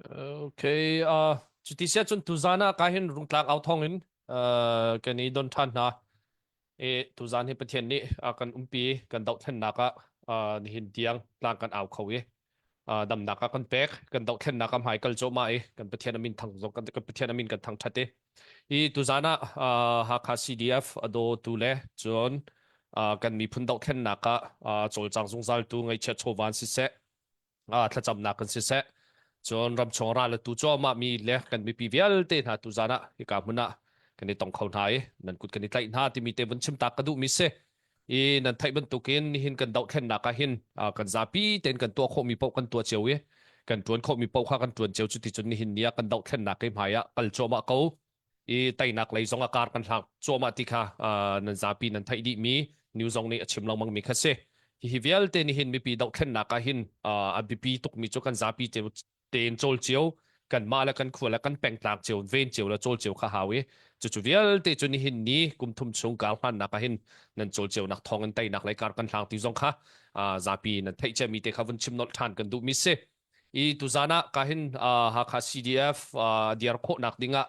Okay, uh, cuti sia cun tuzan ah ka hin rungtlak au thong in uh, kan i don ṭhan hna. E, tuzan hi Pathian nih a kan umpi kan dohthlennak ah uh, nihin tiang tlang kan au kho i uh, damnak a kan pek kan dohthlennak ah hmai kal cuahmah i kan Pathian amin thang zong kan, kan Pathian amin kan thangṭhat i i tuzan ah uh, Hakha CDF a dawtu le cun uh, kan miphun dohthlennak ah uh, cawlcang zungzal tu ngaihchiat chawvan siseh thlacamnak kan siseh cun ramchung ral tu cuahmah mi le kan mipi vialte hna tuzan ah hika hmun ah kan i tong kho hna i nan kut kan i tlaih hna timi te vun chim tak ka duh mi si i nan theih bantukin nihin kan dohthlennak ah hin kan zapi tein kan tuah khawhmi paoh kan tuah cio i kan tuan khawhmi paoh kha kan tuan cio cuti cun nihin ni ah kan dohthlennak i hmai ah kal cuahmah ko i teinak lei zong a kar kan hlak cuahmah ti kha nan zapi nan theih dih mi new zong nih a chim lengmang mi kha si hihi vialte nih hin mipi dohthlennak ah hin a biapi tukmi cu kan zapi tein cawl cio kanmah le kan khua le kan pengtlang cio ven cio le cawl cio kha hau i cucu vialte cu nihin ni kum thum chung kar hmannak ah hin nan cawl cio nak thawng in teinak lei kar kan hlang ti zong kha zapi nan theih cia mi te kha vun chim nolh ṭhan kan duh mi si I tuzan ah kahin Hakha CDF diar khawhnak dingah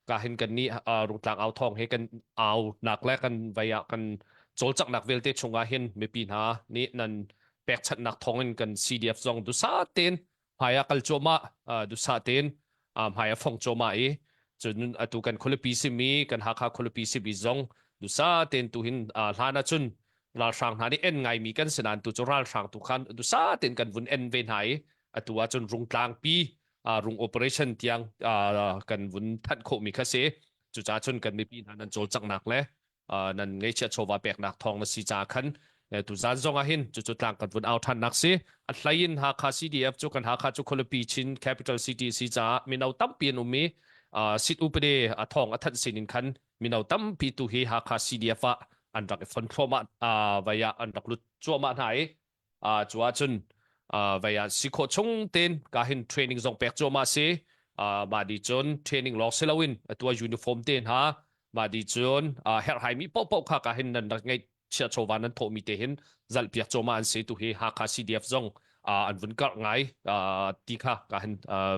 kahin kan nih Rungtlang au thawng he kan au nak le kan vei ah kan cawlcanghnak vialte chungah hin mipi hna nih nan pekchanhnak thawngin kan CDF zong dusa tein hmai ah kal cuahmah dusa tein hmai a fong cuahmah i cun atu kan khualipi simi kan Hakha khualipi simi zong dusa tein tu hin hlan ahcun ralhrang hna nih en ngaimi kan si nain tu cu ralhrang tu khan dusa tein kan vun en ve hna i atu ahcun rungtlangpi rung operation tiang kan vun thanh khawhmi kha si cucaah cun kan mipi hna nan cawlcanghnak le nan ngeihchiah chawva peknak thawng na si caah khan tuzan zong ah hin cucu tlang kan vun au ṭhannak si a hlei in Hakha CDF cu kan Hakha cu khualipi Chin capital city si caah mino tampi an um i sit upade a thawng a thanh sin in khan mino tampi tu hi Hakha CDF ah an rak i fon thluahmah vai ah an rak lut cuahmah hna i cu ahcun vai ah si khawh chung tein ka hin training zong pek cuahmah si mah di cun training lawng si loin atu uniform te hna mah di cun herhhai mi paohpaoh kha ka hin nan rak ngeih chia chawva nan thawhmi te hin zalhpiak cuahmah an si tu hi Hakha CDF zong an vun karh ngai ti kha ka hin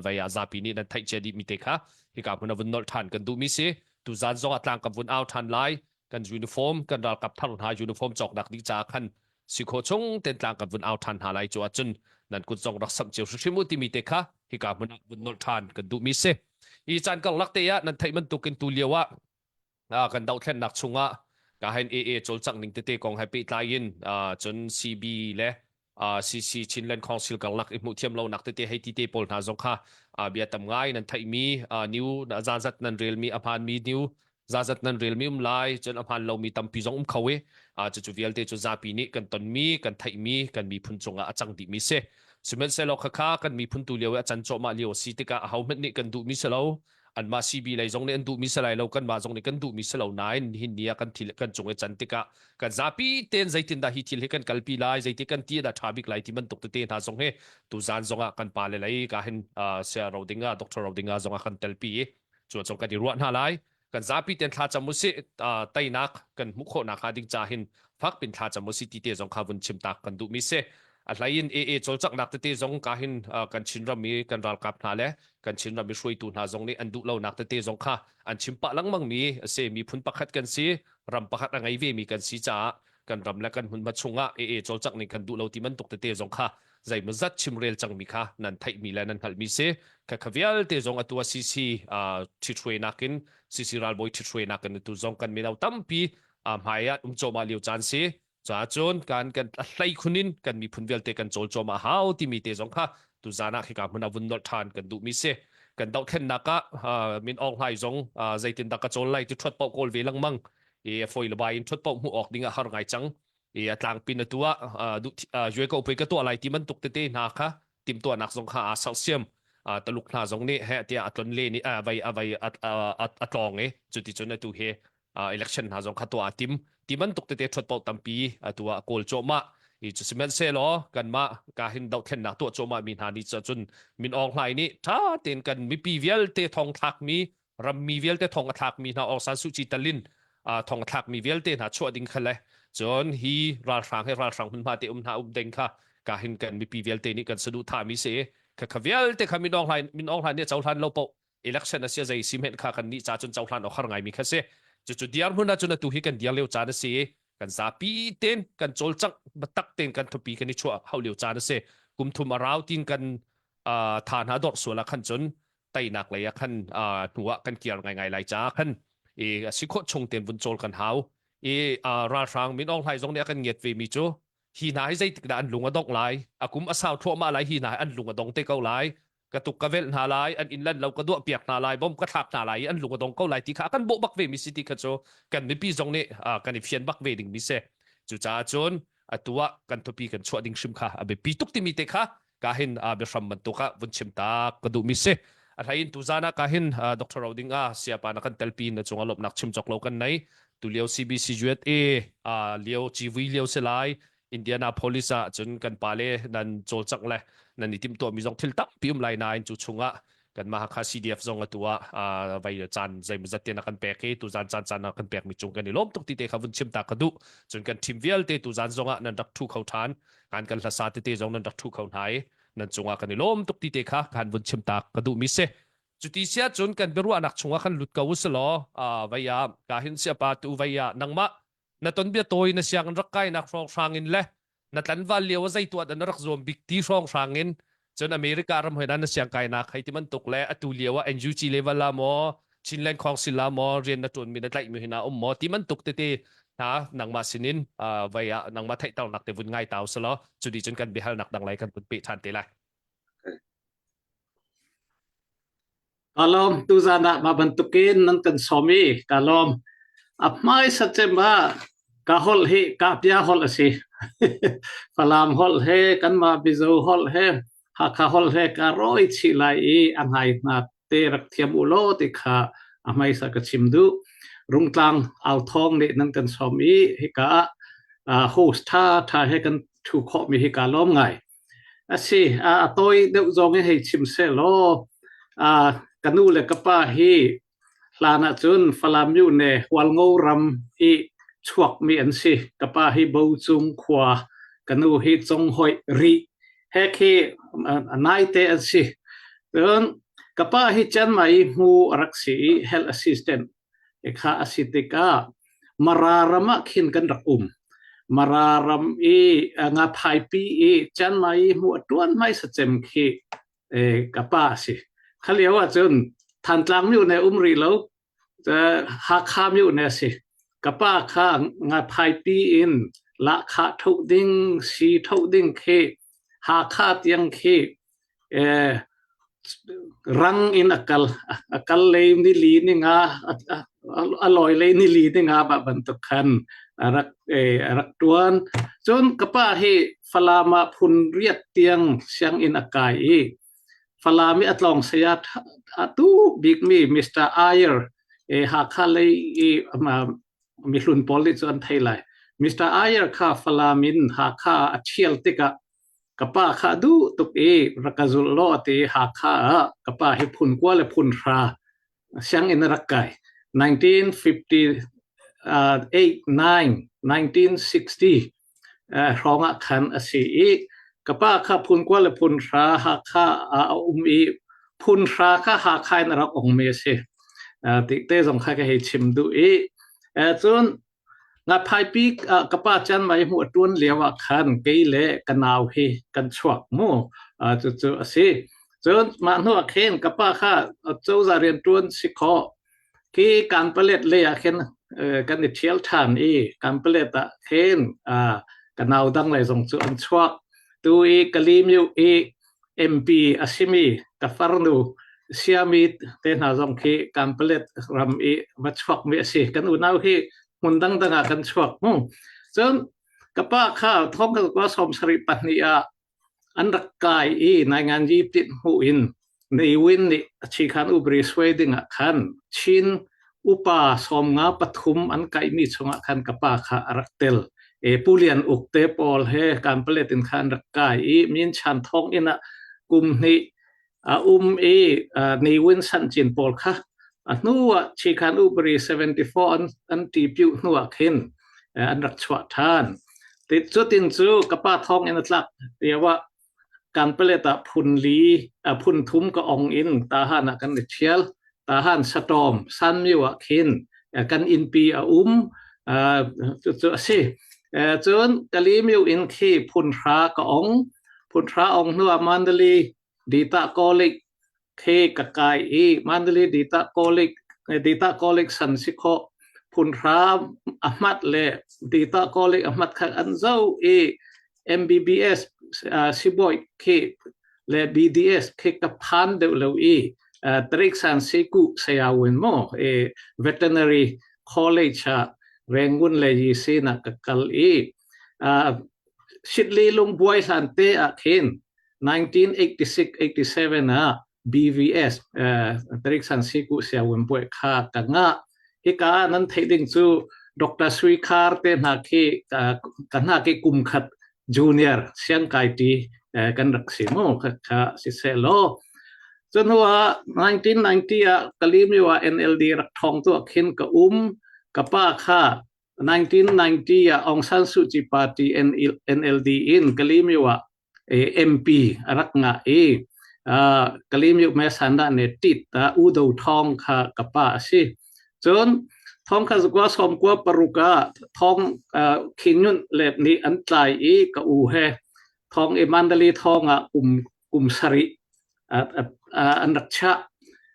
vei ah zapi nih nan theih cia dih mi te kha hika hmun a vun nolh ṭhan kan duh mi si tuzan zong ah tlang kan vun au ṭhan lai kan uniform kan ralkap thar hna uniform cawknak ding caah khan si khawh chung ten tlang kan vun au ṭhan hna lai cu ahcun nan kut zong rak samh cio hrimhrim u timi te kha hika hmun ah vun nolh ṭhan kan duh mi si hi caan karlak te ah nan theih bantukin tu lio ah kan dohthlennak chungah ka hen AA cawlcangh ning tete kong he pehtlai in cun CB le CC Chinland Council karlak i hmuh thiam lonak tete hei ti te pawl hna zong kha bia tam ngai nan theihmi new zazat nan relmi a hmaanmi new zazat nan relmi um lai cun a hmaan lomi tampi zong um kho i cucu vialte cu zapi nih kan tonmi kan theihmi kan miphun cungah a cang dihmi si sihmanhsehlaw khakha kan miphun tu lio i a can cuahmah lio a si tikah ahohmanh nih kan duhmi si lo anmah CB lei zong nih an duhmi si lai lo kanmah zong nih kan duhmi si lo nain nihin ni ah kan thil kan cung i can tikah kan zapi tein zeitindah hi thil hi kan kalpi lai zeiti kan ti dah ṭha bik lai ti bantuk tete hna zong hi tuzan zong ah kan pale lei ka hin sia Rodinga Dr. Rodinga zong ah kan telpi i cu zong kan i ruah hna lai kan zapi ten thla cam usih teinak kan hmuh khawh nak hnga ding ca hin fakpin thla cam usih ti te zong kha vun chim tak kan duh mi si a hlei in AA cawlcanghnak tete zong ka hin kan Chinram i kan ralkap hna le kan Chinram i hruaitu hna zong nih an duh lonak tete zong kha an chim pah lengmang mi a si miphun pakhat kan si ram pakhat a ngei ve mi kan si caah kan ram le kan hmunhma chungah AA cawlcangh ning kan duh lo ti bantuk tete zong kha zeimawzat chimrel cangmi kha nan theihmi le nan hngalhmi si kha kha vialte zong atu ah CC ṭhithruainak in CC ralbawi ṭhithruainak in atu zong kan mino tampi hmai ah um cawmah lio caan si caah cun kan kan hlei khun in kan miphun vialte kan cawl cawm a hau timi te zong kha tuzan ah khika hmun ah vun nolh ṭhan kan duhmi si kan dohthlennak ah Min Aung Hlaing zong zeitindah ka cawl lai ti ṭhuat paoh kawl ve lengmang i foi le bai in ṭhuat paoh hmuh awk ding ah har ngai cang i a tlangpin atu ah duh ko pui ka tuah lai ti bantuk tete hna kha timhtuahnak zong kha aa sersiam Taluk hna zong nih heh tiah a tlon len i a vai a vai a tlawng i cuticun atu hi election hna zong kha tuah a tim ti bantuk tete ṭhuat paoh tampi atu ah kawl cuahmah i cu sihmanhsehlaw kanmah ka hin dohthlennak tuah cuahmah mi hna nih cun Min Aung Hlaing nih ṭha tein kan mipi vialte thong thlakmi rammi vialte thong a thlakmi hna Aung San Suu Kyi talin thong a thlakmi vialte hna chuah ding kha le cun hi ralhrang he ralhrang hmunhma te um hna um ding kha ka hin kan mipi vialte nih kan saduhthahmi si. Kha kha vialte kha Min Aung Hlaing Min Aung Hlaing nih cohlan lo paoh election a sia zei si hmenh kha kan nih ca cun cohlan awk har ngaimi kha si. Cucu diar hmun ah cun atu hi kan diar lio caan a si i kan zapi tein kan cawlcangh biatak tein kan thupi kan i chuah hau lio caan a si. Kum thum a rau tin kan tha hna dorh sual ah khan cun teinak lei ah khan hnu ah kan kir ngaingai lai caah khan i a si khawh chung tein vun cawl kan hau. I ralhrang Min Aung Hlaing zong nih a kan ngiat ve mi cu hi hna hi zeitik dah an lung a dongh lai a kum a sau thluahmah lai hi hna hi an lung a dong te ko lai ka tuk ka velh hna lai an inn lan lo ka duah piak hna lai bom ka thlak hna lai i an lung a dong ko lai ti kha a kan bawh bak ve mi si ti kha cu kan mipi zong nih kan i fian bak ve ding mi si cucaah cun atu ah kan thupi kan chuah ding hrim kha a biapi tuk timi te kha ka hin biahram bantuk ah vun chim ta ka duh mi si a hlei in tuzan ah ka hin Dr. Roding a siapa na kan telpi na cung a lawmhnak chim cawk lo kan nei tu lio CBC USA lio civui lio si lai Indianapolis ah cun kan pale nan cawlcangh le nan i timhtuah mi zong thil tampi um lai nain cu chungah kan mah Hakha CDF zong atu ah vai caan zeimawzat te na kan pek i tuzan caan caan na kan pek mi cung kan i lawm tuk ti te kha vun chim ta ka duh cun kan team vialte tuzan zong ah nan rak thu kho than kan kan hlasa tete zong nan rak thu kho hna i nan cungah kan i lawm tuk ti te kha kan vun chim ta ka duh mi si cuti sia cun kan biaruahnak chungah kan lut ko uselaw vai ah ka hin sia pa tu vai ah nangmah na ton bia tawi na siang rak kainak hrawng hrang in le na tlanval lio a zei tuah na rak zuam bik ti hrawng hrang in cun America ram hoina na siang kainak hei ti bantuk le atu lio ah NUG level ah maw Chinland Council ah maw rian na tuan mi na tlaih mi hina um maw ti bantuk tete hna nangmah sinin vai ah nangmah theihternak te vun ngai tau selaw cu cun kan biahalnak dang lai kan vun pe than te lai. Ka lawm tuzan ah mah bantukin nan kan sawm i ka lawm. A hmaisa cem ah ka holh hi kahpia holh a si. Falam holh he kanmah Mizo holh he Hakha holh he ka rawi chih lai i a ngai hna te rak thiam u law ti kha a hmaisa ka chim duh. Rungtlang au thawng nih nan kan sawm i hika ah host tha tha he kan thu khawh mi hi ka lawm ngai. A si, a tawi deuh zong in hei chim sehlaw ka nu le ka pa hi hlan ahcun Falam myone Hualngo ram i chuakmi an si. Ka pa hi Bocung khua, ka nu hi Conghoih Rih he khi naite an si. Cun ka pa hi Chiang Mai hmu a rak si i health assistant kha a si tikah Mara ram ah khin kan rak um. Mara ram i ngaphaipi i Chiang Mai hmu a ṭuan hmaisa cem khi ka pa a si. Kha lio ahcun Thantlang myone um rih lo, Hakha myone a si. Ka pa kha ngaphaipi in lahkhah thoh ding, si thoh ding khi Hakha tiang khi Rang in a kal. A kal lei nili ninga, a lawi lei nili ninga mah bantuk khan a rak a rak ṭuan. Cun ka pa hi Falam ah phun riat tiang sianginn a kai i Falam i a tlawng saya a tu bikmi Mr. Ayer Hakha lei i mihlun pawl nih cun an thei lai. Mr. Ayer kha Falam in Hakha ah a ṭhial tikah Ka pa kha a duh tuk i rak ka zulh law a ti i Hakha ah ka pa hi phun kua le phun hra sianginn a rak kai. 1958 9 1960 hrawng ah khan a si i ka pa kha phun kua le phun hra Hakha ah a um i phun hra kha Hakha in a rak ongmi a si. Ti te zong kha ka hei chim duh i cun Ngaphaipi ka pa Chiang Mai hmuh a ṭuan lio ah khan kei le ka nau hi kan chuak mu. Cucu a si. Cun mah hnu ah khin ka pa kha cozah rianṭuan si khawh khi Kanpalet lei ah khin kan i ṭhial ṭhan i Kanpalet ah khin ka nau dang lei zong cu an chuak. Tu i Kalimyu i MP a simi ka farnu Siami te hna zong khi Kanpalet ram i va chuakmi a si. Kan unau hi hmun dangdang ah kan chuak mu. Cun ka pa kha thong ka kwa som sarih pahnih ah an rak kai i nainganji tit hmu in Ne Win nih a chikhan ubri suai ding ah khan Chin upa sawmnga pathum an kaihmi chungah khan ka pa kha a rak tel. E Pu Lian Uk te pawl he Kanpalet in khan rak kai i Min Chan Thawng inn ah kum hnih a um i Ne Win San Cin pawl kha a hnu ah Chikhan Ubri 74 an an ti piu hnu ah khin an rak chuah than. Cutin cu ka pa thawng in a tlak lio ah. Kanpalet ah phun li phun thum ka ong in tahan ah kan i ṭhial. Tahan Satawm Sanmyo ah khin kan innpi a um. Cucu a si. Cun Kalimyo in khi phun hra ka ong. Phun hra ong hnu ah Mandalay Dita College khi ka kai i Mandalay Dita College Dita College san si khawh phun hra a hmat le Dita College a hmat kha an zo i MBBS sibawi khi le BDS khi ka phan deuh lo i Tariksan Siku sayawin mo e veterinary college ah Rangoon le Yisi na ka kal i Shitli lungbuai hlan te ah khin 1986-87 ah BVS Tariksan Siku Siawin Buai kha ka ngah. Hika nan theih ding cu Dr. Sui Khar te hna khi ka hna khi kum khat junior siangkai ti kan rak si mu kha kha si se law. Cu hnu ah 1990 ah Kalimyo ah NLD rak thong tu ah khin ka um ka pa kha 1990 ah Aung San Suu Kyi Party NLD in Kalimyo ah MP a rak ngah i Kalimyo me sanda ne tit ta Udo Thawng kha ka pa a si. Cun thong kha zakua som kua paruk ah thong Khin Nyunt let nih an tlai i ka u he thong i Mandalay thong ah kum kum sarih an rak chah.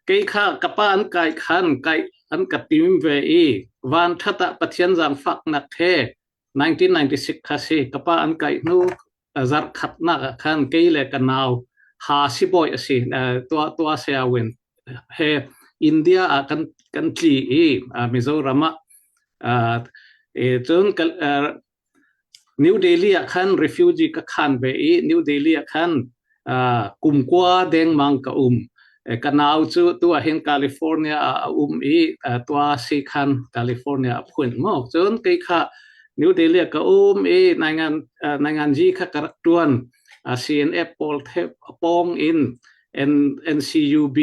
Kei kha ka pa an kai khan kai an ka tim ve i van that ah Pathian zaangfaknak he 1996 kha si ka pa an kai hnu zarh khatnak ah khan kei le ka nau ha sibawi a si tua tua seawin he India ah kan kan tli i Mizoram ah cun New Delhi ah khan refugee ka khan ve i New Delhi ah khan kumkua dengmang ka um. Ka nau cu tu ah hin California ah a um i tua si khan California a phuin maw. Cun kei kha New Delhi ah ka um i naingan nainganji kha ka rak tuan. CNF pawl pawng in NCUB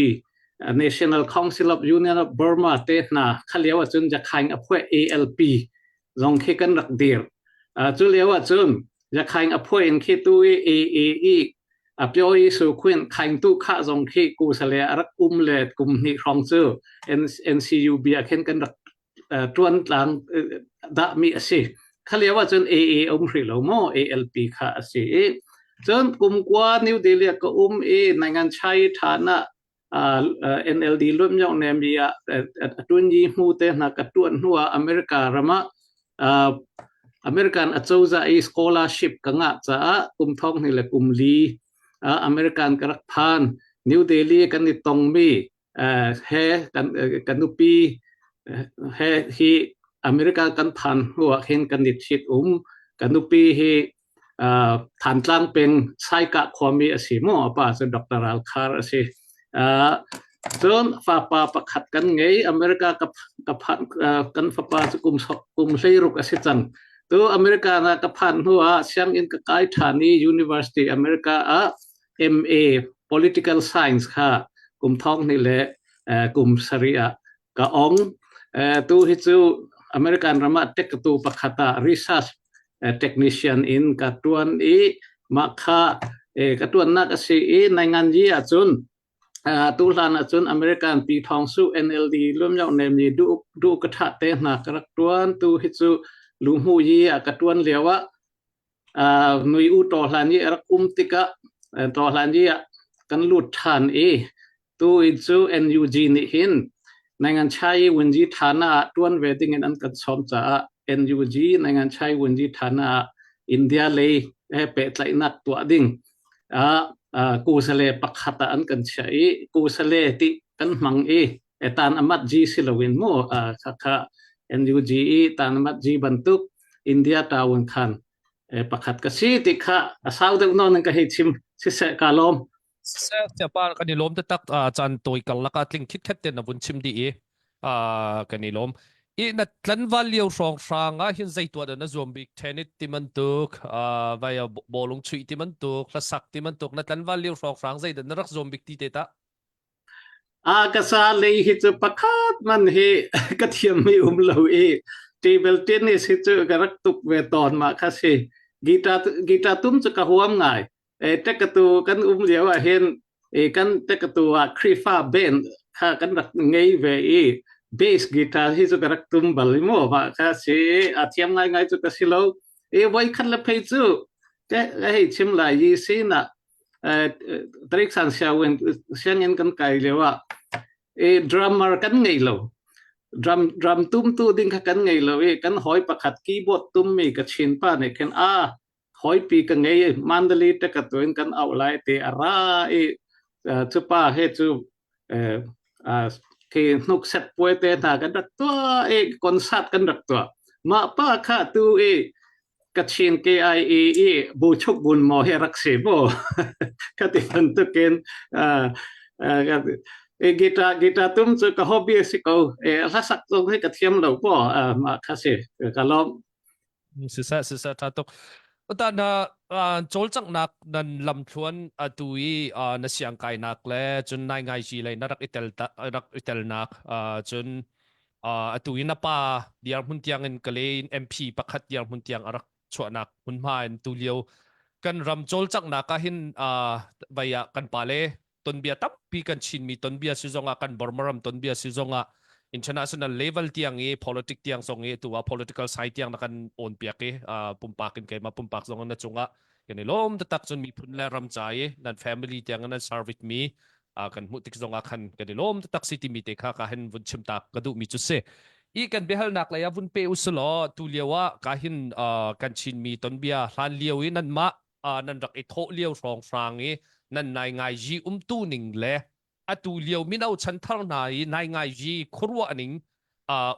National Council of Union of Burma te hna kha lio ahcun Jakhaing a phuah ALP zong khi kan rak dir. Cu lio ahcun Yakhaing a phuai in khi tu i i i i a pyo i su khwin khaing tu kha zong khi ku sale a rak um le kum hnih hrawng cu NCUB ah khin kan rak tuan tlang dah mi a si. Kha lio ahcun AA um hrih lo maw ALP kha a si i cun kum kua New Delhi ah ka um i nangan chai tha na NLD luamyok ne mi ah tun yi hmu te hna ka tuan hnu ah America ram ah American acozah i scholarship ka ngah caah kum thong hnih le kum li American ka rak phan New Delhi kan i tongmi he kan kan nupi he hi America kan phan hnu ah khin kan i thit um kan nupi hi Thantlang peng Saikah khuami a si maw? A pa cu Dr. Ral Khar a si. Cun fapa pakhat kan ngei. America ka, ka phan, kan fapa cu kum, kum hleiruk a si cang. Tu America na ka phan hnu ah sianginn ka kai ṭhan i University America ah MA Political Science kha kum thong hnih le kum sarih ah ka ong. Tu hi cu American ram ah tekatu pakhat ah research technician in ka tuan i mah kha ka tuannak a si i nainganyi ahcun tu hlan ahcun American pi thawng su NLD lumyok nemi du du ka tha te hna ka rak tuan tu hi cu luhmu yi ah ka tuan lio ah nui u to hlan i rak um tikah to hlan i ah kan lut than i Tu in cu NUG nih hin Nangan Chai Wunji Thana ah tuan ve ding in an kan sawm caah NUG Nangan Chai Wunji Thana ah India lei he pehtlaihnak tuah ding ah kusale pakhat ah an kan chiah i kusale ti kan hmang i tan amat G si loin mu kha NUG i tan amat G bantuk India tawun khan pakhat ka si ti kha a sau deuh nawn in ka hei chim siseh ka lawm Siapa kan i lawm taktak caan tawi karlak ah tling khitkhet te na vun chim dih i kan i lawm. I na tlanval lio hrawng hrang ah hin zei tuah dah na zuam bik tennis ti bantuk vai bawlung chuih ti bantuk hlasak ti bantuk na tlanval lio hrawng hrang zei dah na rak zuam bik ti te ta A ka sa lei hi cu pakhat man hi ka thiam mi um lo i table tennis hi cu ka rak tuk ve tawn ma kha si guitar guitar tum cu ka huam ngai. Tekatu kan um lio ah hin kan tekatu ah Khrihfa band kha kan rak ngei ve i bass guitar hi cu ka rak tum bal i mu mah kha si a thiam ngaingai cu ka si lo. I voi khat le phei cu te hei chim lai yi sin ah Tariksan sianginn sianginn kan kai lio ah i drummer kan ngei lo. Drum drum tumtu ding kha kan ngei lo i kan hawi pakhat keyboard tummi ka chin pa nih khin a hawipi ka ngei i mandali te ka tuin kan auh lai ti a ra i cu pa he cu khi hnuk set puai te hna kan rak tuah i concert kan rak tuah. Mah pa kha tu i Kachin KIE i buchuk bun maw hi rak si mu ka ti bantukin guitar guitar tum cu ka hobby a si ko hlasak zong hi ka thiam lo po mah kha si ka lawm. Siseh siseh tha tuk. Ta na cawlcanghnak nan lamthluan atu i na siangkainak le cun nai ngai ji lei na rak i tel rak i telnak cun atu i na pa dirhmun tiang in Kalay in MP pakhat dirhmun tiang a rak chuahnak hmunhma in tulio kan ram cawlcanghnak ah hin vai ah kan pale tonbia tampi kan Chinmi tonbia si zongah kan Burma ram tonbia si zongah international level tiang i politic tiang zong i tu ah political side tiang na kan on piak i pumpak in keimah pumpak zong na cungah kan i lawm taktak. Cun miphun le ram ca i nan family tiang nan service mi kan hmuh tik zongah khan kan i lawm taktak si timi te kha ka hin vun chim ta ka duhmi cu si. I kan biahalnak lei ah vun pe usulaw tu lio ah ka hin kan Chinmi tonbia hlan lio i nan mah nan rak i thawh lio hrawng hrang i nan nai ngai yi umtu ning le atu lio mino chanthar hna i nai ngai yi khuaruah ning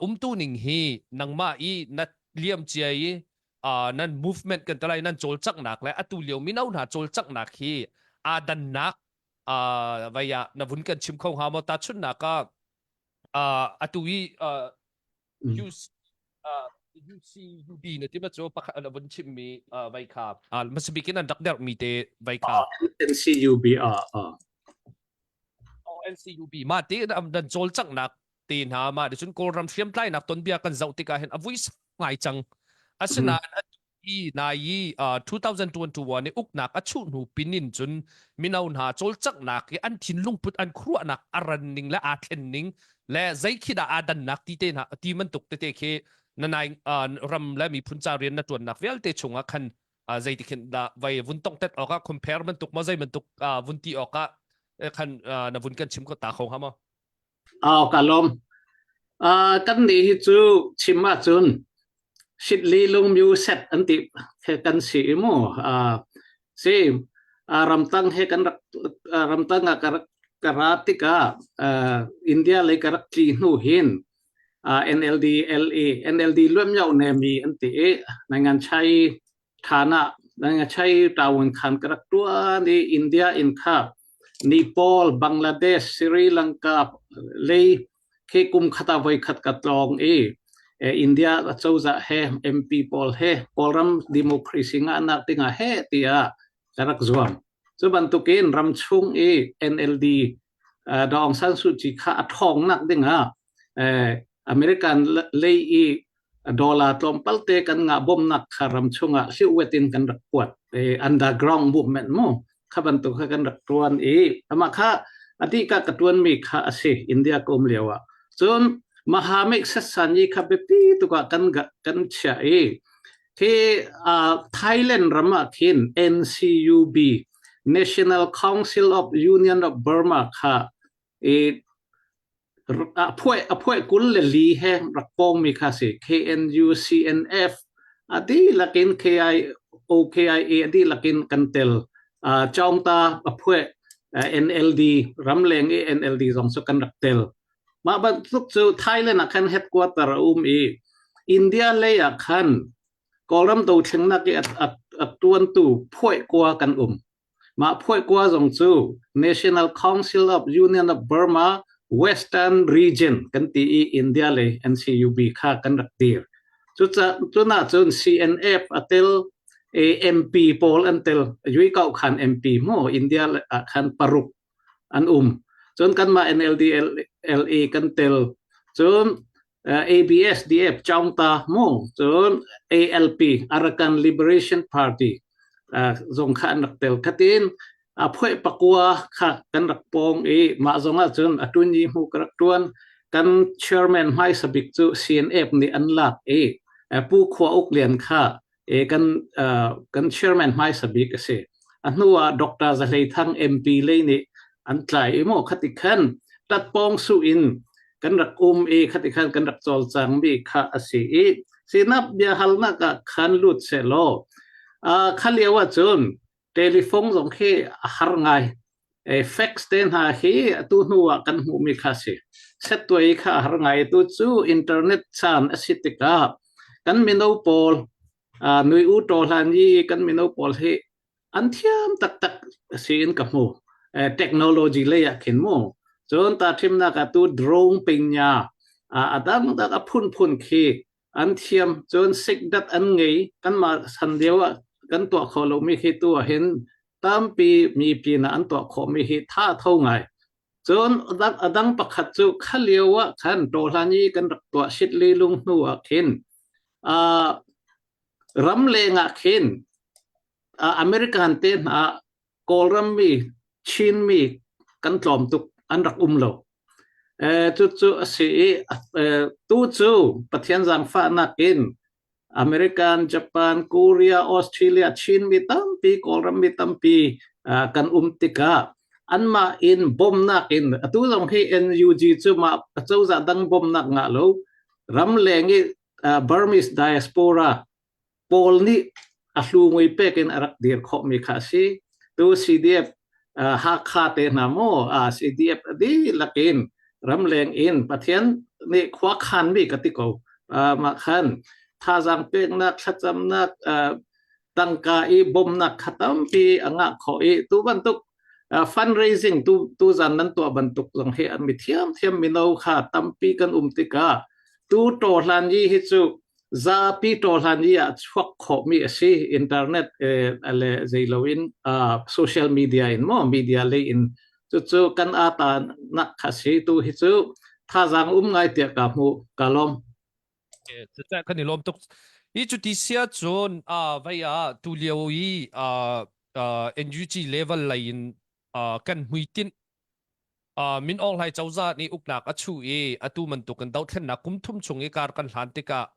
umtu ning hi nangmah i na liam cia i nan movement kan talai nan cawlcanghnak le atu lio mino hna cawlcanghnak hi aa dannak vai ah na vun kan chim kho hnga maw? Tahchunhnak ah atu i UC UCUB na ti ma cu pakhat na vun chimmi vai kha hmasabik in an rak derhmi te vai kha. NCUB NCUB ma te nan cawlcanghnak te hna ma cun Kawlram hriamtlainak tonbia kan zoh tikah hin a vui ngai cang. Asinain i nai i 2021 i uknak a chuh hnu pin in cun mino hna cawlcanghnak i an thinlung put, an khuaruahnak a ran ning le aa thlen ning le zei khi dah aa dannak ti te hna ti bantuk tete khi na nai ram le miphun ca rian na ṭuannak vialte chungah khan zeiti khin dah vai vun tongtet awkah compare bantuk maw zei bantuk vun ti awkah khan na vun kan chim ko ta kho hnga maw? Aw ka lawm. Kan nih hi cu chim ahcun Sitli lungmyu set an ti he kan si i mu. Si ramtang he kan rak ramtang ah ka rak ka ra tikah India lei ka rak tli hnu hin NLD LA NLD luamyau ne mi an ti i nangan chai Thana chai tawin khan ka rak tuan i India in kha Nepal, Bangladesh, Sri Lanka lei khi kum khat ah voi khat ka tlawng i India cozah he MP pawl he Kawlram democracy ngahnak dingah he tiah ka rak zuam. Cu bantukin ram chung i NLD Daw Aung San Suu Kyi kha a ṭhawngnak dingah American lei i dollar tlawmpal te kan ngah bawmnak kha ram chungah hliuwet in kan rak kuat, underground movement mu kha bantuk kha kan rak tuan i amah kha ati ka ka tuan mi kha a si. India ka um lio ah cun Mahamek Sasani kha biapi tukah kan kan chia i khi Thailand ram ah khin NCUB, National Council of Union of Burma kha i a phuai 24 he rak pawngmi kha si. KNU, CNF a dihlak in, KI OKIA a dihlak in kan tel. Chaungta a phuai NLD ramleng i NLD zong cu kan rak tel. Mah bantuk cu Thailand ah khan headquarter a um i India lei ah khan Kawlram dothlennak i a tuantu phuai kua kan um. Mah phuaikua zong cu National Council of Union of Burma Western Region kan ti i India lei NCUB kha kan rak dir. Cucaah cun cun CNF a tel, MP pawl an tel, Yui Kau Khan MP mu India ah khan paruk an um. Cun kanmah NLD LA kan tel. Cun ABSDF Chaungta mu, cun ALP, Arakan Liberation Party. Zong kha an rak tel. Khatin a phuai pakua kha kan rak pong i mah zong ah cun a tun yi hmu ka rak tuan. Kan chairman hmaisa bik cu CNF nih an lak i Pu Khua Uk Lian kha e kan kan chairman hmaisa bik a si. A hnu ah Dr. Zahlei Thang MP lei nih an tlai i maw khati khan tatpong su in kan rak um i khati khan kan rak cawlcang mi kha a si i sinap bia halnak ah khan lut se law kha lio ah cun telephone zong khi a har ngai. Fax te hna hi atu hnu ah kan hmuhmi kha si. Settuai kha a har ngai. Tu cu internet chan a si tikah kan mino pawl nui u to hlan i kan mino pawl hi an thiam taktak si in ka hmu. Technology lei ah khin mu. Cun ta thimnak ah tu drone pingnya a dang dak a phunphun khi an thiam. Cun sikdat an ngei. Kanmah san lio ah kan tuah kho lomi khi tu ah hin tampi mi pin ah an tuah khawhmi hi tha tho ngai. Cun a dang pakhat cu kha lio ah khan tawhlan i kan rak tuah shit li lung hnu ah khin ram leng ah khin American te hna Kawlram mi Chin mi kan tlawm tuk, an rak um lo. Cucu a si i tu cu Pathian zaangfahnak in American, Japan, Korea, Australia, Chin mi tampi, Kawlram mi tampi kan um tikah anmah in bawmnak in atu zong hi NUG cu mah cozah dang bawmnak ngah lo ramleng i Burmese diaspora pawl nih a hlu ngui pek in a rak dir khawhmi kha a si. Tu CDF Hakha te hna maw CDF a dihlak in ramleng in Pathian nih khua khanmi ka ti ko. Mah khan thazaang peknak, thlacamnak, tangka i bawmnak kha tampi a ngah khawh i tu bantuk fundraising tu tu zan nan tuah bantuk zong hi an mi thiamthiam mino kha tampi kan um tikah tu to hlan yi hi cu zapi ṭawhlan i ah chuak khawhmi a si. Internet le zei loin social media in maw media lei in cucu kan ata nak kha si. Tu hi cu thazaang um ngai tiah ka hmu. Ka lawm. Cucah kan i lawm tuk. I cuti sia cun vai ah tu lio i NUG level lei in kan hmuitinh Min Aung Hlaing cozah nih uknak a chuh i atu bantuk in dothlennak kum thum chung i kar kan hlan tikah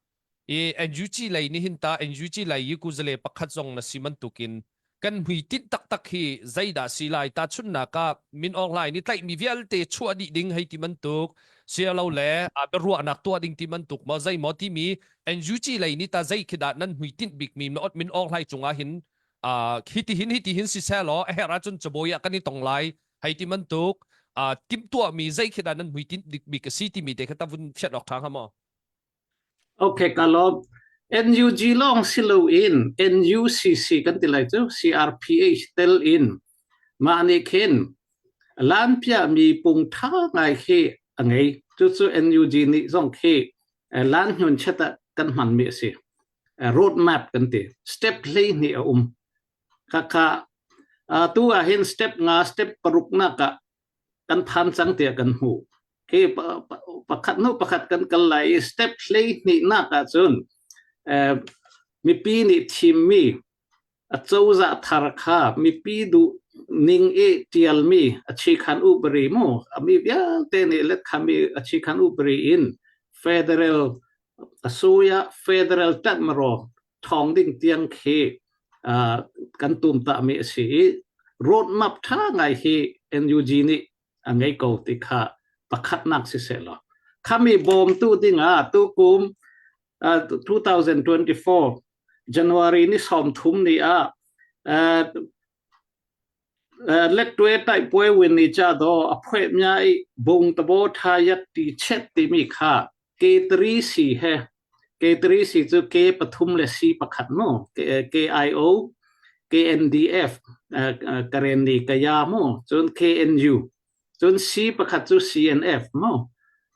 i NUG lei nih hin ta NUG lei i kuzale pakhat zong na si bantukin kan hmuitinh taktak hi zeidah si lai? Tahchunhnak ah Min Aung Hlaing nih tlaihmi vialte chuah dih ding hei ti bantuk sialo le biaruahnak tuah ding ti bantuk maw zeimaw timi NUG lei nih ta zei khi dah nan hmuitinh bikmi Min Aung Hlaing cungah hin hitihin hitihin siseh law a herh ahcun cabawi ah kan i tong lai hei ti bantuk timhtuahmi zei khi dah nan hmuitinh bik a si timi te kha ta vun fianh awk ṭha hnga maw? Okay, ka lawm. NUG lawng si loin NUCC kan ti lai cu CRPH tel in mah nih khin lanpiahmi pung ṭha ngai khi a ngei. Cucu NUG nih zong khi lan hnun chet ah kan hmanmi a si. Road map kan ti. Step 12 a um. Khakha tu ah hin step nga step paruk nak ah kan phan cang tiah kan hmuh. Khi pakhat hnu pakhat kan kal lai i step 12 nak ah cun mipi nih thimmi a cozah thar kha mipi duh ning i tialmi a chikhan ubari mu ami vialte nih let khami a chikhan ubari in federal asuya federal tatmaro ṭhawng ding tiang khi kan tum tami a si i roadmap ṭha ngai hi NUG nih a ngei ko ti kha pakhatnak si seh law khami bawmtu dingah tukum 2024 January ni 30 ni ah Letwe taihpuai win ni cha daw a phueh mya i bung tabo tha yat ti chet timi kha K3C he K3C cu K pathum le C pakhat mu KIO KNDF Karenni Kaya mu cun KNU cun C pakhat cu CNF mu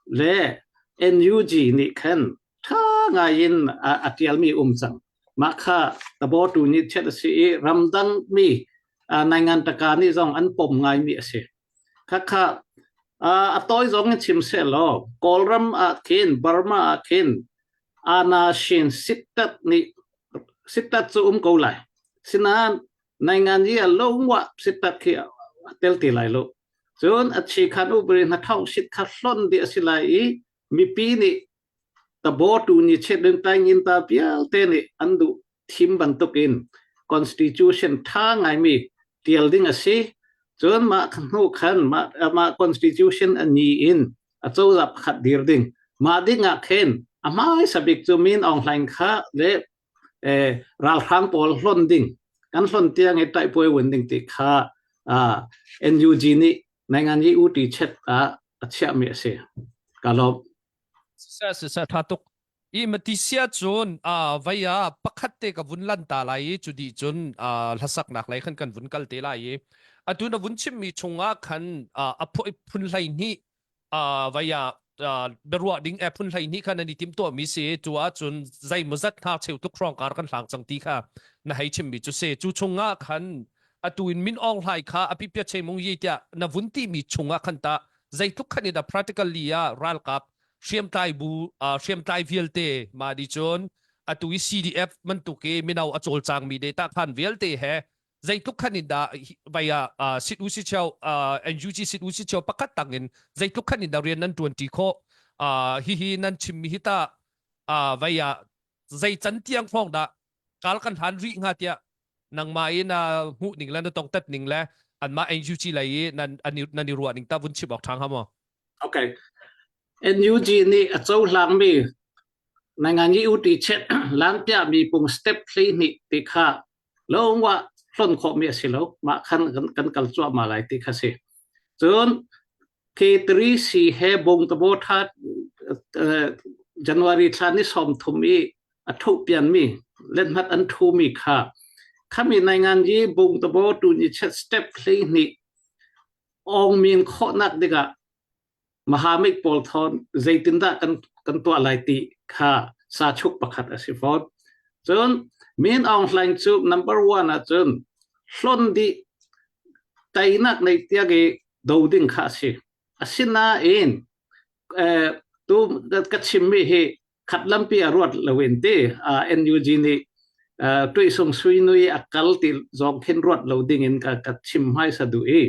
le NUG nih khan ṭha ngai in a ṭialmi um cang. Mah kha tabawtu nih chiat a si i ramdang mi naingan taka nih zong an pom ngaimi a si. Khakha a tawi zong in chim seh law Kawlram ah khin Burma ah khin Ana Shin Sittat nih Sittat cu um ko lai. Sinain Naingan i a lungwa sitak khi a tel ti lai lo. Cun a chi khan upri hna thong sit kha hlon dih a si lai i mipi nih tabo tu ni chet ding taingin ta vialte nih an duh thim bantukin constitution tha ngaimi tial ding a si. Cun mah hnu khan mah, mah constitution a ni in a cozah pakhat dir ding. Mah ding ah khin a hmaisa bik cu Min Aung Hlaing kha le eh, ralhrang pawl hlon ding kan hlon tiang i taihpuai wen ding ti kha uh, NUG nih nangan yi u ti chet ah a chiahmi a si. Ka lawm. Siseh siseh tha tuk. I mati sia cun uh, vai ah pakhat te ka vun lan ta lai i cu dih cun uh, hlasaknak lei khan kan vun kal te lai i atu na vun chimmi chungah khan uh, a phun hlei hnih vai ah biaruah ding e phun hlei hnih kha nan i timtuah mi si cu ahcun zeimawzat hna cheu tuk hrawng kar kan hlang cang ti kha na hei chimmi cu si cu chungah khan atu in Min Aung Hlaing kha a pipia che mung yi tiah na vun ti mi chungah khan ta zeitluk khan in a practically ah ralkap hriamtlai bu hriamtlai vialte ma di cun atu i CDF bantuk i mino a cawlcang mi data khan vialte he zeitluk khan in dah vai ah sit u si cheu NUG sit u si cheu pakhat tang in zeitluk khan in dah rian nan tuan ti khawh hi hi nan chim mi hi ta vai ah zei can tiang phong dah kal kan hlan rih hnga tiah nangmah in hmuh ning le na tong tat ning le anmah NUG lei i nan nan i ruah ning ta vun chim awk ṭha hnga maw Okay. NUG nih a cohlang mi nangan i uti chet lan piah mi pung step 12 ti kha longwa hlon khawhmi a si lo mah khan kan, kan kal cuahmah lai ti kha si cun K3C he bung tabo tha January thla ni 30 i a tho pian mi lenhmat an thu mi kha khami nai ngan yi bung tabo tu ni chet step hlei ni ong min khawhnak dingah Mahamik pawl thawn zeitindah kan kan tuah lai ti kha sachuk pakhat a si fawn. Cun Min Aung Hlaing cu number one ahcun hlon dih teinak nei tiang i do ding kha a si. Asinain eh, tu ka chimmi hi khat lampi a ruat loin ti NUG nih tuisung suinui a kal ti zong khin ruat lo ding in ka ka chim hmaisa duh i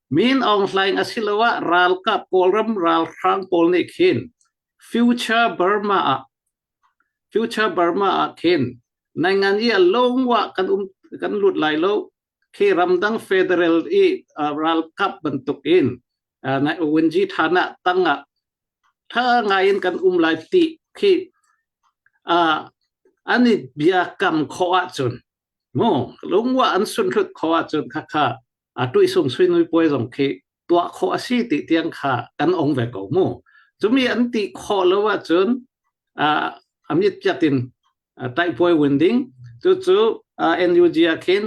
Min Aung Hlaing asiloah ralkap Kawlram ralhrang pawl nih khin future Burma ah future Burma ah khin naingan i a longwa kan um kan lut lai lo khi ramdang federal i ralkap bantuk in Wenji thana tangah ṭha ngai in kan um lai ti khi an i biakam khawh ahcun mu lungwa an sunhlut khawh ahcun khakha a tuisung suinui puai zong khi tuah khawh a si ti tiang kha kan ong ve ko mu cumi an ti khawh lo ahcun a mit piat in taihpuai win ding cucu NUG ah khin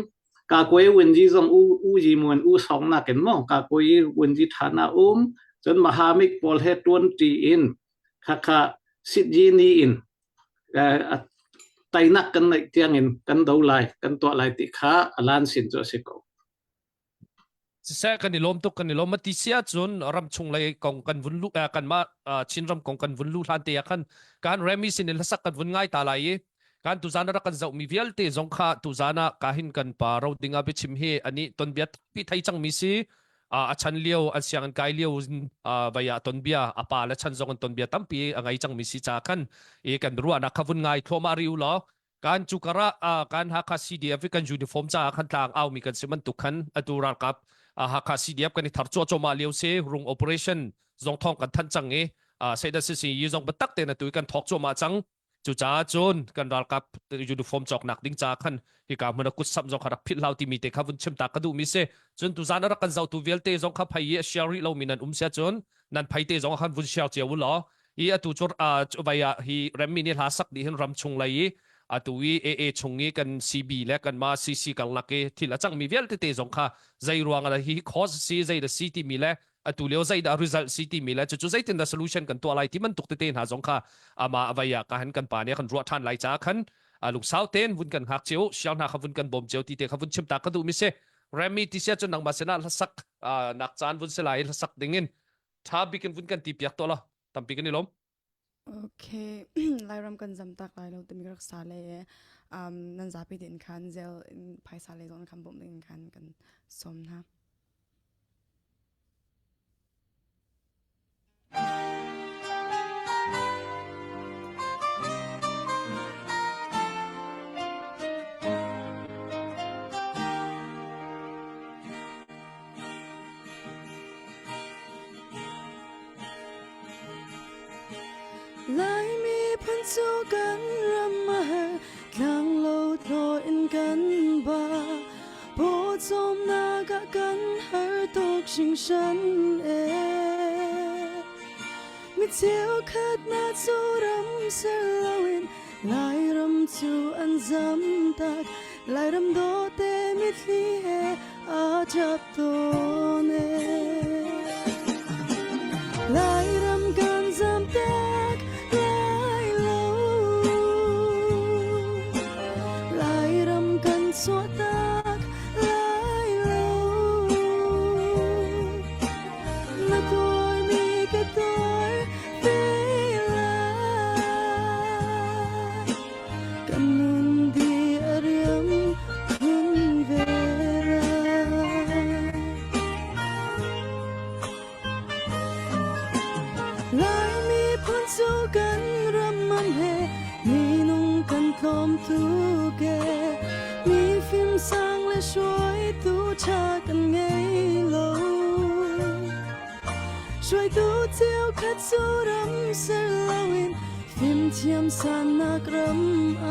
kakwe winji zong u u ji muan u song nakin mo kakwe winji thana um cun mahamik pawl he tuan ti in khakha sitji ni in tainak kan neih tiang in kan do lai kan tuah lai ti kha alan sin cu a si ko Siseh kan i lawm tuk kan i lawm ti si ahcun ramchung lei kong kan vun lu kanmah Chinram kong kan vun lu hlan te ah khan kan Remy sin in hlasak kan vun ngai ta lai i kan tuzan rak kan zohmi vialte zong kha tuzan ah ka hin kan pa ro ding ah biachim hi ani tonbia tampi thei cangmi si a chan lio an sianginn kai lio vai ah tonbia a pa le chan zong an tonbia tampi a ngei cangmi si ca khan i kan ruahnak kha vun ngai thluahmah ri u law kan cu karah kan Hakha CDF i kan uniform caah khan tlang aumi kan si bantuk khan atu ralkap Hakha CDF kan i thar cuahcuahmah lio si rung operation zong thong kan thanh cang i seidah sisi yi zong biatak tein atu i kan thawk cuahmah cang cucaah cun kan ralkap uniform cawknak ding caah khan hika hmun a kut samh zong kha rak philh hlau timi te kha vun chim ta ka duhmi si cun tuzan a rak kan zohtu vialte zong kha phei i a share rih lomi nan um sia cun nan phei te zong khan vun share cio u law i atu cu vai ah hi remmi nih hla sak dih hin ram chung lei i atu i AA chung i kan CB le kan ma CC karlak i thil a cangmi vialte te zong kha zei ruang ah hi cause si zei dah si timi le atu lio zei dah result si timi le cucu zeitin dah solution kan tuah lai ti bantuk tete hna zong kha ama avai ah ka han kan pa nih kan ruah ṭhan lai ca khan lungsau ten vun kan hngak cio siang hna kha vun kan bawm cio ti te kha vun chim ta ka duh mi si Remy ti sia cun nangmah sinah hlasak nak caan vun si lai hlasak dingin ṭha bik in vun kan ti piak to la tampi kan i lawm Okay, Lairam kan zam tak lai lo timi rak sa le. Um, nan zapi tein khan zel in phaisa le zong khan bawmh ding khan kan sawm hna. Laimi phun cu kan ram a har, tlanglo thlaw in kan ba. Pawcawmnak ah kan har tuk hringhran e. Mi cheukhat na cu ram ser loin Lairam cu an zam tak. Lairam dawte mitthli he aa ṭap tawn e. Lairam kan zam tak lai lo. Lairam kan chuah tak lai lo. Na tuarmi ka tuar ve lai. Kan nun di a riam khun ve lai. Laimi phun cu kan ram am he minung kan tlawm tuk e. Mi fim sang le hruaitu ṭha kan ngei lo. Hruaitu cheukhat cu ram ser loin fimthiam sannak ram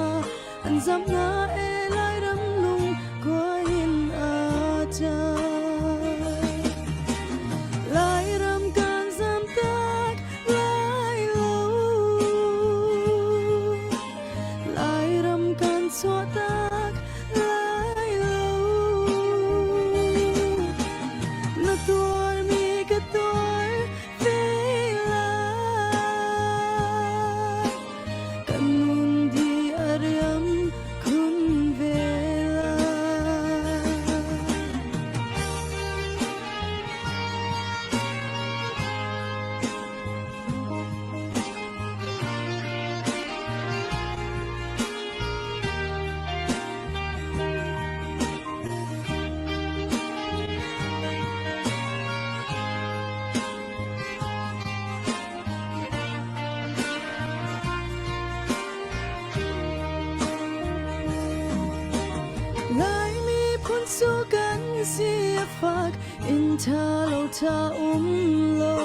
ah an zam na e Lairam lung kuai in a cang. Lairam kan zam tak lai lo. Lairam kan chuah tak lai lo. Na tuarmi ka tuar ve lai. Kan nun di a riam khun ve lai. Laimi phun cu kan si a fak inn ṭha lo ṭha um lo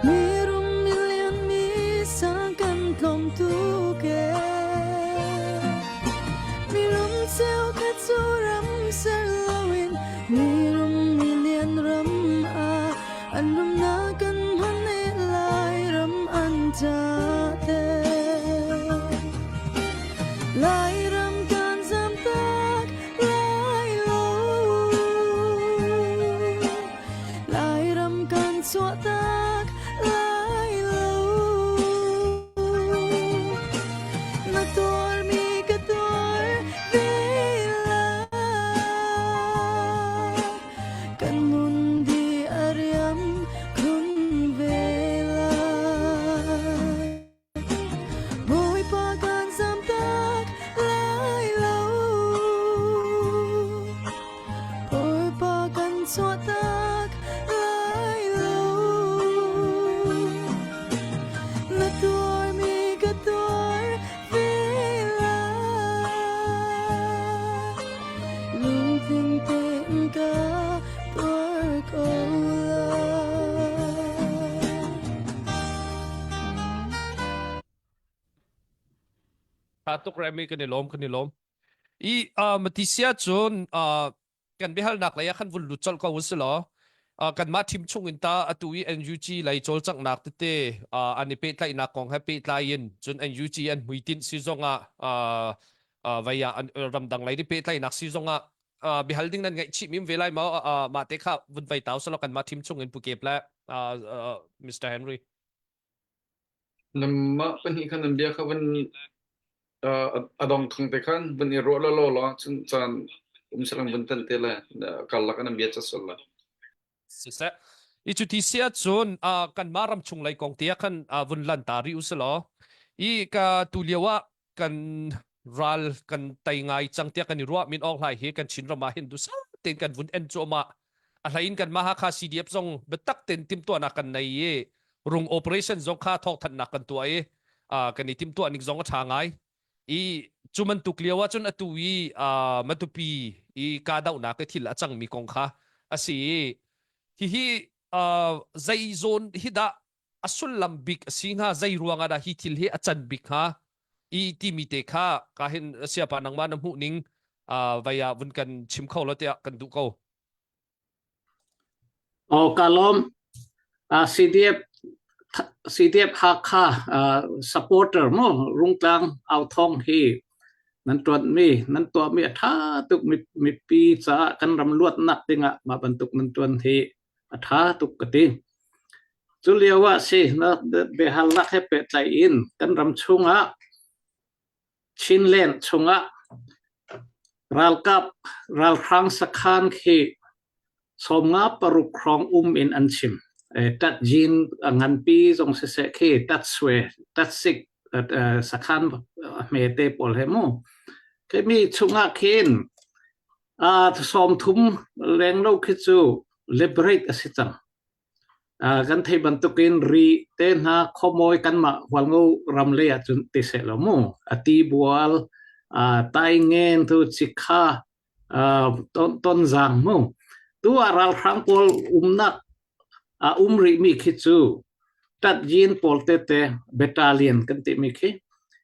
mi rum mi lian mi sang kan tlawm tuk ee mi rum cheukhat cu ram ser loin mi rum mi lian ram ah an rumnak kan hman ne lai ram an ca te Lairam kan zam tak lai lo Lairam kan chuah tak lai lo Na tuarmi ka tuar ve lai Kan nun di a riam khun ve lai Bawipa kan zamtak lai lo. Bawipa kan chuahtak lai lo. Na tuarmi ka tuar ve lai. Lungtling tein ka tuar ko lai. Tha tuk Remy kan i lawm kan i lawm. I uh, matisia cun uh, kan biahalnak lei ah khan vun lut colh ko u si law uh, kanmah team chung in ta atu i NUG lei cawlcanghnak tete uh, an i pehtlaihnak kong he pehtlai in cun NUG an hmuitinh si zong ah uh, uh, vei ah an ramdang lei ni pehtlaihnak si zong ah uh, bihal ding nan ngaih chih mi ve lai maw uh, mah te kha vun vai tau selaw kanmah team chung in Pu Kep le uh, uh, Mr. Henry. Nanmah pahnih khan nan bia kha van a dong thang te khan van i ruah law law cun caan um salang vun tan te le karlak ah nan bia ca sual lai. Siseh. I cu ti si ahcun kanmah ram chung lei kong te ah khan vun lan ta rih u si law i ka tu lio ah kan. ral kan tei ngai cang tiah kan i ruah Min Aung Hlaing hi kan Chin ram ah hin dusa tein kan vun en cuahmah. A hlei in kan mah Hakha CDF zong biatak tein timhtuahnak kan nei i rung operation zong kha thawngthanhnak kan tuah i kan i timhtuah ning zong a ṭha ngai. I cu bantuk lio ah cun atu i Matupi i kahdohnak i thil a cangmi kong kha a si i hihi zei zawn hi dah a sullam bik a si hnga zei ruangah dah hi thil hi a can bik hnga i timi te kha ka hin siapa nangmah na hmuh ning vai ah vun kan chim kho lo tiah kan duh ko. Aw ka lawm. CDF CDF Hakha supporter mu Rungtlang Authong hi nan tuanmi nan tuahmi a tha tuk mipi caah kan ram luatnak dingah mah bantuk nan tuan hi a ṭha tuk ka ti. Cu lio ah si na biahalnak he pehtlaih in kan ram chungah Chinland chungah ralkap ralhrang sakhan khi 56 hrawng um in an chim. Tatjin a nganpi zong siseh khi tatswe tatsik sakhan hmete pawl he mu. Khi chungah khin 30 lenglo khi cu liberate a si cang. Kan theih bantukin ri te hna khuamawi kanmah Hualngo ram lei ahcun ti seh law mu. A tibual, taingen tu cikha, tonzang mu. Tu ah ralhrang pawl umnak a um rihmi khi cu Tatyin pawl tete battalion kan timi khi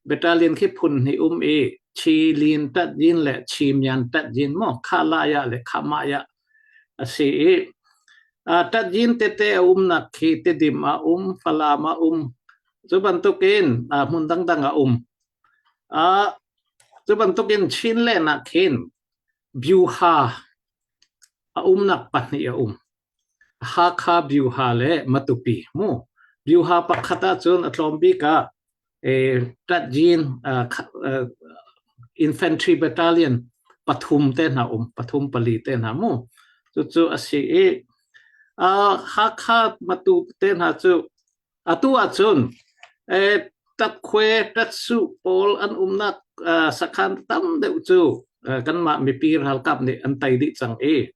battalion khi phun hnih um i Chilin Tatyin le Chimyan Tatyin maw kha lai ah le kha mah ah a si i Tatyin tete a umnak khi Tedim a um Falam a um cu bantukin hmun dangdang a um cu bantukin Chinland ah khin Byuha a umnak pahnih a um Hakha Byuha le Matupi mu. Byuha pakhat ahcun a tlawm bik ah Tatyin Infantry Battalion pathum te hna um, pathum pali te hna mu. Cucu a si i Hakha Matu te hna cu Atu ahcun tatkhuai, tatsuh pawl an umnak sakhan tam deuh cu kanmah mipi ralkap nih an tei dih cang i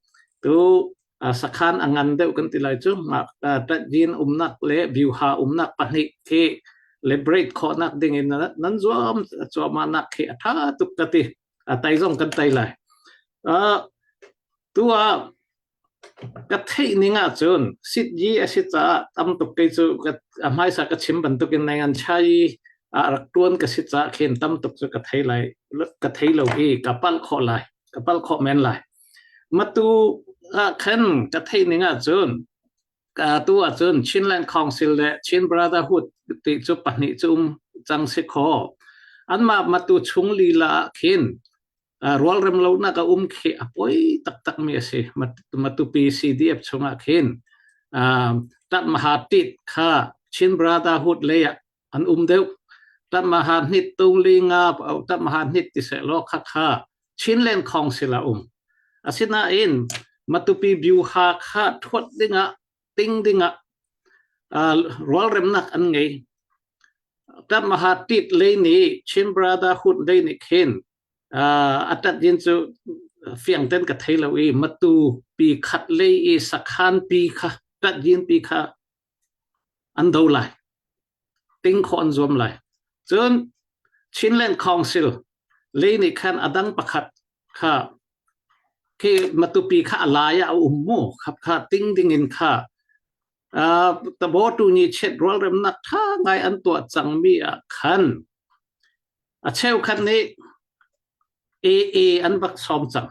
tu sakhan a ngan deuh kan ti lai cu mah tatyin umnak le byuha umnak pahnih khi liberate khawhnak ding in nan zuam cuahmah nak khi a tha tuk ka ti. A tai zong kan tai lai. Tu ah Ka theih ning ahcun sityi a si caah tam tuk kei cu a hmaisa ka chim bantukin nai-ngan chai ah rak ṭuan ka si caah khin tam tuk cu ka thei lai ka thei lo i ka palh khawh lai ka palh khawh men lai. Matu ah khan ka theih ning ahcun ka tu ahcun Chinland Council le Chin Brotherhood ti cu pahnih cu um cang si khaw. Anmah matu chung lila ah khin rualrem lonak a um khi a poi taktak mi a si. Matupi CDF chungah khin Tatmaha tit kha Chin Brotherhood lei ah an um deuh. Tatmaha hnit tungli nga Tatmaha hnit ti seh law kha kha Chinland Council a um. Asinain Matupi Byuha kha thuat dingah ting dingah rualremnak an ngei. Tatmaha tit lei nih Chin Brotherhood lei nih khin a tat din cu fiang ten ka thei lo i matu pi khat lei i sakhan pi kha tat din pi kha an do lai ting kho an zuam lai cun Chinland Council lei nih khan adang pakhat kha khi matupi kha a lai ah a um mu khap kha ting ding in kha tabo tu ni chet rual remnak tha ngai an tuah cangmi ah khan A cheukhat nih AA an rak sawm cang.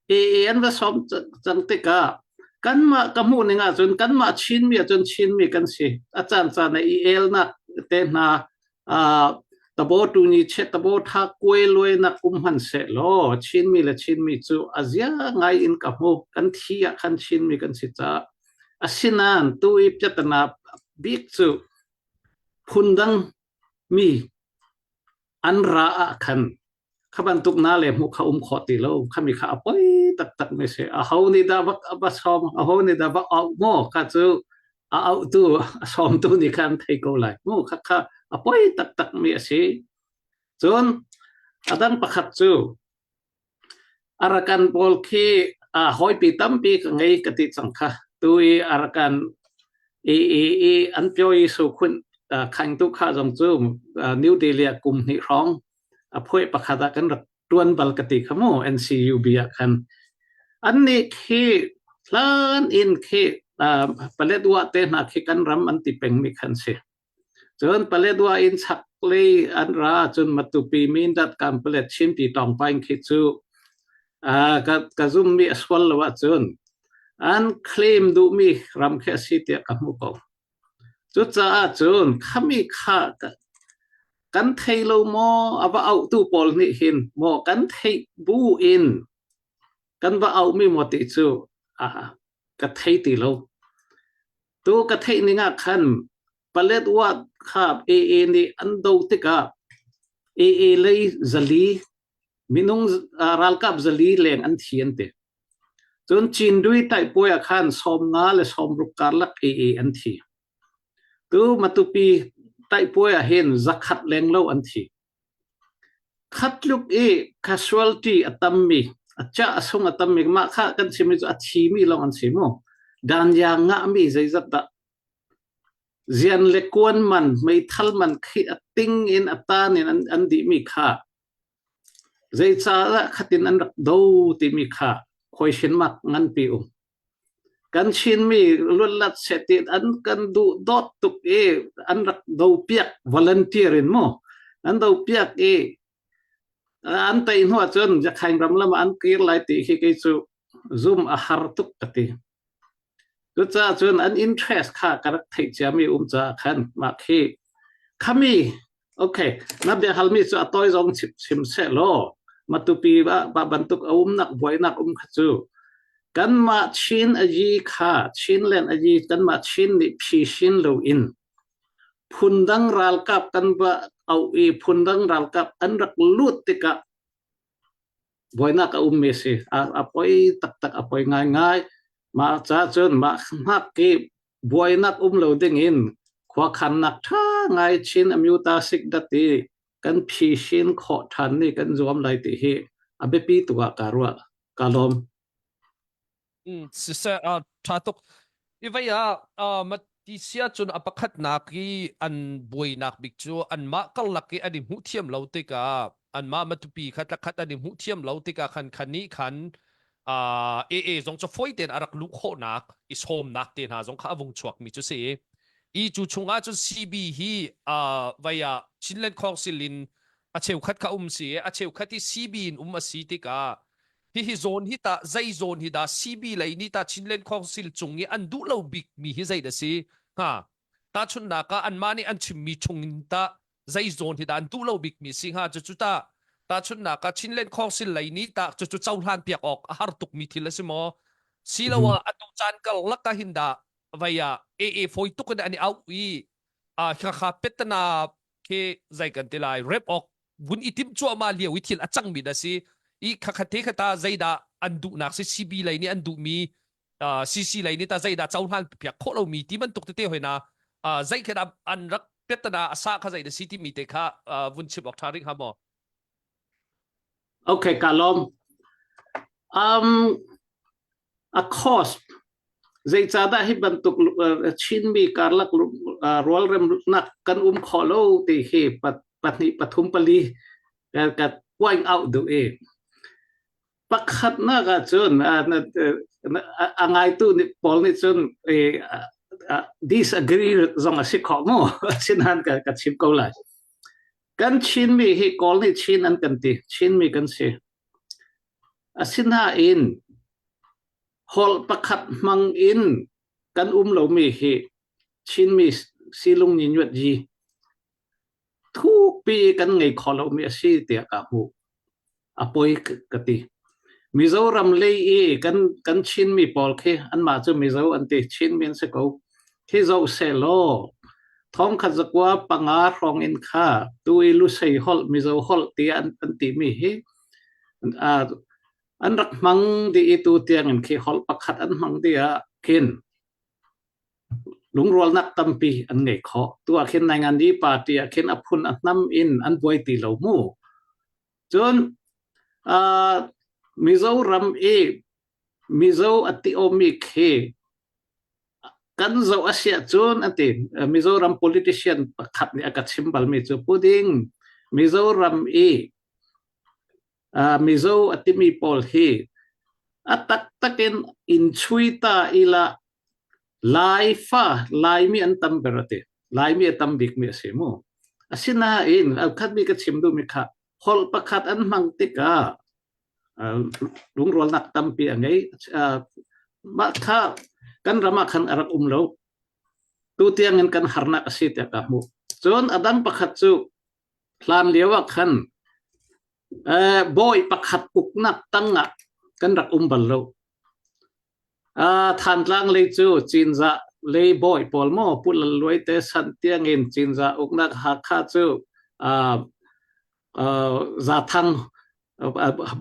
AA an va sawm cang tikah kanmah ka hmuh ning ahcun kanmah Chinmi ahcun Chinmi kan si. A caan caan ah i elnak te hna tabo tu ni che tabo tha kuai luai nak um hman seh law Chinmi le Chinmi cu a zia ngai in ka hmu. Kan thi ah khan Chinmi kan si caah. Asinain tu i piatana bik cu phundang mi an ra ah khan kha bantuk na le hmuh kha um khawh ti lo khami kha a poi taktak mi si a ho nih dah va va sawm a ho nih dah va auh maw kha cu a auhtu a sawmtu nih khan thei ko lai mu kha kha a poi taktak mi a si cun. A dang pakhat cu Arakan pawl khi hawipi tampi ka ngei ka ti cang kha. Tu i Arakan i i i an pyo i sukhunh khaingtu kha zong cu New Delhi ah kum hnih hrawng a phuai pakhat ah kan rak tuan bal ka ti kha mu NCUB ah khan. Annih khi hlan in khi Paletwa te hna khi kan ram an ti pengmi khan si. Cun Paletwa in chaklei an ra cun Matupi Mindat Kanpalet Chinpi Tawngpaing khi cu ka, ka zummi a sual lo ahcun an claim duhmi ram khi a si tiah ka hmu ko. Cucaah cun khami kha kan thei lo maw a va auhtu pawl nih hin maw kan theih bu in kan va auhmi maw ti cu ka thei ti lo. Tu ka theih ning ah khan Paletwa kha AA nih an do tikah AA lei zali minung ralkap zali leng an thi an ti. Cun Cindui taihpuai ah khan 50 le 60 karlak AA an thi. Tu Matupi taihpuai ah hin 100 leng lo an thi. Khatluk i casualty a tammi, a cah a sung a tammi, mah kha kan chimmi cu a thimi lawng an si mu. Danya ngahmi zeizat dah zian le kuan man, meithal man khi a ting in a tan in an, an dihmi kha zeicahdah khatin an rak do timi kha question mark nganpi um. Kan Chinmi luatlat seh ti an kan duh dawt tuk i an rak do piak volunteer in mu an do piak i an tei hnu ahcun Yakhain ram lam ah an kir lai ti khi kei cu zum a har tuk ka ti. Cucaah cun an interest kha ka rak theih ciami um caah khan mah khi khami Okay, na biahalmi cu a tawi zong chim, chim seh law Matupi ah ba bantuk a umnak buainak um kha cu kanmah Chin ayi kha Chinland ayi kanmah Chin nih phisin loin phundang ralkap kan va auh i phundang ralkap an rak lut tikah buainak a ummi a si. A, a poi taktak a poi ngaingai. Mah caah cun mah hngak i buainak um lo ding in khuakhannak ṭha ngai Chin Amyota Sikdat i kan phisin khawh ṭhan ni kan zuam lai ti hi a biapi tuk ah kaa ruah. Kaa lawm. Siseh, ṭha tuk. I vei ah ti sia cun a pakhatnak i an buainak bik cu anmah karlak i an i hmuh thiam lo tikah anmah Matupi kha tlakhat an i hmuh thiam lo tikah khan khan nih khan AA zong cu fawi tein a rak luh khawhnak i sawmnak te hna zong kha a vung chuakmi cu si i cu chungah cun CB hi vei ah Chinland Council in a cheukhat kha um si i a cheukhat hi CB in um a si tikah hihi zawn hi tah zei zawn hi dah CB lei nih tah Chinland Council cung i an duh lo bik mi hi zei dah si hnga tahchunhnak ah anmah nih an chimmi chung in tah zei zawn hi dah an duh lo bik mi si hnga cucu tah tahchunhnak ah Chinland Council lei nih tah cucu cohlan piak awk a har tuk mi thil a si maw siloah atu caan karlak ah hin dah vei ah AA fawi tuk in an i auh i khakha petana khi zei kan ti lai rep awk vun i timh cuahmah lio i thil a cangmi dah si i khakhat te khata zeidah an duhnak si CB lei nih an duhmi CC lei nih ta zeidah cohlan piak khawh lomi ti bantuk tete hoina zei khi dah an rak petana a sa kha zei dah si timi te kha vun chim awk ṭha rih hnga maw? Okay, ka lawm. Um, a cost zeicahdah hi bantuk Chinmi karlak rualremnak kan um khawh lo ti hi pahnih pathum pali ka point out duh i pakhatnak ah cun a ngaitu nih pawl nih cun disagree zong a si khawh mu asinain ka chim ko lai kan Chinmi hi Kawl nih Chin an kan ti Chinmi kan si Asinain holh pakhat hmang in kan um lomi hi Chinmi silung nyinyuat-yi thukpi kan ngei kho lomi a si tiah ka hmuh. A poi ka ti. Mizoram lei i kan kan Chinmi pawl khi anmah cu Mizo an ti Chinmi an si ko. Khi zoh sehlaw thongkhat zakua panga hrawng in kha tu i Lusei holh Mizo holh tiah an, an timi hi an rak hmang dih i tu tiangin khi holh pakhat an hmang dih ah khin lungrualnak tampi an ngei khawh. Tu ah khin Naingandi party ah khin a phun a hnam in an buai ti lo mu. Cun uh, Mizoram i Mizo a ti omi khi kan zoh a si ahcun an ti. Mizoram politician pakhat nih a ka chim balmi cu puding Mizoram i uh, Mizo a timi pawl hi a taktak in in chui ta ila Laifa Laimi an tam ber a ti. Laimi a tam bikmi a si mu. Asinain alkhatmi ka chim duhmi kha holh pakhat an hmang tikah lungrualnak tampi a ngei. Mah kha kan ram ah khan a rak um lo. Tu tiangin kan harnak a si tiah ka hmuh. Cun a dang pakhat cu hlan lio ah khan bawi pakhat uknak tangah kan rak um bal lo. Thantlang lei cu Cinzah lei bawi pawl maw Pu Lal Luai te san tiangin Cinzah uknak Hakha cu Zathang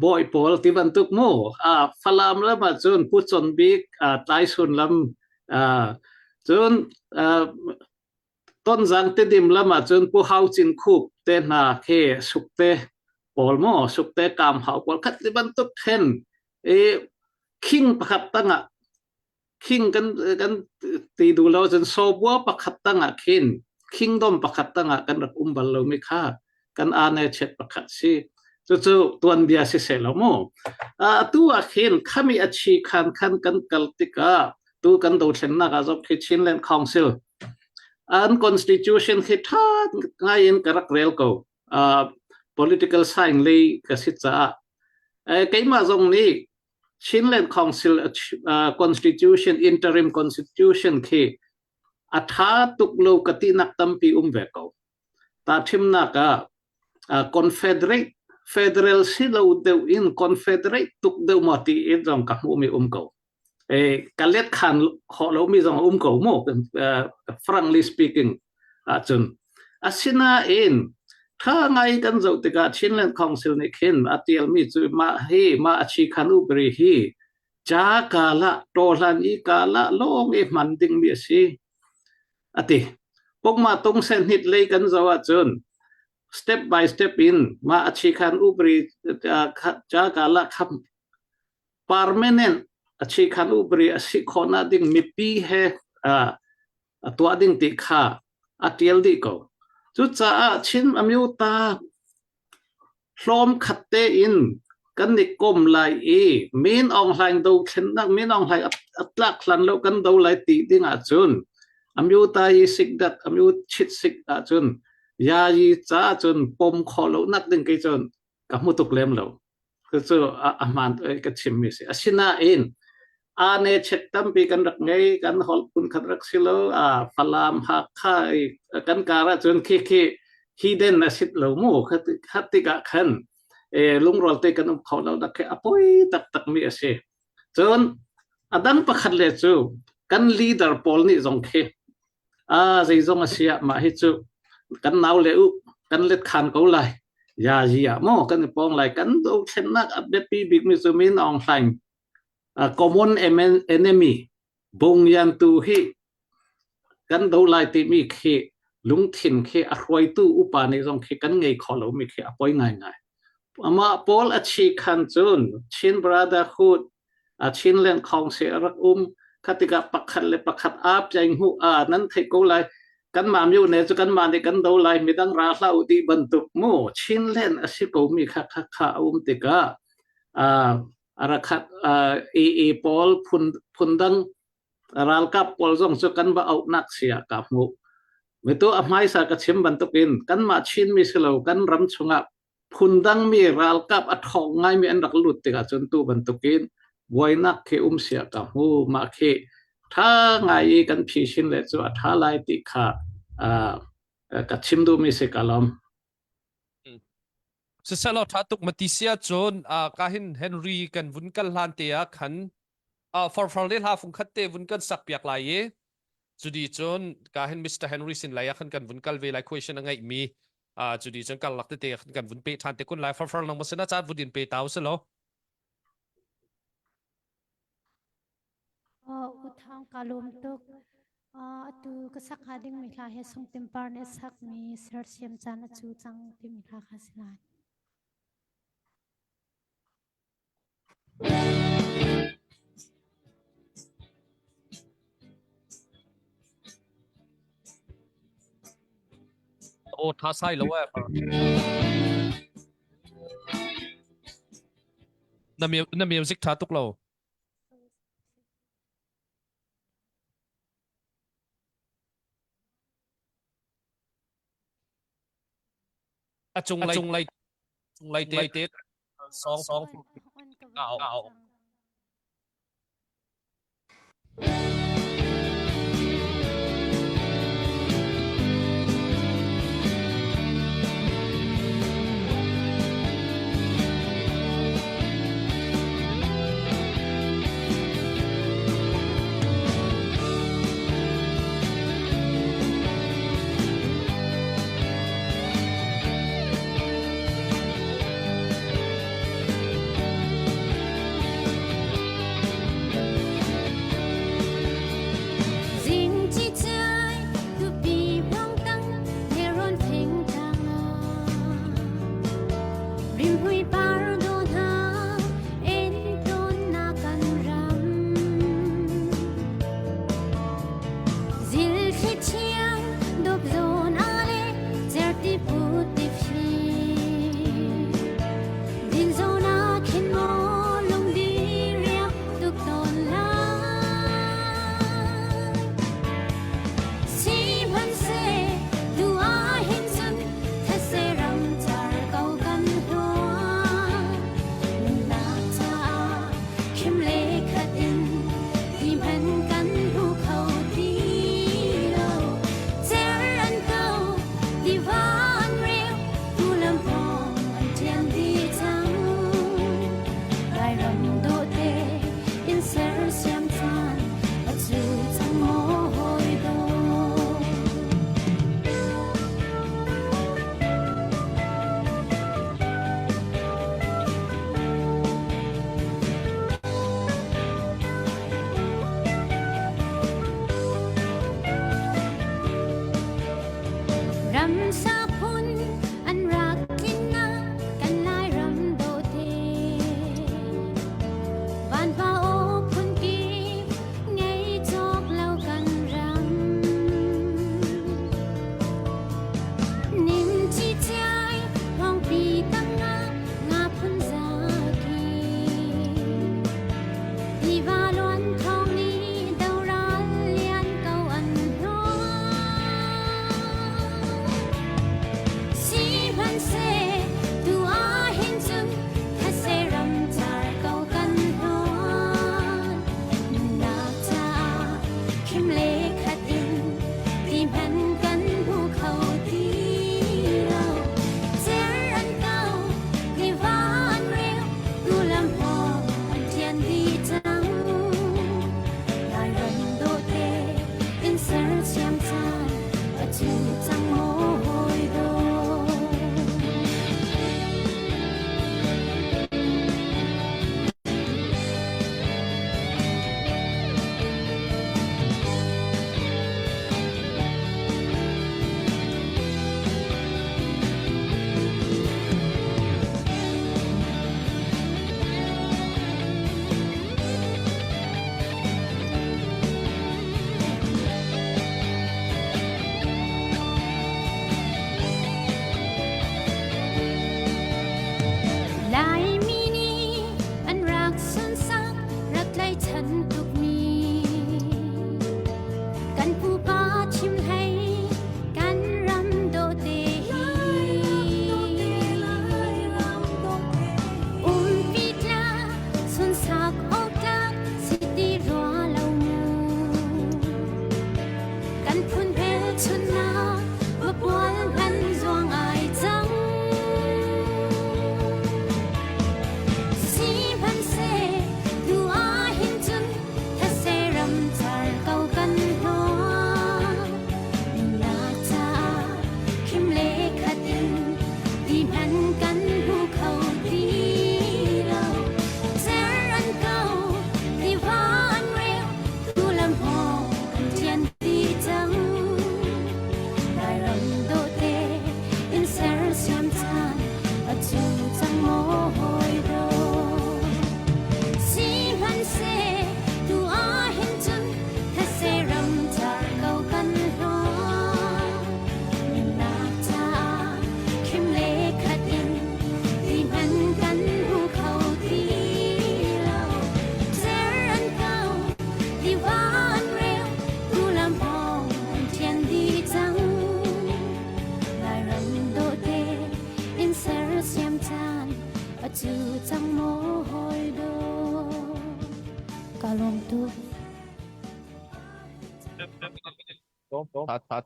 bawi pawl ti bantuk mu. Falam lam ah cun Pu Con Bik Tlaisun lam cun Tonzang Tedim lam ah cun Pu Hau Cin Khup te hna khi Sukte pawl maw Sukte Kaam Hau pawl khat ti bantuk khin i khing pakhat tangah khing kan kan ti duh lo cun sawbua pakhat tangah khin kingdom pakhat tangah kan rak um bal lomi kha kan ane chet pakhat si cucu tuanbia si seh lo mu atu ah khin khami a chi khan khan kan kal tikah tu kan dothlennak ah zong khi Chinland Council an constitution khi tha ngai in ka rak rel ko uh, political science lei ka si caah keimah zong nih Chinland Council uh, constitution interim constitution khi a tha tuk lo ka ti nak tampi um ve ko ta thimnak ah uh, confederate federal si lo deuh in confederate tuk deuh ma ti in zong ka hmu mi um ko ka let khan khawh lomi zong a um ko mu frankly speaking ahcun asinain tha ngai kan zoh tikah Chinland Council nih khin a tialmi cu mah hi mah a chi khan upri hi cha kala tohlan i kala lawng i hman dingmi a si ati pokma tung sen hit lei kan zoh ahcun step by step in ma a chi khan upri cha kala kham Permanent a chikhan upri a si khawhnak ding mipi he a tuah ding ti kha a tial dih ko. Cucaah Chin Amyota hlawm khat tein kan i kom lai i Min Aung Hlaing dothlennak Min Aung Hlaing a tlak hlan lo kan do lai ti ding ahcun Amyota yi sikdat amyu chit sik ahcun yayi ca cun pom khawh lo nak ding kei cun ka hmu tuk lem lo. Cucu a hmaan ka chimmi si. Asinain ane chet tampi kan rak ngei, kan holh phun khat rak si lo, a Falam, Hakha kan kar ahcun khi khi hidden a sit lo mu. Khat tikah khan lungrual te kan um kho lo dak khi a poi taktak mi a si. Cun a dang pakhat le cu kan leader pawl nih zong khi A zeizong a si ah mah hi cu kan nau le u kan let khan ko lai. Ya yi ah maw kan i pawng lai kan dothlennak a biapi bikmi cu Min Aung Hlaing uh, common enemy Bungyan tu hi kan do lai timi khi lungthin khi a hruaitu upa nih zong khi kan ngei kho lomi khi a poi ngaingai. Amah pawl a chi khan cun Chin Brotherhood a Chinland Council a rak um kha tikah pakhat le pakhat aa piaing hmu a nan theih ko lai kanmah myo ne cu kanmah nih kan do lai midang ra hlah u ti bantuk mu Chinland a si ko mi kha kha kha a um tikah a rakhat AA pawl phun phundang ralkap pawl zong cu kan va auhnak sia ka hmu mitu a hmaisa ka chim bantukin kanmah Chinmi si lo kan ram chungah phundangmi ralkap a ṭhawng ngaimi an rak lut tikah cun tu bantukin buainak khi um sia ka hmu mah khi ṭha ngai i kan phisin le cu a ṭha lai ti kha ka chim duhmi si ka lawm. Siselaw ṭha tuk mati sia cun ka hin Henry kan vun kal hlan te ah khan farfar le hla fung khat te vun kan sak piak lai i Cudi cun ka hin Mr. Henry sin lei ah khan kan vun kal ve lai question a ngeih mi uh, cudi cun karlak tete khan kan vun pe ṭhan te kun lai farfar nang masin a caan vun in pe tau si lo. U Thang ka lawm tuk. Atu ka sak hnga dingmi hla hi Sungtim Par nih a sakmi sersiam caan a cu cang timi hla kha si lai. Aw tha sai lo eh. Na music tha tuk lo. A cung lei cung lei cung lei te te song song au au. cu cang maw hawi dawt ka lawm tuk. That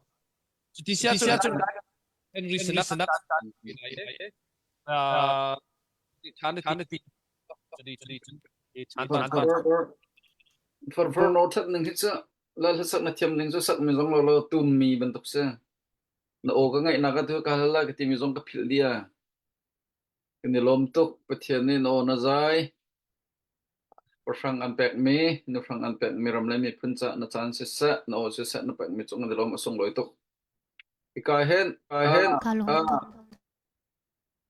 Cuti sia cun Henry Sanak chan ti For for no that ning hi cu la hlasak na thiam ning cu sak mi zong lo lo tum mi bantuk si. Na aw ka ngaih nak atu ka hal lai ka ti mi zong ka philh dia. Kan i lawm tuk Pathian nih na aw na zai. Pahrang an pekmi, nuhrang an pekmi ram le miphun ca na caan siseh, na aw siseh na pekmi cung an i lawm a sunglawi tuk. Hika hin, hin, Ka lawm tuk.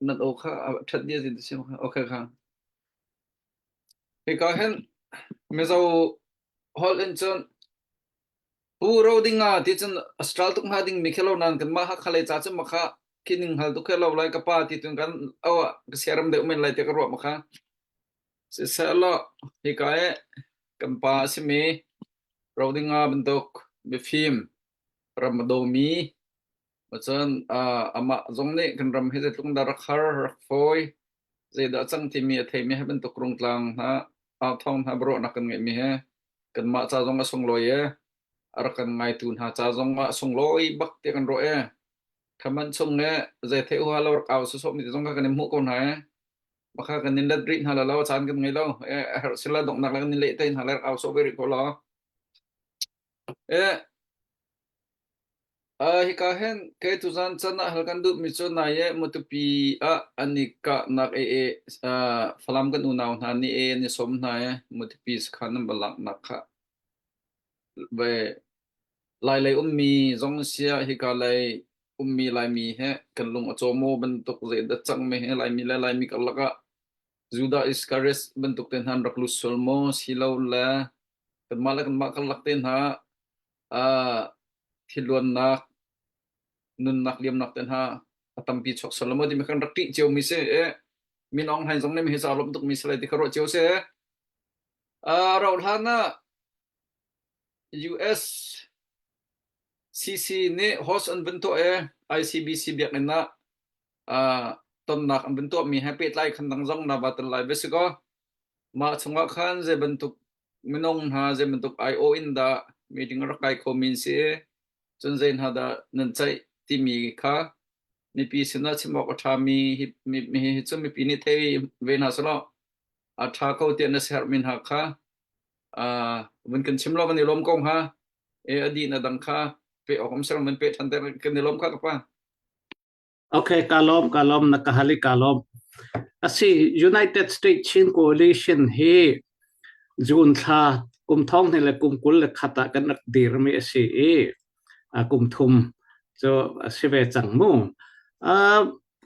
Nan aw kha a ṭhat dia zin ti sim kha. Okay kha. Hika hin Mizo holh in cun Pu ro ding ah ti cun Astral tuk hnga ding mi khi lo nan kanmah Hakha lei ca cun makha khi ning hal tuk khi lo lai ka pa ti tun kan aw ka siaram deuh men lai ti ka ruah makha. Sisehlaw hika i kan pa a simi Rodinga bantuk mifim ram a dawmi cun amah zong nih kan ram hi zeitluk in dah rak har rak fawi zeidah a cang timi a theimi he bantuk rungtlang hna authawng hna biaruahnak kan ngeihmi he kanmah ca zong a sunglawi i a rak kan ngaitu hna ca zong ah a sunglawi bak tiah kan ruah i khaman chung i zei theih huaha lo rak au sawsawhmi te zong kha kan in hmuh ko hna i Maka kan in let rih hna la lo caan kan ngei lo. Eh a herh sila donghnak le kan in leh te hna le rak au sawh ve rih ko law. Eh hika hin kei tuzan chan ah hal kan duh mi cu nai e Matupi ah an i kahnak e e Falam kan unau hna nih e an i sawm hna e Matupi sakhan an va laknak kha ve Lailei ummi zong siah hika lei ummi Laimi he kan lung a caw maw bantuk zeidah cangmi he Laimi le Laimi karlak ah Judah Iskariot bantuk te hna an rak lut sual maw silo le kanmah le kanmah karlak te hna ah thilluannak nunnak liamnak te hna a tampi chuak sual maw timi kan rak ṭih ciomi si i Min Aung Hlaing zong nih hi ca lawmh tukmi si lai ti kha ruah cio si. Uh, rauh hlan ah US CC nih host an vun tuah i ICBC biakinn ah uh, tonnak an vun tuahmi he pehtlai khan dang zong na va tel lai ve si kaw mah chungah khan zei bantuk minung hna zei bantuk IO in dah meeting a rak kai khomi an si cun zei hna dah nan ceih timi kha mipi sinah chim awk a ṭhami hi mi, mi, hi cu mipi nih thei ve hna selaw a ṭha ko tiah na siaherhmi hna kha uh, vun kan chim lo kan i lawm ko hnga e a dih na dang kha pe awk um ser man pe than ter kan i lawm kha ka pa. Okay, ka lawm ka lawm na ka hali ka lawm. Asi United States Chin Coalition hi June thla kum thong ni le kum 21 ah kan rak dirmi a si i kum thum cu a si ve cang mu.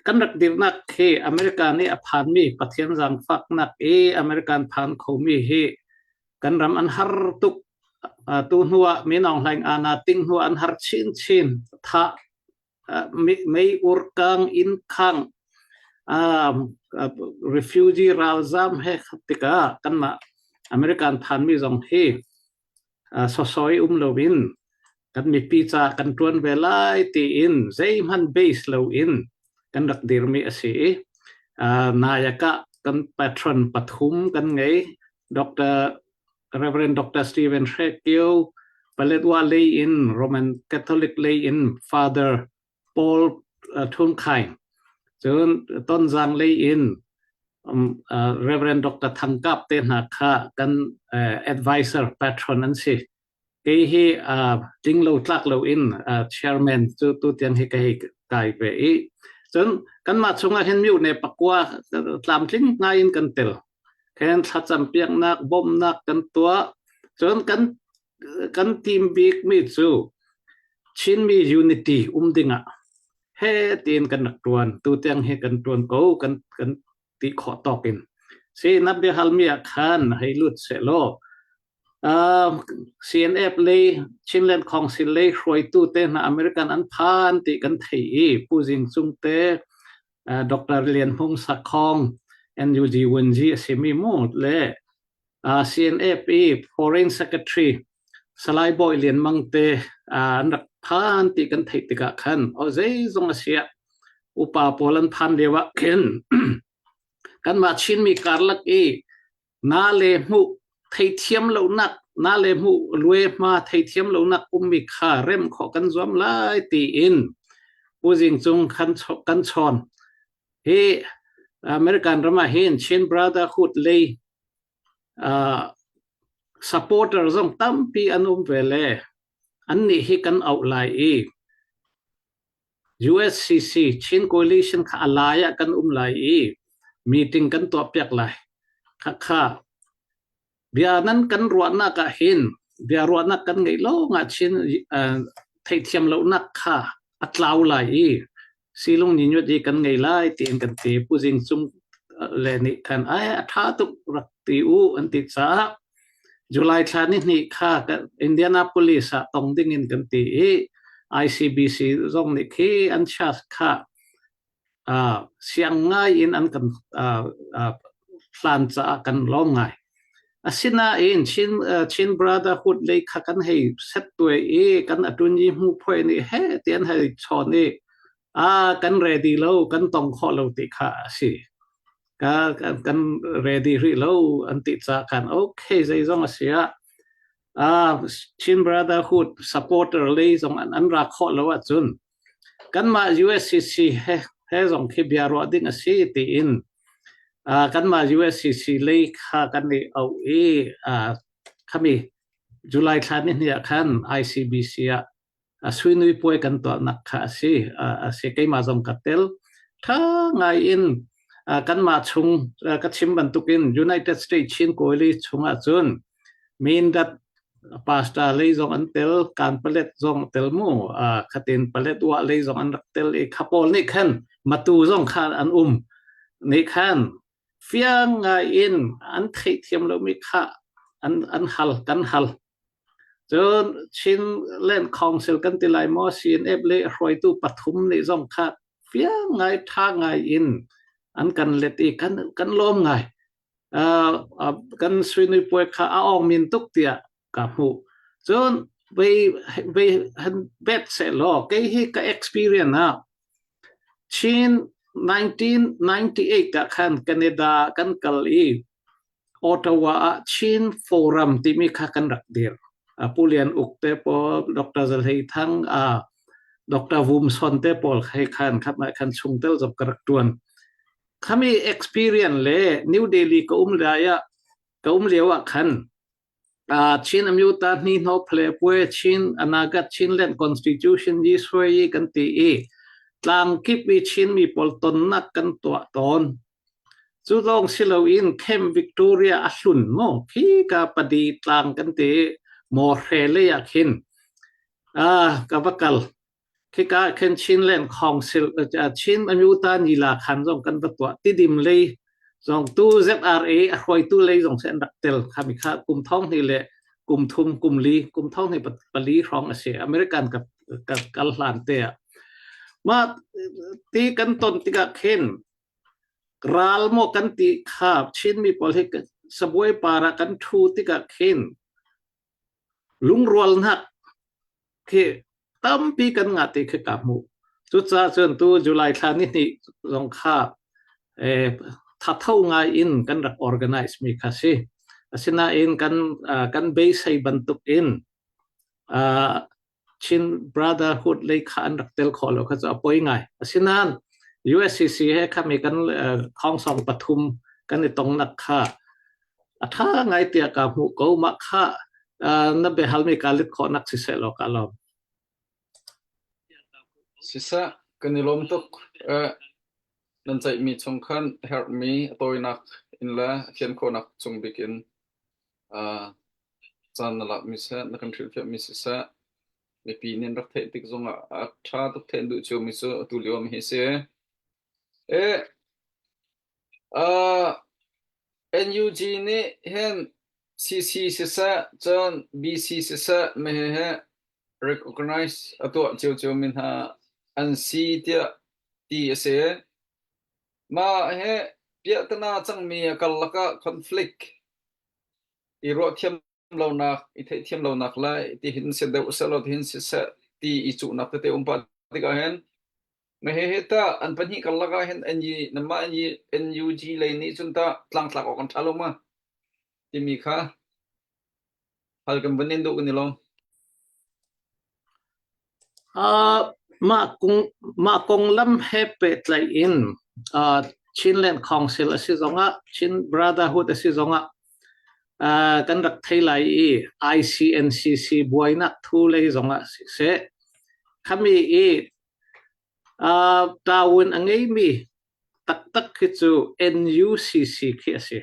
Kan rak dirnak hi America nih a phanmi Pathian zaangfaknak i American phan khomi hi kan ram an har tuk. Tu hnu ah Min Aung Hlaing ana ting hnu an har chinchin. Tha mei ur kang inn khang refugee ralzam he tikah kanmah American phanmi zong hi sawsoi um loin kan mipi ca kan ṭuan ve lai tiin zeihmanh base loin kan rak dirmi a si i nayaka kan patron pathum kan ngei. Dr. Reverend Dr. Stephen Hre Kio, Paletwa lei in Roman Catholic lei in Father Paul Thun Khaing, cun Tonzang lei in Reverend Dr. Thang Kap te hna kha kan advisor patron an si. Kei hi tling lo tlak lo in chairman cu tu tiang hi ka hei kai ve i cun kanmah chungah hin myone pakua tlamtling ngai in kan tel. Khen thlacam piaknak bawmhnak kan tuah. Cun kan kan team bik mi cu Chinmi unity um dingah he tiin kan rak tuan. Tu tiang hi kan tuan ko kan kan ti khawh tawk in. Si na biahal mi ah khan hei lut seh law CNF lei Chinland Council lei hruaitu te hna American an phan ti kan thei i Pu Zing Cung te Dr. Lian Hmung Sakhong NUG Wenji a simi mu le CNF i Foreign Secretary Salai Bawi Lian Mang te an rak phan ti kan theih tikah khan o zeizong a siah upa pawl an phan lio ah khin. Kanmah Chinmi karlak i na le hmuh theithiam lonak na le hmuh lue hma theithiam lonak ummi kha rem khawh kan zuam lai tiin Pu Zing Cung kan kan chawn. Hi American ram ah hin Chin Brotherhood lei uh, supporter zong tampi an um ve le an nih hi kan auh lai i USCC Chin Coalition kha a lai ah kan um lai i meeting kan tuah piak lai. Khakha bia nan kan ruahnak ah hin bia ruahnak kan ngeih lawng ah Chin uh, theihthiam lonak kha a tlau lai i silung ni nyut i kan ngei lai tiin kan ti. Pu Zing Cung le nih khan ai a tha tuk rak ti u an ti caah July thla ni hnih kha Indianapolis ah tong ding in kan ti i ICBC zong nih khi an church kha uh, siang ngai in an kan uh, uh, hlan caah kan lawm ngai. Asinain Chin, uh, Chin Brotherhood lei kha kan hei set tuai i kan atun yi hmu phoi nih he tian hei chawn i a kan ready lo kan tong khawh lo ti kha a si. Ka kan, kan ready rih lo an ti ca khan okay zeizong a si ah ah Chin Brotherhood supporter lei zong an an ra khawh lo ahcun kanmah USCC he he zong khi bia ruah ding a si tiin uh, kanmah USCC lei kha kan i auh i uh, khami July thla ni hnih ah khan ICBC ah a suinui puai kan tuahnak kha a si a si keimah zong ka tel tha ngai in kanmah chung ka chim bantukin United States Chin Kawili chungah cun Mindat pastor lei zong an tel kan palet zong tel mu khatin palet wa lei zong an rak tel i kha pawl nih khan matu zong kha an um nih khan fiang ngai in an theihthiam lomi kha an an hal kan hal Cun Chinland Council kan ti lai maw CNF le hruaitu pathum nih zong kha fiang ngai ṭha ngai in an kan let i kan kan lawm ngai. Uh, uh, kan suinui puai kha a awng min tuk tiah ka hmuh. Cun vei vei han bet seh law kei hi ka experience ah Chin 1998 ah khan Canada kan kal i Ottawa ah Chin Forum timi kha kan rak dir. Pu Lian Uk te pawl, Dr. Zal Hlei Thang, Dr. Vum Son te pawl he khan khat mah khan chungtel zong ka rak tuan. Khami experience le New Delhi ka um lai ah ka um lio ah khan Chin Amyota hni hno phle pue Chin Anagat Chinland Constitution yi suai kan ti i tlang kip i Chin mi pawl tonnak kan tuah tawn. Cu lawng si loin Camp Victoria a hlun maw khi ka padi tlang kan ti maw hre lei ah khin ah ka va kal. Khika ah khin Chinland Council Chin Amyota Nila khan zong kan va tuah. Tidim lei zong tu ZRA a hruaitu lei zong se an rak tel. Khami kha kum thong hnih le kum thum kum li kum thong hnih pali hrawng a si. American ka ka kal hlan te ah. Mah ti kan ton tikah khin ral maw kan ti kha Chinmi pawl hi sabuai par ah kan thu tikah khin lungrualnak khi tampi kan ngah ti khi ka hmuh. Cucaah cun tu July thla ni hnih zong kha eh, thatho ngai in kan rak organize mi kha si. Asinain kan uh, kan beisei bantuk in uh, Chin Brotherhood lei kha an rak tel khawh lo kha cu a poi ngai. Asinain USCC he khami kan khongsong pathum kan i tongnak kha a tha ngai tiah ka hmuh ko mah kha na biahalmi ka let khawhnak siseh law ka lawm. Siseh, kan i lawm tuk. Nan ceihmi chung khan herhmi a tawinak in le a fian khawhnak cung bik in caan na lakmi seh, na kan hrilhfiahmi siseh, mipi nih an rak theih tik zongah a ṭha tuk theih an duh ciomi cu atu lio mi hi si. Eh, uh, NUG nih hin CC siseh, cun BC siseh, mehehe recognize a tuah ciocio mi hna an si tiah ti a si. Mah hi piahtana cangmi a karlak ah conflict i ruahthiam lonak, i theihthiam lonak le tihin si deuh sehlaw tihin siseh ti i cuhnak tete um pah tikah hin. Na he he ta an pahnih karlak ah hin NG namah NG NUG lei nih cun ta tlangtlak awk an ṭha lo ma timi kha hal kan van in duh kan i lawm. Uh, mah kong mah konglam he pehtlaih in uh, Chinland Council a si zongah Chin Brotherhood a si zongah uh, kan rak thei lai i ICNCC buainak thu lei zongah siseh khami i uh, tawun a ngeimi taktak khi cu NUCC khi a si.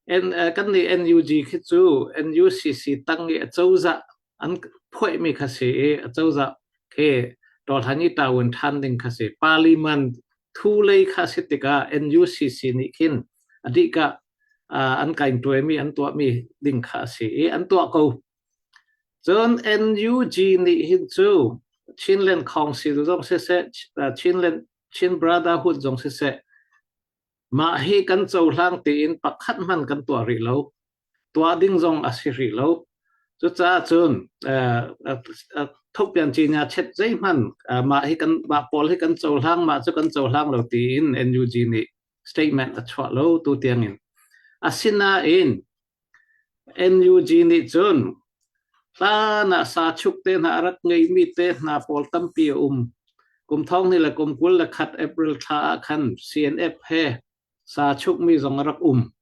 N, uh, kan nih NUG khi cu NUCC tang i acozah an phoihmi kha si i acozah khi tawlhan i tawun ṭhan ding kha si. Parliament thu lei kha si tikah NUCC nih khin a dihka uh, an kain tuaimi an tuahmi ding kha a si i an tuah ko. Cun NUG nih hin cu Chinland Council zong siseh, Chinland Chin Brotherhood zong siseh, mah hi kan cohlang tiin pakhat hmanh kan tuah rih lo. Tuah ding zong a si rih lo. Cucaah cun thukpian cinya chet zeihmanh mah hi kan mah pawl hi kan cohlang mah cu kan cohlang lo tiin NUG nih statement a chuah lo tu tiangin. Asinain NUG nih cun hlan ah sachuk te hna a rak ngeimi te hna pawl tampi a um. Kum thong hnih le kum 21 April thla ah khan CNF he sachukmi zong a rak um.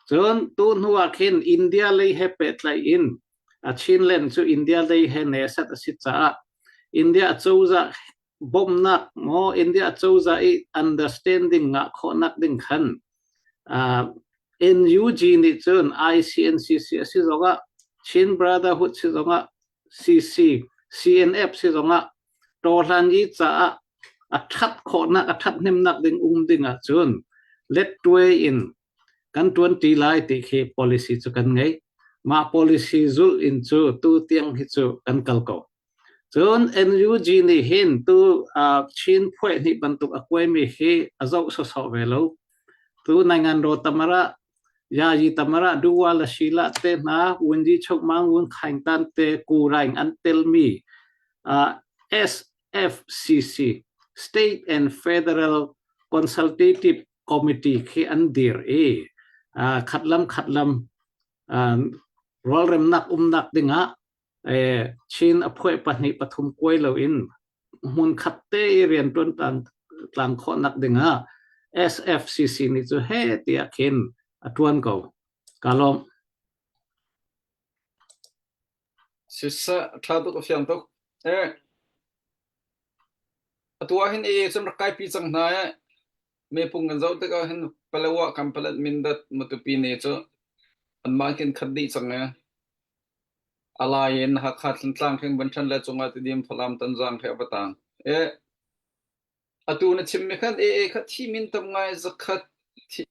Cun tu hnu ah khin India lei he pehtlaih in a Chinland cu India lei he nesat a si caah India cozah bawmhnak maw India cozah i understanding ngah khawhnak ding khan uh, NUG nih cun ICNCC a si zongah Chin Brotherhood si zongah CC CNF si zongah tawhlan i caah a that khawhnak a that hnemnak ding um ding ahcun letwe in kan tuan ti lai ti khi policy cu kan ngei mah policy zulh in cu tu tiang hi cu kan kal ko Cun NUG nih hin tu uh, Chin phuai hnih bantuk a kuaimi hi a zoh sawsawh ve lo. Tu Nainganro Tamara, Yayi Tamara, Duwa la Shila te hna, Wunji Chokmang Wun Khaing Tan te Kuraing an telmi uh, SFCC, State and Federal Consultative Committee khi an dir i uh, khatlam khatlam uh, rualremnak umnak dingah Chin a phuai pahnih pathum kuai loin hmunkhat te i rianṭuan tlang khawhnak dingah SFCC nih cu he tiah khin a ṭuan ko. Ka lawm. Siseh, ṭha tuk a fiang tuk. Eh, atu ah hin AA cun rak kaipi cang hna eh. Mepung kan zoh tikah hin Palawa Kampalet Mindat Matupi ne cu anmah khin khat dih cang eh. A lai in Hakha Thantlang khin van ṭhan le cungah Tidim Falam Tonzang khi a va tang. E, atu na chimmi khan AA kha thi min tam ngai zakhat thi,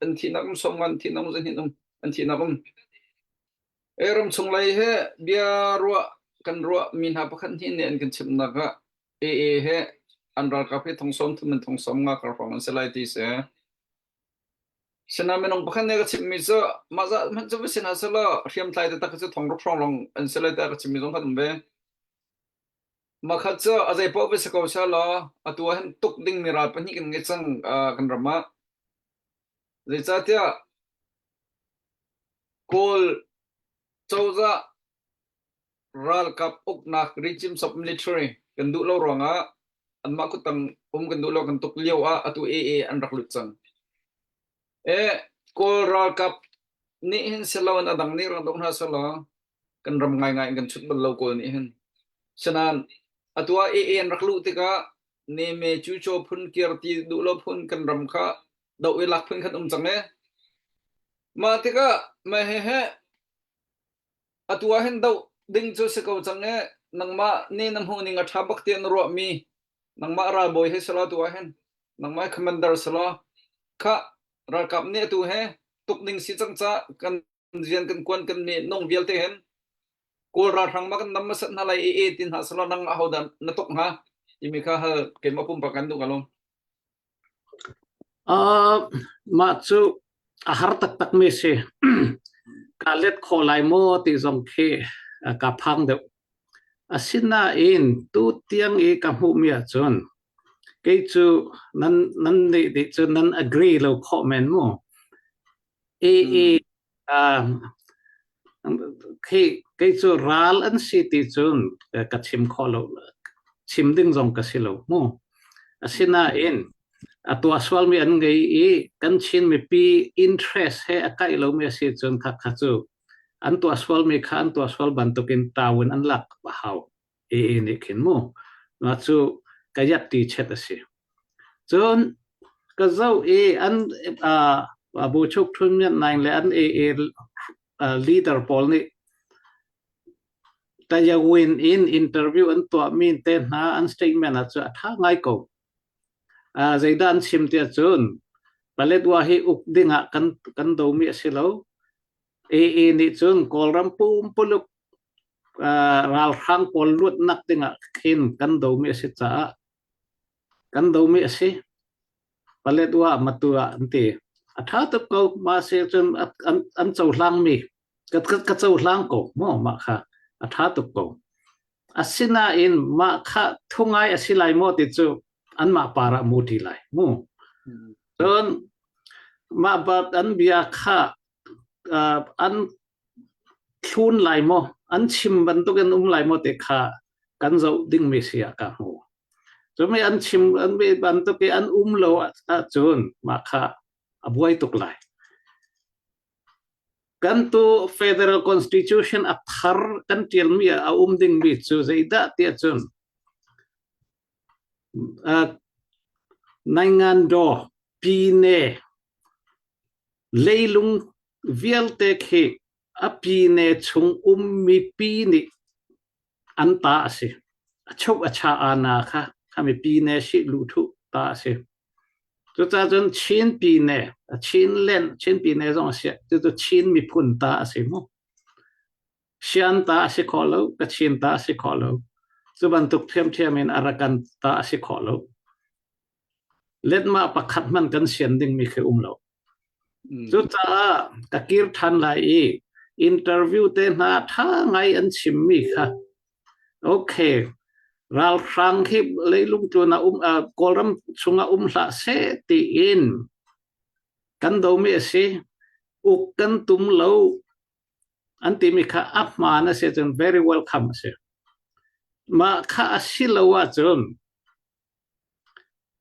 an thihnak um som ngan thihnak um zahnih um an thihnak um. E ram chung lei he bia ruah kan ruah mi hna pakhat hnih nih an kan chimnak ah AA he an ralkap hi thong sawm thum in thong sawm nga kar hrawng an si lai ti si. Sinain minung pakhat nih a ka chimhmi cu mah zah hmanh cu va si hna sehlaw hriamtlai taktak cu thong ruk hrawng lawng an si lai tiah a ka chimmi zong kan um ve. Mah khat cu a zei paoh va si ko sehlaw atu ah hin tuk dingmi ral pahnih kan ngei cang uh, kan ram ah. Zeicahtiah Kawl cozah ralkap uknak regime of military kan duh lo ruangah anmah kuttang um kan duh lo kan tuk lio ah atu AA an rak lut cang. E Kawl ralkap nih hin siloin a dang nih rak doh hna selaw kan ram ngaingai in kan chut bal lo Kawl nih hin. Sinain atu ah AA an rak luh tikah neme cucaw phun kir ti duh lo phun kan ram kha doh i lak phun khan um cang e. Mah tikah mah hehe Atu ah hin doh ding cu si ko cang i nangmah nih na hmuh ning a ṭha bak tiah na ruahmi nangmah ralbawi hi si law atu ah hin nangmah commander si law khah ralkap nih atu he tuk ding si cang ca kan rian kan kuan kan mi nung vialte hin Kawl ralhrang ma kan nam masat hna lai e ti hna selaw nang ahodah na tuk hnga timi kha hal keimah pumpak kan duh kalong Uh, mah cu a har taktakmi si. Kaa let kho lai maw ti zong khi ka phang deuh. Asinain tu tiang i ka hmuhmi ahcun. Kei cu nan nan nih nih cun nan agree lo khawh men mu. AA khi kei cu ral an si ti cun ka chim khawh lo chim ding zong ka si lo mu. Asinain a tuah sualmi an ngei i kan Chin mipi interest he a kaih lomi a si cun kha kha cu an tuah sualmi kha an tuah sual bantukin tawin an lak a hau. AA nih khin mu mah cu ka yat ti chet a si. Cun ka zoh i an uh, Bu Chuk Thun Myat Naing le an AA leader pawl nih Tayawin in interview an tuahmi te hna an statement ah cu a tha ngai ko. Uh, zeidah an chim tiah cun Paletwa hi uk ding ah kan kan domi a si lo. AA nih cun Kawlram pumpuluk ralhrang pawl luatnak dingah khin kan domi a si caah kan domi a si. Paletwa Matu ah an ti. A ṭha tuk ko. Mah si cun an, an cohlangmi ka, ka, ka cohlang ko maw mah kha a ṭha tuk ko. Asinain mah kha thungai a si lai maw ti cu anmah par ah mu ṭi lai mu. Cun mah bat an bia kha uh, an thlun lai maw an chim bantukin um lai maw ti kha kan zoh dingmi si ah ka hmu. Cumi an chim an mi bantuk i an um lo ahcun mah kha a buai tuk lai. Kan tu federal constitution a thar kan tialmi ah a um dingmi cu zeidah tiah cun uh, Naingandaw Pine leilung vialte khi a pine chung ummi pi nih an ta a si. A chuk a cha ana kha khami pine si lu thu ta a si. Cucaah cun Chin pine, Chin len, Chin pine zong a si. Cucu Chin miphun ta a si mu. Shan ta a si kho lo, Kachin ta a si kho lo. Cu bantuk ṭhiamṭhiam in Arakan ta a si kho lo. Letmah pakhat hmanh kan sian dingmi khi um lo. Cucaah ka kir ṭhan lai i interview te hna ṭha ngai an chimmi kha okay ralhrang hi leilung tlun ah um uh, Kawlram chungah um hlah seh tiin kan domi a si uk kan tum lo an timi kha a hmaan a si cun very welcome a si mah kha a si lo ahcun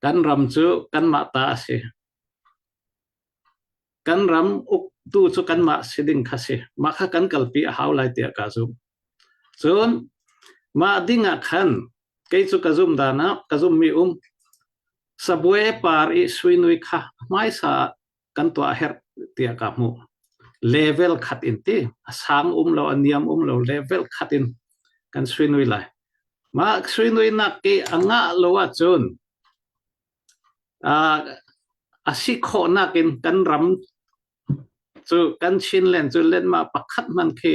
Kan ram cu kanmah ta a si. Kan ram uktu cu kanmah si ding kha si. Mah kha kan kalpi a hau lai tiah ka zumh. Cun mah ding ah khan kei cu ka zum dan ah ka zummi um Sabuai par i suinui kha hmaisa ah kan tuah a herh tiah ka hmuh. Level khat in ti a sang um lo a niam um lo level khat in kan suinui lai. Mah suinui nak i a ngah lo ahcun uh, a si khawhnak in kan ram cu kan Chinland cu lenmah pakhat hman khi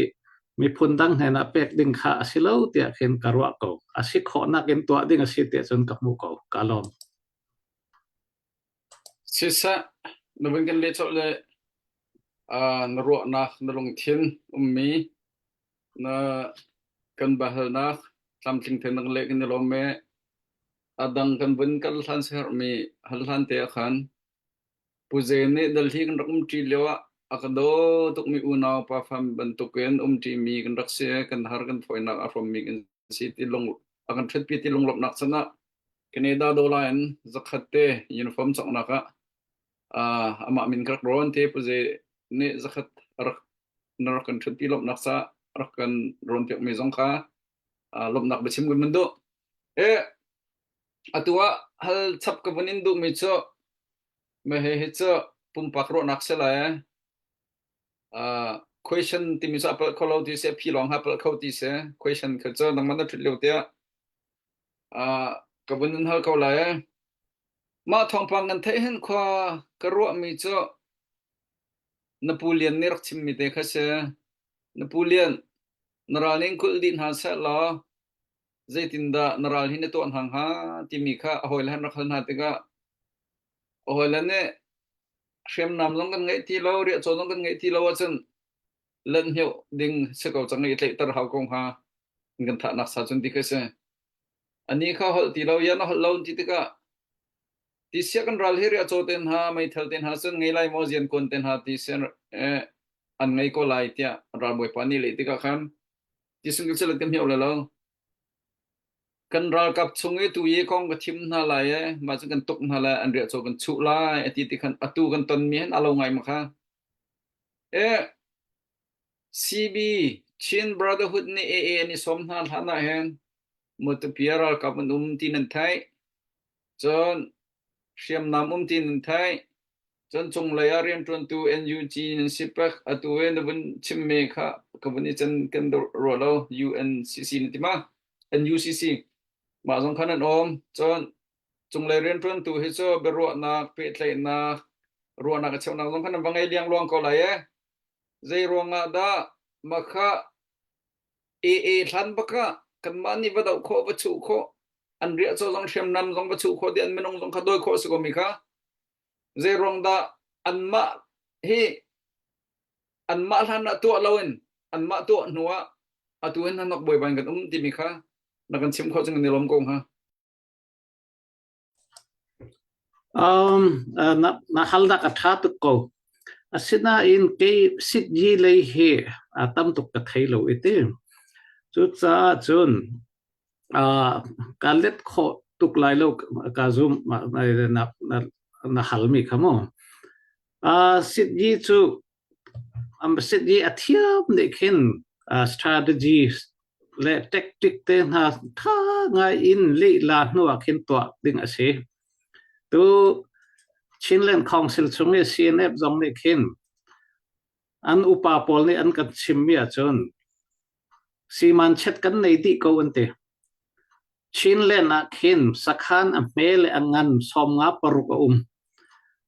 miphun dang hnenah pek ding kha a si lo tiah khin ka ruah ko. A si khawhnak in tuah ding a si tiah cun ka hmu ko. Ka lawm. Siseh, na vun kan leh colh le uh, na ruahnak, na lungthin ummi, na kan bahalnak tlamtling te na leh kan i lawm e. A dang kan vun kal hlan siherhmi hal hlan te ah khan Pu Zen nih Delhi kan rak umṭi lio ah a ka daw tukmi unau pa fam bantukin umṭimi kan rak si i kan har kan fawinak a hrawmmi kan si ti lung a kan ṭhatpi ti lunglawmhnak chan ah Canada dollar in zakhat te uniform cawknak ah uh, amah min ka rak rawn te Pu Ze nih zakhat a rak na rak kan ṭhatpi lawmhnak ca rak kan rawn piakmi zong kha uh, lawmhnak biachim kan mun duh. E atu ah hal chap ka vun in duhmi cu me he hi cu pumpak ruahnak si lai uh, question timi cu a palh kho lo ti si a phi lawng ha palh kho ti si question kha cu nangmah na ṭhut lio tiah uh, ka vun in hal ko lai mah thawngpang kan theih hin khua ka ruahmi cu na pu lian nih rak chimmi te kha si na pu lian na ral ning kulh dih hna seh law zeitindah na ral hi na tuah hna hnga timi kha a hawile han rak hal hna tikah a hawile nih hriamnam zong kan ngeih ti lo riahcaw zong kan ngeih ti lo ahcun lenhmioh ding si ko cang i tlaihter hau ko hnga kan thahnak sa cun ti khi si ani kha holh ti lo yan a holh lo ti tikah. Ti sia kan ral hi ria caw te hna meithal te hna cun ngei lai maw zian kuan te hna ti sia eh, an ngei ko lai tiah ralbawipa nih leh tikah khan ti sung ka kan hmiau le lo. Kan ralkap chung i tu i kong ka thim hna lai e mah cu kan tuk hna lai an riah caw kan chuh lai ati ti khan atu kan ton mi hin alo ngai ma kha. E CB Chin Brotherhood nih AA an i sawm hna hlan ah hin Mutapia ralkap an um ti nan theih. Cun hriamnam um ti nan theih. Cun cunglei ah rianṭuantu NUG nan si pek. Atu i na vun chimmi kha ka vun i cen kan ruah lo. UNCC na ti ma? NUCC. Mah zong kha nan um. Cun cunglei rianṭuantu hi cu biaruahnak, pehtlaihnak, ruahnak a cheuhnak zong kha nan va ngei liangluang ko lai ee. Zei ruangah dah mah kha AA hlan bak ah kanmah nih va doh khawh, va chuh khawh, an riahcaw zong hriamnam zong va chuh khawh dih, an minung zong kha dawi khawh a si ko mi kha. Zei ruang dah anmah hi anmah hlan ah tuah loin anmah tuah hnu ah atu hin hanok buaibai in kan um timi kha na kan chim khawh cun kan i lawm ko hnga. Um, uh, na, na halnak a ṭha tuk ko. Asinain kei sityi lei hi a tam tuk ka thei lo i ti. Cucaah cun uh, ka let khawh tuk lai lo ka zum na, na, na halmi kha mu. Uh, sityi cu um, sityi a thiam nih khin uh, strategy le tactic te hna ṭha ngai in lehla hnu ah khin tuah ding a si. Tu Chinland Council chung i CNF zong nih khin an upa pawl nih an kan chimmi ahcun simanchet kan nei dih ko an ti. Chinland ah khin sakhan a hme le a ngan 56 a um.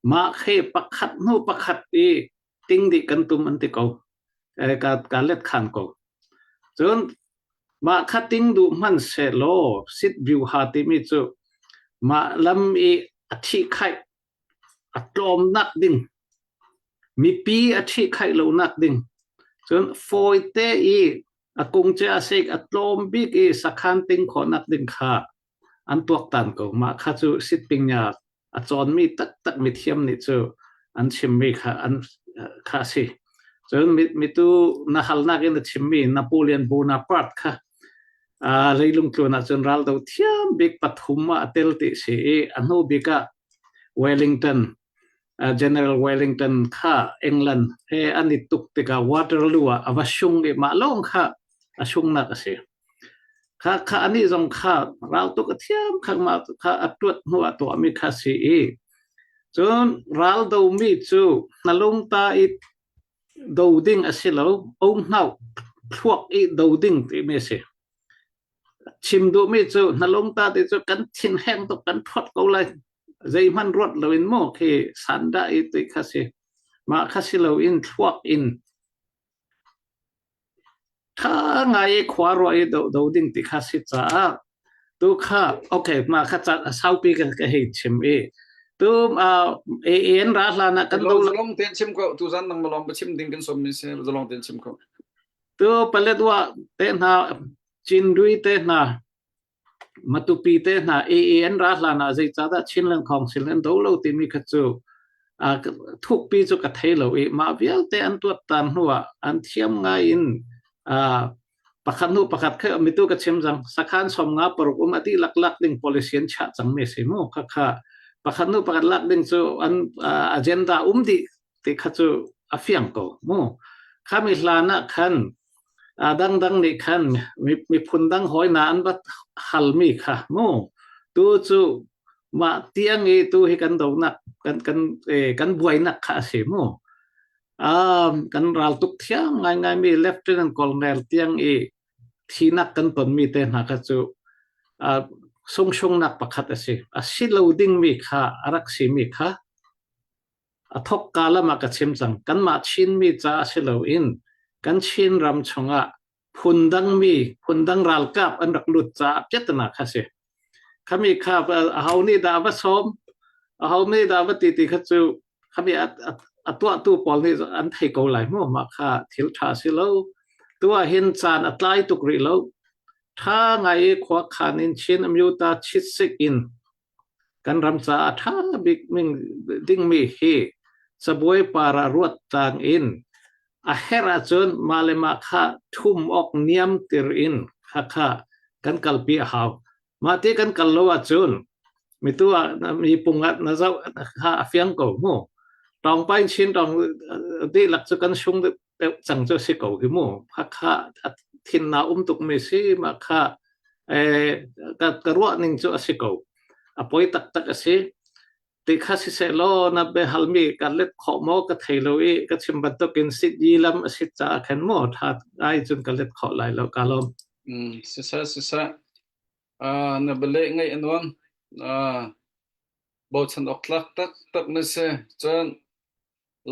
Mah khi pakhat hnu pakhat i ting dih kan tum an ti ko. Eh, ka, ka let khan ko. Cun mah kha ting duh hmanh sehlaw sit view-ha timi cu mah lam i a ṭhihkhaih a tlawmnak ding mipi a ṭhihkhaih lonak ding cun fawite i a kung ce a sik a tlawm bik i sakhan ting khawhnak ding kha an tuaktan ko. Mah kha cu sitpingya a cawnmi taktak mithiam nih cu an chimmi kha an kha a si. Cun mitu na halnak in na chimmi Napoleon Bonaparte kha leilung tlun ahcun raldo thiam bik pathum ah a tel ti si i a hnu bik ah Wellington General Wellington kha England he an i tuk tikah Waterloo ah a va sung i mah lawng kha a sungnak a si. Kha kha anih zong kha raltuk a thiam kha mah kha a tuat hnu ah tuahmi kha si i cun ral domi cu hnalungta i do ding a si lo ohnau thluak i do ding timi a si. Chim duhmi cu hnalungta ti cu kan thin heng tuk kan thuat ko lai zeihmanh ruat loin maw khi sandah i ti kha si. Mah kha si loin thluak in Ṭha ngai i khua ruah i do, do ding ti kha si caah tu kha okay mah kha ca saupi ka, ka hei chim i tu uh, en ra hlan ah kan do zalong ten chim ko tu zan nang malong ba chim ding kan som mi se zalong ten chim ko tu paletwa te hna Chinrui te hna Matupi te hna AA an ra hlan ah zeicahdah Chinland Council an do lo timi kha cu thukpi cu ka thei lo i mah vialte an tuaktan hnu ah an thiam ngai in pakhat hnu pakhat kha mitu ka chim cang sakhan 56 um a dihlak lak ding policy an chiah cangmi si mu kha kha pakhat hnu pakhat lak ding cu an agenda um dih ti kha cu a fiang ko mu khami hlan ah khan a dangdang nih khan miphun dang hawi hna an va halmi kha mu tu cu mah tiang i tu hi kan donak kan kan eh, kan buainak kha a si mu um, kan ral tuk thiam ngaingai mi lieutenant colonel tiang i thinak kan tonmi te hna kha cu uh, sungsungnak pakhat a si a si lo dingmi kha a rak simi kha A thawkka lam ah ka chim cang. Kanmah Chinmi ca a si loin kan Chin ram chungah phundangmi, phundang ralkap an rak lut caah piatana kha si. Khami kha aho nih dah va sawm, aho nih dah va ti ti kha cu khami a, a, a tuahtu pawl nih an thei ko lai mu mah kha thil ṭha si lo. Tu ah hin caan a tlai tuk rih lo. Ṭha ngai i khua khan in Chin Amyota chitsik in. Kan ram caah a ṭha bik dingmi hi cabuai par ah ruat tlang in a herh ahcun mah le mah kha ṭhum awk niam tir in khakha kan kalpi a hau. Mah ti kan kal lo ahcun mitu ah mi pung ah na zoh kha a fiang ko mu. Tawngpain chin tawng dihlak cu kan sung deuh cang cu si ko hi mu. Khakha thin na um tuk mi si mah kha ka, ka ruah ning cu a si ko. A poi taktak a si. Ti kha siseh law na biahalmi ka let khawh maw ka thei lo i ka chim bantukin sit yi lam a sit caah khan maw ṭha ngai cun ka let khawh lai lo ka lawm. Mm, siseh siseh. Uh, na bale ngaih a nuam. Uh, bochan awk tlak tak tak na si. Cun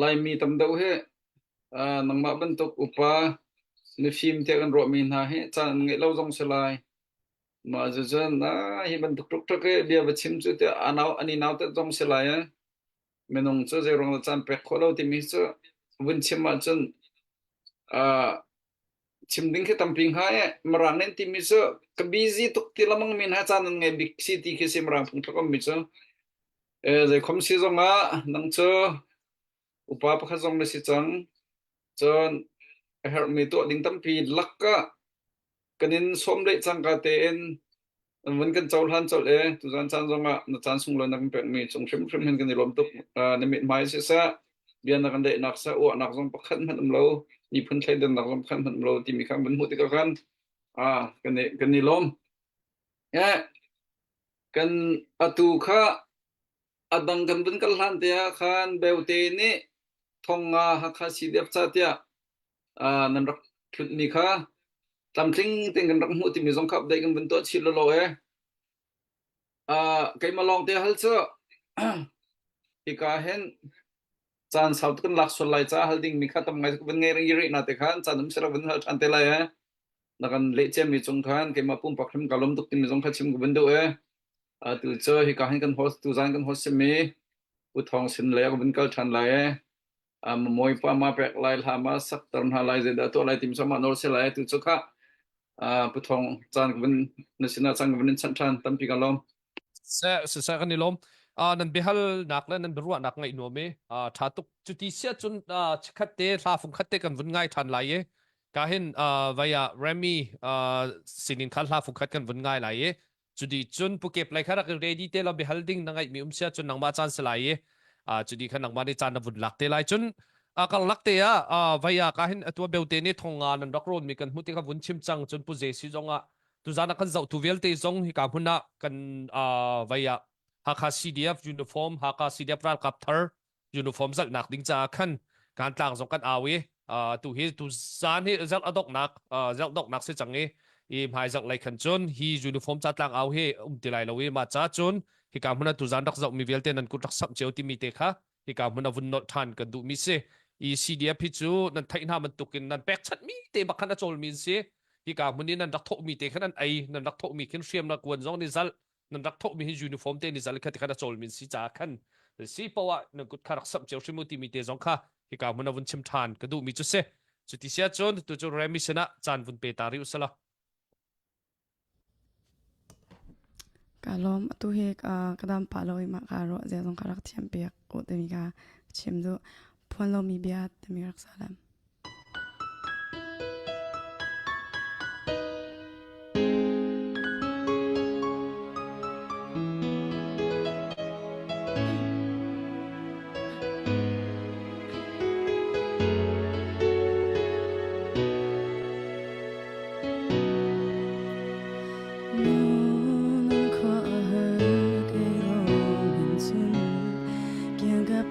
Laimi tam deuh hi uh, nangmah bantuk upa mifim tiah kan ruahmi hna hi caan an ngeih lo zong si lai. Mah cucun ah hi bantuk ṭukṭuk hi bia va chim cu tiah a nau an i nautat zong si lai eh. Minung cu zeiruang dah caan pek khawh lo timi cu vun chim ahcun uh, chim ding khi tampi hnga eh. Mirang nih an timi cu ka busy tuk ti lamang mi hna caan an ngei bik si ti khi si Mirang phungthluk ummi cu. Eh, zeikhom si zong ah nang cu upa pakhat zong na si cang. Cun a herhmi tuah ding tampi lakah kan in sawm leh cangka tein an vun kan cohlan colh e tuzan caan zongah na caan sunglawi na kan pekmi cung hrimhrim hin kan i lawm tuk na mithmai siseh bia na kan daihnak seh uahnak zong pakhat hmanh um lo miphun thleidannak zong pakhat hmanh um lo timi kha kan hmuh tikah khan ah kan i kan i lawm eh kan atu kha adang kan vun kal hlan te ah khan beute nih thonga Hakha CDF ca tiah nan rak hlutmi kha tlamtling tein kan rak hmuh timi zong kha update kan vun tuah chih lawlaw e. Keimah lawng te hal cu hika hin caan sau kan lak sual lai ca hal ding mi kha tam ngai vun ngei rih rih na te khan caan um sira vun hal ṭhan te lai e. Na kan leh ciami cung khan keimah pumpak hrim ka lawm tuk timi zong kha chim ka vun duh e. Atu cu hika hin kan host tu zan kan host simi U Thawng sin lei ah ka vun kal ṭhan lai e. Mawi pa ma pek lai hla ma sakter hna lai zeidah tuah lai tim sama nawl se lai tu cu kha Pu Thawng caan ka vun na sinah caan ka vun in chanh ṭhan tampi ka lawm. Se se kan i lawm. Nan biahal nak le nan biaruahnak ngaih nuam i ṭha tuk. Cuti sia cun chikkhat te hla fung khat te kan vun ngai ṭhan lai i ka hin vai ah Remy sinin khan hla fung khat kan vun ngai lai i Cudi cun pukep lei kha rak ready te law biahal ding na ngaihmi um sia cun nangmah caan si lai i cudi kha nangmah nih caan na vun lak te lai cun a karlak te ah vai ah ka hin atua beute nih thonga nan rak rawn mi kan hmuh ti kha vun chim cang cun pu Jesse zong ah tuzan ah kan zoh tu vialte zong hika hmun ah kan vai ah Hakha CDF uniform Hakha CDF ralkap thar uniform zalhnak ding caah khan kan tlang zong kan au i tu hi tu zan hi zalh a doknak zalh doknak si cang i i hmai zalh lei khan cun hi uniform ca tlang au hi um ti lai lo i ma ca cun hika hmun ah tu zan rak zoh mi vialte nan kut rak samh cio timi te kha hika hmun ah vun nolh than kan duh mi si i CDF hi cu nan theih hna bantukin nan pekchanh mi te bak khan a cawl mi an si hika hmun i nan rak thawh mi te khan an ei nan rak thawh mi khin hriam na kuan zong ni zalh nan rak thawhmi hi uniform te ni zal kha ti khan a cawlmi si caah khan si poah nan kut kha rak samh cio hrim u timi te zong kha hika hmun a vun chim ṭhan ka duhmi cu si cuti sia cun tu cu Remy sinah caan vun pe ta rih usala Ka lawm atu hi ka dam pah lo i mah ka ruah zia zong ka rak thiam piak ko timi ka chim duh phuan lomi bia timi rak salam.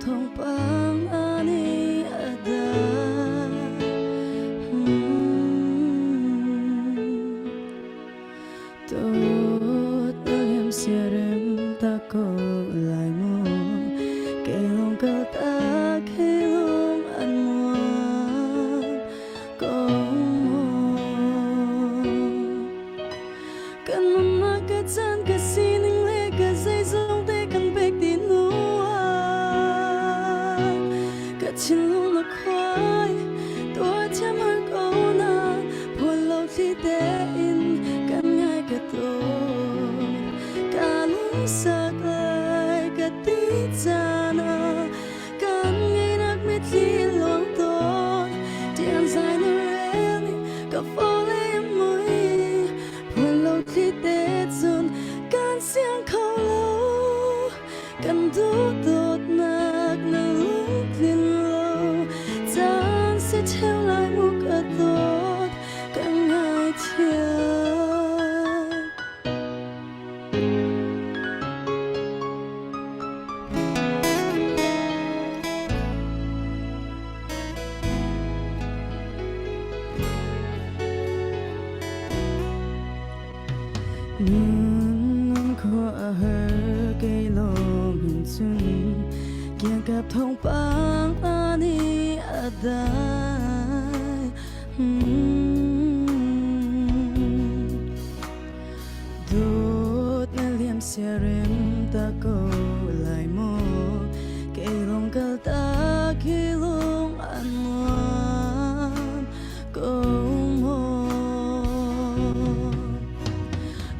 Thawngpang ani a da Dawt na liam siarem ta ko lai mu Kei lawng kal ta kei lawng an muan ko mu Kan nunnak ka caan ka sining le ka zeizong te kan pek ti hnu ah ka thinlung na khuai tuar thiam har ko na phuan lo thli tein kan ngai ka dawt ka lungsak lai. Ka fale mui Phuan lo thli te cun kan siang kho lo Kan duh dawtnak na lungtlin lo Caan si theu lai mu ka dawt ka ngaithiam. Nun khua a har kei lawng hin cun kiangkap thawngpang ani a dai. Dawt na liam siarem ta ko lai maw kei lawng kal ta khi lung an nuam ko maw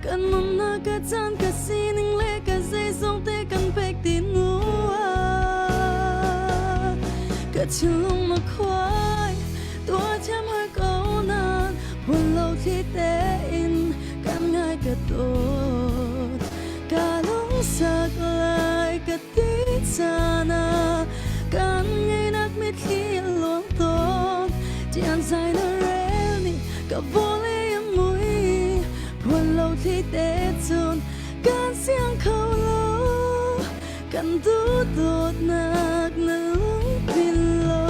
kan nunnak ka caan ka sining le ka zeizong te kan pek ti nu ah ka thinlung na khuai Tuah thiam har ko nain phun lo thli tein kan ngai ka dawt. Ka lungsak lai ka ti caan ah kan ngeinak mitthli a luang tawn. Tian zai na rel ni ka vawlei a mui phun lo thli te cun kan siang kho lo. Kan duh dawtnak na lungpin lo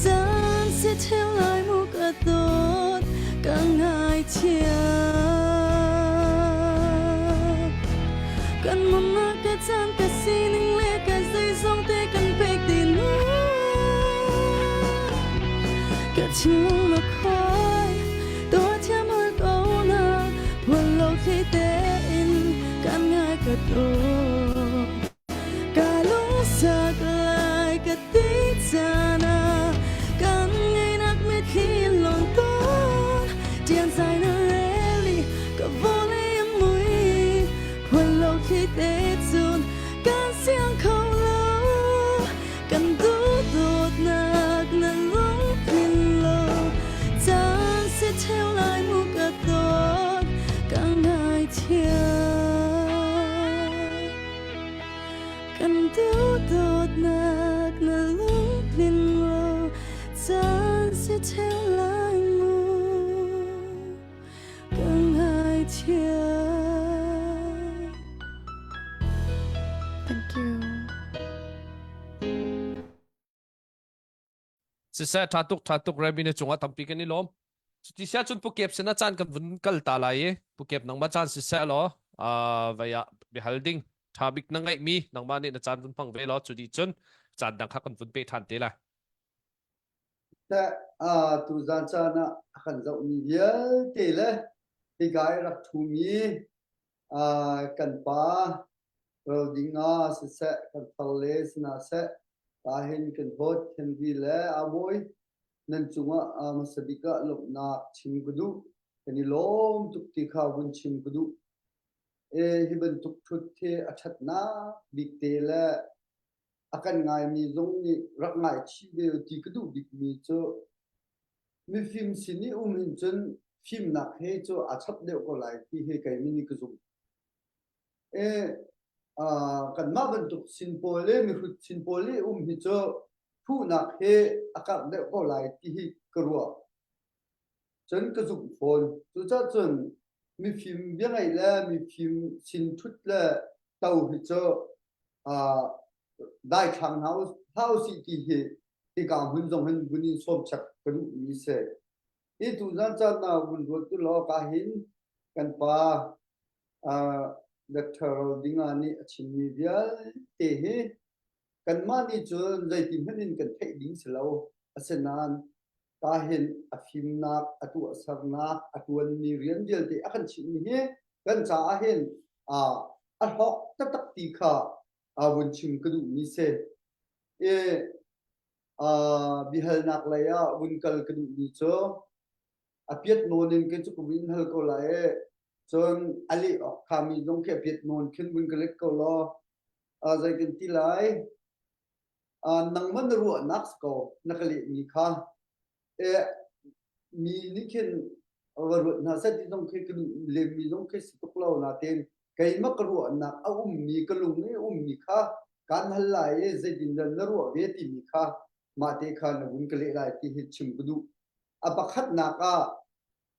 caan si theu lai mu ka dawt ka ngaithiam. Kan nunnak ka caan ka sining le ka zeizong te kan pek ti nu ka thinlung na khuai tuah thiam har ko na phuan lo thli tein kan ngai ka dawt Ka lungsak lai ka ti caan ah kan ngeinak mitthli lawng tawn Tian zai na rel i ka vawlei a mui phuan lo thli te cun kan siang kho lo kan duh dawtnak na lungthin lo caan si theu lai mu ka dawt ka ngaithiam kan duh dawtnak na lungthin lo caan si theu lai mu ka ngaithiam Thank you. Siseh tha tuk tha tuk Remi na cungah tampi kan i lawm. Cuti sia cun pukep sin a caan kan vun kal ta lai i pukep nangmah caan siseh law vai ah biahal ding tha bik na ngeihmi nangmah nih na caan vun hmang ve law cu dih cun caan dang kha kan vun pe ṭhan te lai. Teh tuzan caan ah a kan zohmi vialte le hika i rak ṭhumi kan pa Rodinga siseh kan farle sina seh kahin kan hawt Henry le Abawi nan cungah hmasa bik ah lawmhnak chim ka duh kan i lawm tuk ti kha vun chim ka duh. E, hi bantuk ṭhut hi a ṭhatnak bik te le a kan ngaimi zong nih rak ngaichih ve u ti ka duh bikmi cu mifim sin i um hin cun fimnak he cu aa chap deuh ko lai ti hi keimi nih ka zumh. E, uh, kanmah bantuk sin pawl le mihrut sin pawl i um hi cu phuhnak he a karh deuh ko lai ti hi ka ruah. Cun ka zumh fawn. Cucaah cun mifim bia ngaih le mifim sin ṭhut le to hi cu uh, daithlang hna hlah usih ti hi hika hmun zong hin vun in sawm chek ka duhmi si. Hi tuzan caan na vun ruat tu law ka hin kan pa uh, Dr. Rodinga nih a chimmi vialte hi kanmah nih cun zeiti hmanh in kan theih ding si lo. Asinain ka hin a fimnak, a tuahsernak, a ṭuanmi rian vialte a kan chimhmi hi kan caah hin uh, a hlawk taktak ti kha uh, vun chim ka duhmi si. I uh, biahalnak lei ah vun kal ka duhmi cu a piat nawn in kei cu ka vun hal ko lai i cun a leh awk khami zong khi a piat nawn khin vun ka let ko law uh, zei kan ti lai uh, nangmah na ruahnak si ko na ka lehmi kha. Eh, Mi nih khin va ruat hna seh ti zong khi ka duh lemmi zong khi si tuk lo natein keimah ka ruahnak a ummi ka lung i a ummi kha kaan hal lai i zeitindah na ruah ve timi kha mah te kha na vun ka leh lai ti hi chim ka duh. A pakhatnak ah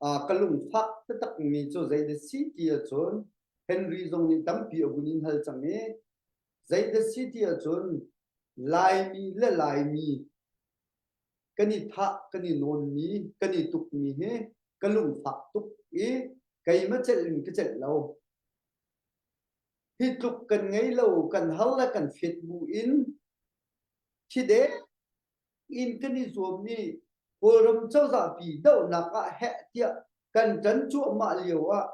ka lungfak taktakmi cu zeidah si ti ahcun Henry zong nih tampi a vun in hal cang i zeidah si ti ahcun Laimi le Laimi kan i thah, kan i nawnmi, kan i tukmi hi ka lungfak tuk i keimah celh in ka celh lo. Hi tluk kan ngei lo, kan har le kan fet bu in thidek in kan i zuam i Kawlram cozahpi dohnak ah heh tiah kan ṭan cuahmah lio ah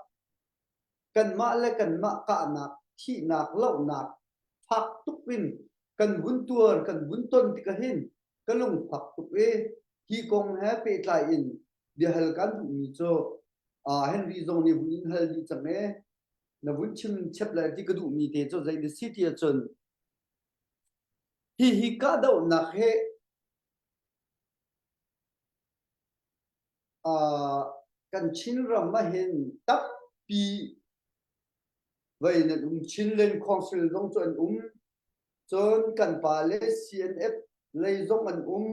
kanmah le kanmah kahnak, thihnak, lohnak fak tuk in kan vun tuar, kan vun ton tikah hin ka lungfak tuk i hi kong he pehtlai in biahal kan duhmi cu uh, Henry zong nih vun in hal dih cang i na vun chim chep le ti ka duhmi te cu zei na si ti ahcun hi hi kahdohnak he uh, kan Chinram ah hin tampi vei nan um Chinland Council zong cu an um cun kan pa le CNF lei zong an um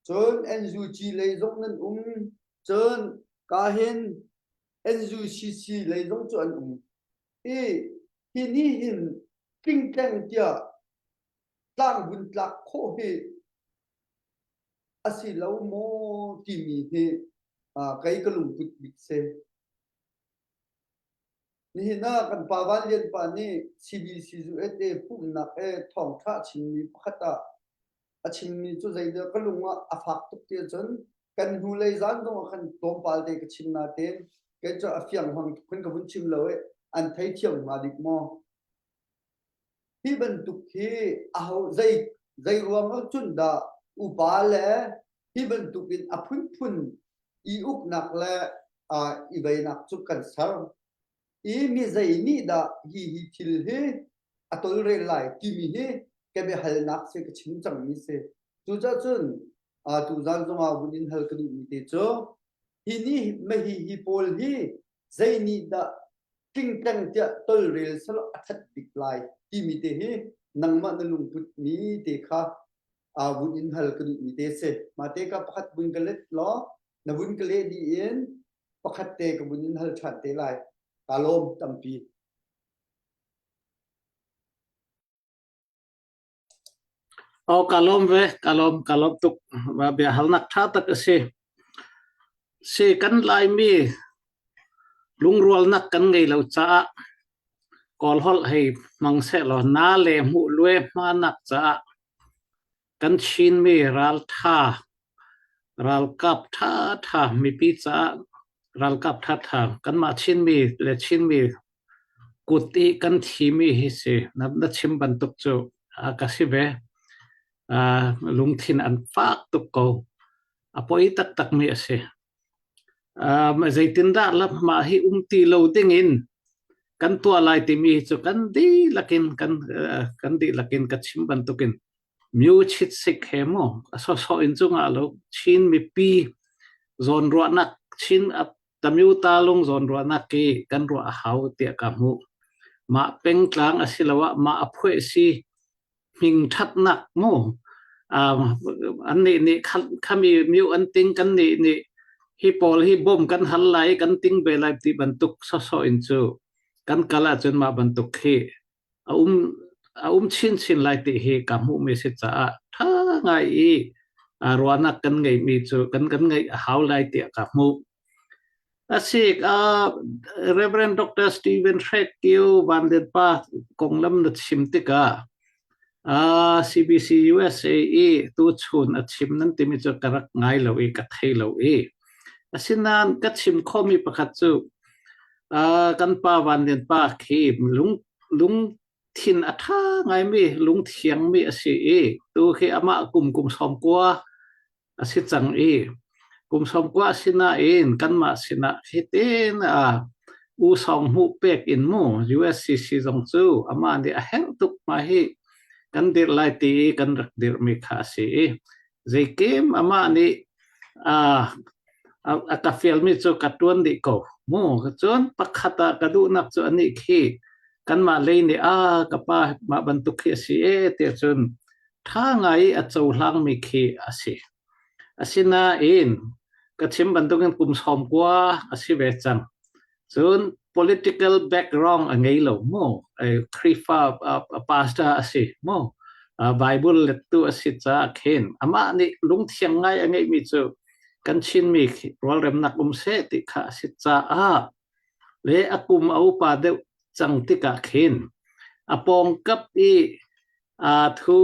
cun NUG lei zong nan um cun ka hin NUCC lei zong cu an um i hi ni hin tlingtleng tiah tlangbun tlak khawh hi a si lo maw timi hi kei ka lungput bik si. Nihin ah kan pa Van Lian pa nih CBC USA pumhnak he thawngṭha a chimmi pakhat ah a chimmi cu zeidah ka lung ah a fak tuk ti ahcun kan hnulei zan zong ah khan tlawmpal te ka chim natein kei cu a fiang hmang tuk khin ka vun chim lo i an theithiam hnga dik maw? Hi bantuk hi aho zei zei ruang ah cun dah upa le hi bantuk in a phunphun i uknak le uh, i veinak cu kan ser i mi zei nih dah hi hi thil hi a tolrel lai timi hi ka biahalnak si ka chim cangmi si. Cucaah cun uh, tuzan zongah vun in hal ka duhmi te cu hi ni mahi hi pawl hi zei nih dah tlingtleng tiah tolrel selaw a that bik lai timi te hi nangmah na lungput mi te kha uh, vun in hal ka duhmi te si. Mah te ka pakhat vun ka let law na vun ka leh dih in pakhat te ka vun in hal ṭhan te lai. Ka lawm tampi. Aw ka lawm ve, ka lawm, ka lawm tuk. Bia halnak ṭha tak a si. Si kan Laimi lungrualnak kan ngei lo caah Kawl holh hei hmang sehlaw na le hmuh lue hmanak caah kan Chinmi ralṭha ralkap ṭhaṭha mipi caah ralkap ṭhaṭha kanmah Chinmi le Chinmi kut i kan thimi hi si na, na chim bantuk cu a ka si ve. Uh, lungthin an fak tuk ko. A poi taktakmi a si. Um, zeitindah mah hi um ti lo dingin kan tuah lai timi cu kan dihlak in kan uh, kan dihlak in ka chim bantukin myu chit sik he mu a sawsawh in cu ngah lo Chin mipi zawnruahnak Chin tamyu talung zawnruahnak ki kan ruah a hau tiah ka hmuh mah pengtlang asiloah mah a phueh si hmingṭhatnak mu annih nih khami miu an ting kan nih nih hi pawl hi bom kan hal lai kan ting ve lai ti bantuk sawsawh in cu kan kal ahcun mah bantuk hi a um a um chinchin lai ti hi ka hmuhmi si caah ṭha ngai i ruahnak kan ngeihmi cu kan kan ngeih a hau lai tiah ka hmuh. Asik uh, Reverend Dr. Stephen Hrek Kio Van Lian pa konglam na chim tikah uh, CBC USA i tuchun a chim nan timi cu ka rak ngai lo i ka thei lo i asinain ka chim khomi pakhat cu uh, kan pa Van Lian pa khi lung lung thin a ṭha ngaimi lungthiangmi a si i tu khi amah kum kum 90 a si cang i kum 90 a si nain kanmah sinah hitin a u sawng hmuh pek in mu USCC zong cu amah nih a herh tuk ma hi kan dirh lai ti i kan rak dirhmi kha a si i zeikim amah nih a. A ka fialmi cu ka ṭuan dih ko. Mu cun pakhat ah ka duhnak cu anih khi kanmah lei nih a ka pa mah bantuk khi a si e tiah cun ṭha ngai i a cohlangmi khi a si. Asinain ka chim bantukin kum 90 a si ve cang. Cun political background a ngei lo mu. Khrihfa pastor a si mu. Bible lettu a si caah khin amah nih lungthiang ngai a ngeihmi cu kan Chinmi rualremnak um seh ti kha a si caah le a kum a upa deuh cang tikah khin a pawngkap i thu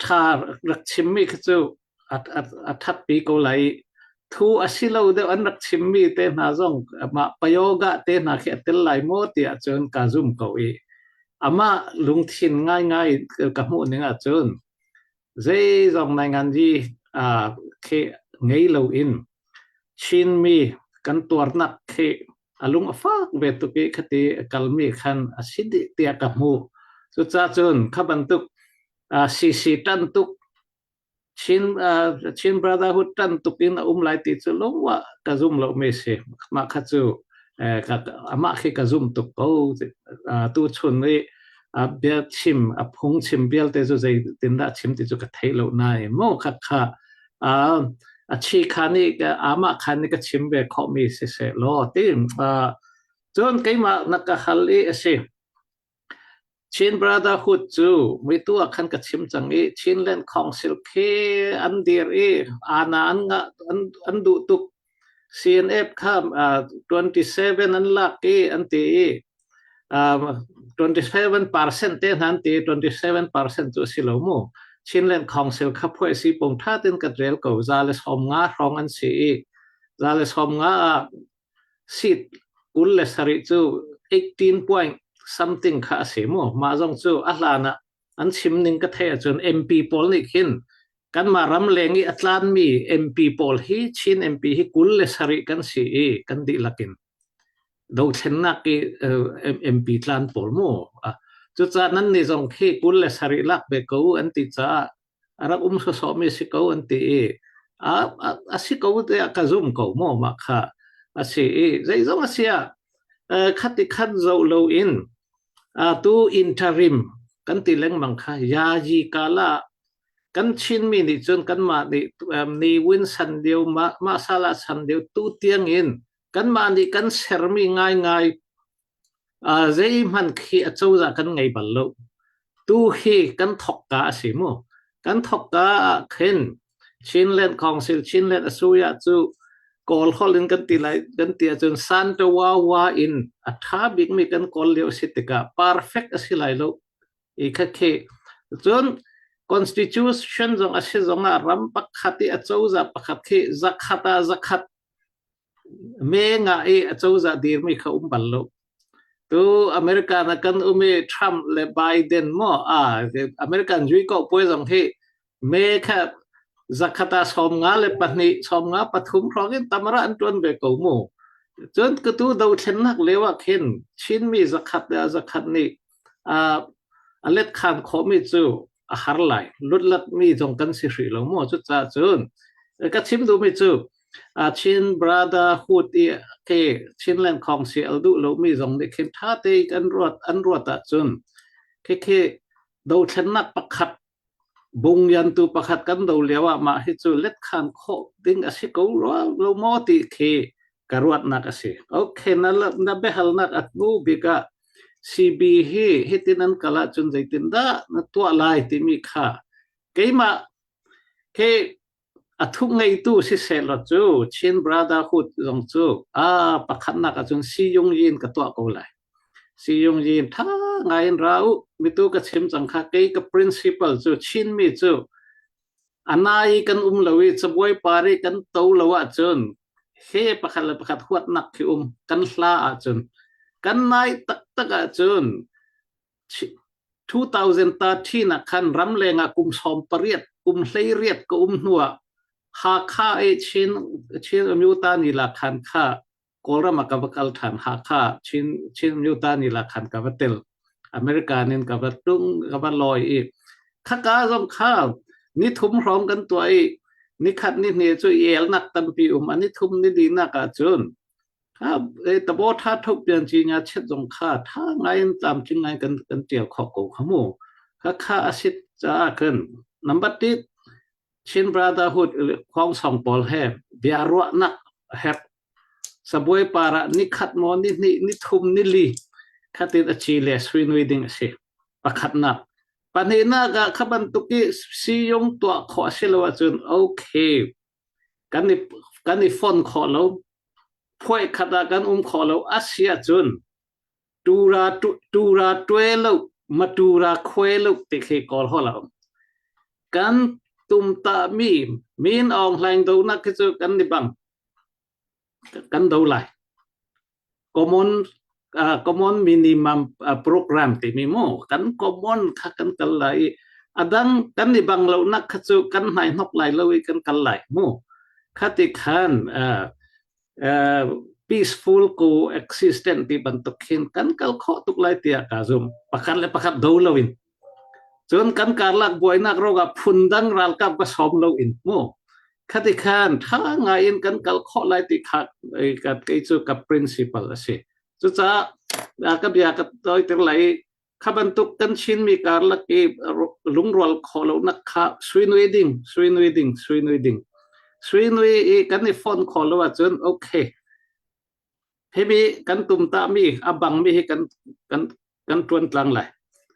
ṭha rak chimmi kha cu a ṭhatpi ko lai i thu a si lo deuh an rak chimmi te hna zong mah payoga te hna khi a tel lai maw tiah cun ka zum ko i amah lungthin ngaingai ka hmuh ning ahcun zeizong nai ngan hi khi ngei lo in Chinmi kan tuarnak khi a lung a fak ve tuk i khati a kalmi khan a si dih tiah ka hmuh. Cucaah cun kha bantuk CC ṭan tuk Chin Chin Brotherhood ṭan tuk in a um lai ti cu lungwa ka zum lo mi si. Mah kha cu amah khi ka zum tuk ko. Tu chun i bia chim a phung chim vialte cu zeitindah chim ti cu ka thei lo nain mu kha kha a chi kha nih amah kha nih ka chim ve khawhmi siseh law ti cun keimah na ka hal i a si Chin Brotherhood cu mitu ah khan ka chim cang i Chinland Council khi an dir i ana an ngah an duh tuk CNF kha 27 an lak i an ti i 27% te hna an ti 27% cu a si lo mu Chinland Council kha phuai si pung tha ten ka rel ko za le 50 hrawng an si i za le 50 ah seat 27 cu 18 point something kha a si mu mah zong cu a hlan ah an chim ning ka theih ahcun MP pawl nih khin kanmah ram leng i a tlanmi MP pawl hi Chin MP hi 27 kan si i kan dihlak in dothlennak i MP tlan pawl mu cucaah nan nih zong khi 27 lak ve ko an ti caah a rak um sawsawhmi si ko an ti i a si ko tiah ka zum ko maw mah kha a si i zeizong a si ah khati khat zoh loin tu interim kan ti lengmang kha yayi kala kan Chinmi nih cun kanmah nih ni win san lio mah mah sala san lio tu tiang in kanmah nih kan sermi ngaingai Zeihmanh khi acozah kan ngei bal lo. Tu hi kan thokka a si mu. Kan thokka ah khin Chinland Council, Chinland Asuya cu Kawl holh in kan ti lai kan ti ahcun Santawawa in a ṭha bikmi kan kawl lio a si tikah perfect a si lai lo. I khakhi cun constitution zong a si zong ah ram pakhat i acozah pakhat khi zakhat ah zakhat Me ngah i acozah dirmi kha um bal lo. Tu America na kan um i Trump le Biden maw ah American zui ko puai zong hi me kha zakhat ah 52 53 hrawng in tamara an tuan ve ko mu. Cun katu dothlennak lio ah khin Chinmi zakhat le zakhat nih a let khan khawhmi cu a har lai. Lutlatmi zong kan si hrih lo mu. Cucaah cun ka chim duhmi cu Chin Brotherhood i ke Chinland Council al duh lomi zong nih khin ṭha tein an ruat an ruat ahcun khikhi dothlennak pakhat bungyantu pakhat kan do lio ah mah hi cu letkhan khawh ding a si ko rua lo maw ti khi ka ruatnak a si. Okay, na na biahalnak a hnu bik ah CB hi hitin an kal ahcun zeitindah na tuah lai timi kha keimah khi A thuk ngeitu sisehlaw cu Chin Brotherhood zong cu a pakhatnak ahcun Siyung Yin ka tuah ko lai. Siyung Yin tha ngai in ra u. Mitu ka chim cang kha kei ka principle cu Chinmi cu a nai i kan um lo i cabuai par i kan to lo ahcun he pakhat le pakhat huatnak khi um kan hla ahcun kan nai taktak ahcun 2013 ah khan ramleng ah kum 18 kum 18 ka um hnuah Hakha i Chin Chin Amyota ni la khan kha Kawlram ah ka va kal ṭhan Hakha Chin Chin Amyota ni la khan ka va tel American in ka va tung ka va lawi i khaka zong kha ni thum hrawng kan tuah i. Nikhat ni hnih cu i elnak tampi um an i thum ni linak ahcun kha tabo tha thuk pian ci nya chet zong kha tha ngai in tlamtling ngai kan kan tial khawh ko kha mu. Kha kha a sit caah khan number ti Chin Brotherhood Khuang Song pawl he bia ruahnak herh Sabuai par ah nikhat maw nihnih nithum nili khatin a ci le suinui ding a si. Pakhatnak. Pahnihnak ah kha bantuk i siyung tuah khawh a si lo ahcun okay kan i kan i fon khawh lo phuai khat ah kan um khawh lo a si ahcun tura tura tue lo matura khuai lo ti khi kawl hol a um. Kan tumta mi min Aung Hlaing donak khi cu kan ni bang kan do lai. Common uh, common minimum uh, program timi mu kan common kha kan kal lai i adang kan i bang lo nak kha cu kan hnai hnok lai lo i kan kal lai mu khati khan uh, uh, peaceful coexistence ti bantuk khin kan kal khawh tuk lai tiah ka zum pakhat le pakhat do lo in Cun kan karlak buainak ruangah phundang ralkap ka sawm lo in mu. Khati khan ṭha ngai in kan kal khawh lai ti kha kei cu ka principle a si. Cucaah ka bia ka tawiter lai i kha bantuk kan Chinmi karlak i lungrual khawh lonak kha suinui ding, suinui ding, suinui ding. Suinui i kan i fon khawh lo ahcun okay, Himi kan tumtahmi a bangmi hi kan kan kan ṭuan tlang lai.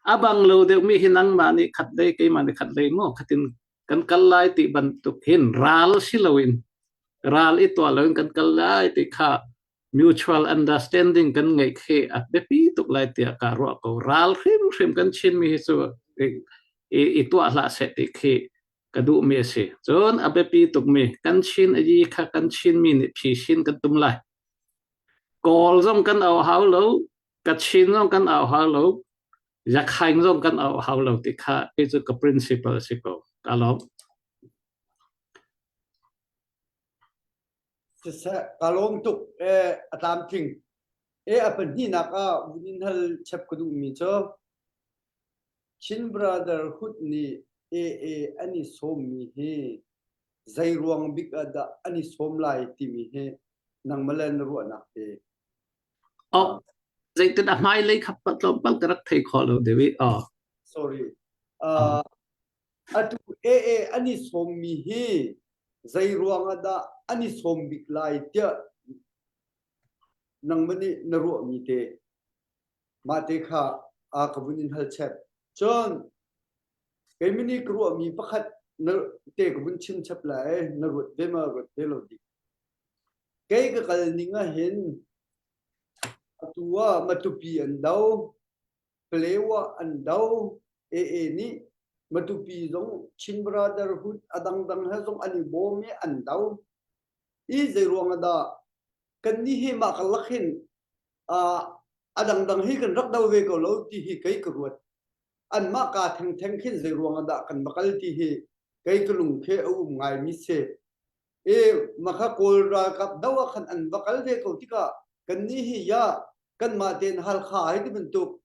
A bang lo deuhmi hi nangmah nih khat lei keimah nih khat lei maw khatin kan kal lai ti bantuk hin ral si loin ral i tuah loin kan kal lai ti kha mutual understanding kan ngeih khi a biapi tuk lai tiah ka ruah ko. Ral hrimhrim kan Chinmi hi cu i, i tuah hlah seh ti khi ka duhmi a si. Cun a biapi tukmi kan Chin a yi kha kan Chinmi nih phisin kan tum lai. Kawl zong kan au hau lo, Kachin zong kan au hau lo, Yakhaing zong kan au hau lo ti kha kei cu ka principle a si ko. Ka lawm. Siseh, ka lawm tuk e a tlamtling. E a pahnihnak ah vun in hal chep ka duhmi cu Chin Brotherhood nih AA an i sawmmi hi zei ruang bik ah dah an i sawm lai timi hi nangmah le na ruahnak te. Oh, zeitin a hmailei kha tlawmpal ka rak thei khawh lo deuh i oh. Sorry. Uh, atu AA an i sawmmi hi zei ruang ah dah an i sawm bik lai tiah nangmah nih na ruahmi te. Mah te kha a ka vun in hal chep. Cun keimah nih ka ruahmi pakhat na te ka vun chim chap lai na ruat ve ma ruat ve lo dik. Kei ka kal ning ah hin atu ah Matupi an do, Palewa an do, AA nih Matupi zong Chin Brotherhood a dangdang he zong an i bawm i an do. I zei ruang ah dah kannih hi mah karlak hin a dangdang hi kan rak do ve ko lo ti hi kei ka ruat. Anmah kaa thengtheng khin zei ruang ah dah kan va kal ti hi kei ka lung khi a um ngaimi si. E makha Kawl ralkap do ah khan an va kal ve ko tikah kannih hi ya kanmah tein Halkha hei ti bantuk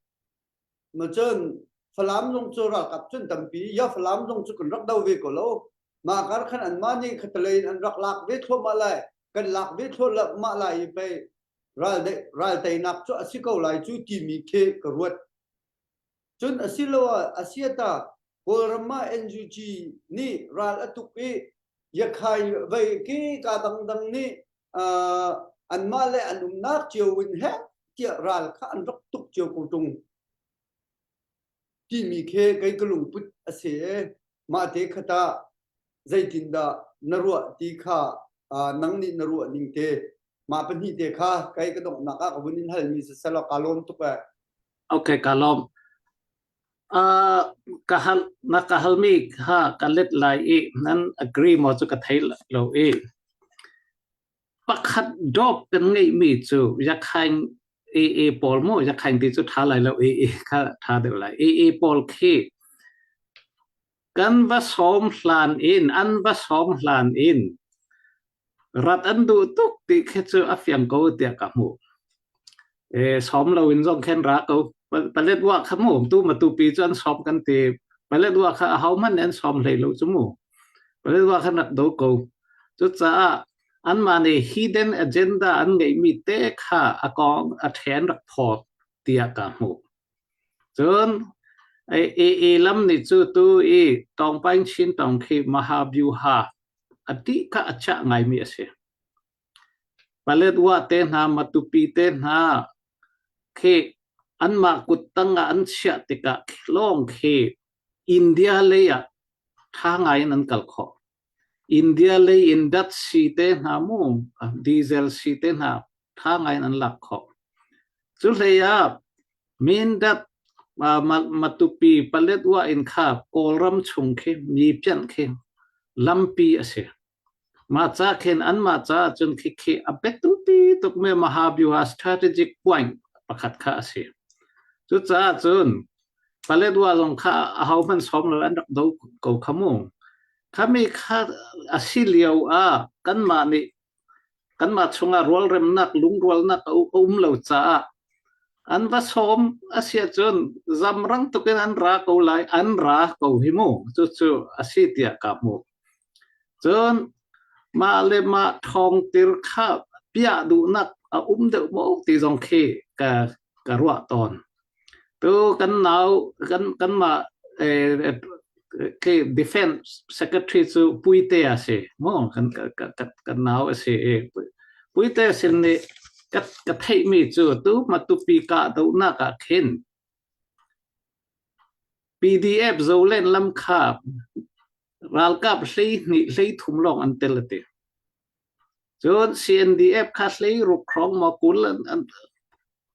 ma cun Falam zong cu ralkap cun tampi ya Falam zong cu kan rak do ve ko lo. Mah kar khan anmah nih khatalei in an rak lak ve thluahmah lai kan lak ve thluahmah lai i pei ral ral teinak cu a si ko lai cu timi khi ka ruat. Cun asiloah asiata Kawlram ah NUG nih ral a tuk i Yakhai vei ke ka dangdang nih uh, anmah le an umnak cio in he tiah ral kha an rak tuk cio ko tung timi khi kei ka lungput a si i mah te khata zeitindah na ruah ti kha uh, nang nih na ruah ning te mah pahnih te kha kei ka donghnak ah ka vun in halmi siselaw ka lawm tuk eh. Okay, ka lawm. Uh, ka hal na ka halmi kha ka let lai i nan agree maw cu ka thei lo i pakhat dawp kan ngeihmi cu yakhain AA pawl mu yakhain ti cu tha lai lo AA kha tha deuh lai AA pawl khi kan va sawm hlan in an va sawm hlan in Rat an duh tuk ti khi cu a fiang ko tiah ka hmuh. E, sawm lo in zong khin ra ko. Paletwa kha mu tu matupi cu an sawm kan ti. Paletwa kha ahohmanh nih an sawm hlei lo cu mu. Paletwa khan rak do ko. Cucaah anmah nih hidden agenda an ngeihmi te kha a kong a ṭhen rak phawt tiah ka hmuh. Cun AA lam nih cu tu i Tawngpaing Chin tawng khi Mahabyuha a tih kha a chiah ngaimi a si. Paletwa te hna, Matupi te hna khi anmah kuttang ah an chiah tikah lawng khi India lei ah ṭha ngai in an kal khawh. India lei in datsi te hna mu, diesel si te hna ṭha ngai in an lak khawh. Cu hlei ah Mindat, Matupi, Paletwa in kha Kawlram chung khi mi pianh khi lampi a si. Mah ca khin anmah caah cun khikhi a biapi tukmi Mahabyuha strategic point pakhat kha a si. Cucaah cun Paletwa zong kha ahohmanh sawm lo an rak do ko kha mu. Khami kha a si lio ah kanmah nih kanmah chungah rualremnak lungrualnak a um lo caah an va sawm a si ahcun zamrang tukin an ra ko lai an ra ko hi mu cucu a si tiah ka hmuh. Cun mah le mah ṭhawngtir kha piah duhnak a um deuh maw ti zong khi ka ka ruah tawn. Tu kan nau kan kanmah eh, khi defense secretary cu Puite a si mu kan kan kan nau a si i Puite sin nih ka ka theihmi cu tu Matupi kahdohnak ah khin PDF Zolen lam kha ralkap 12 13 lawng an tel a ti. Cun CNDF kha 16 hrawng maw kul an, an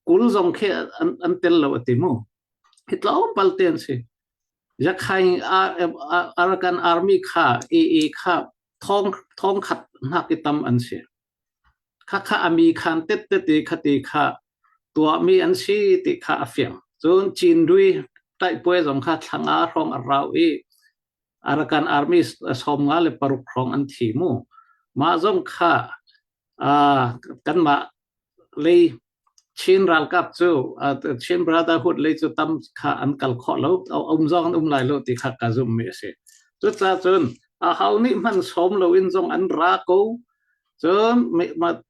kul zong khi an, an tel lo a ti mu. Hi tlawmpal te an si. Yakhain Arakan Army kha AA kha thong thong khat hnak i tam an si. Khakha ami khan tette khati kha tuahmi an si ti kha a fiang. Cun Cindui taihpuai zong kha thlanga hrawng a rau i Arakan Army 56 hrawng an thi mu. Mah zong kha uh, kanmah lei Chin ralkap cu Chin Brotherhood lei cu tam kha an kal khawh lo um zong an um lai lo ti kha ka zumhmi a si. Cucaah cun ahau nih hman sawm lo in zong an ra ko. Cun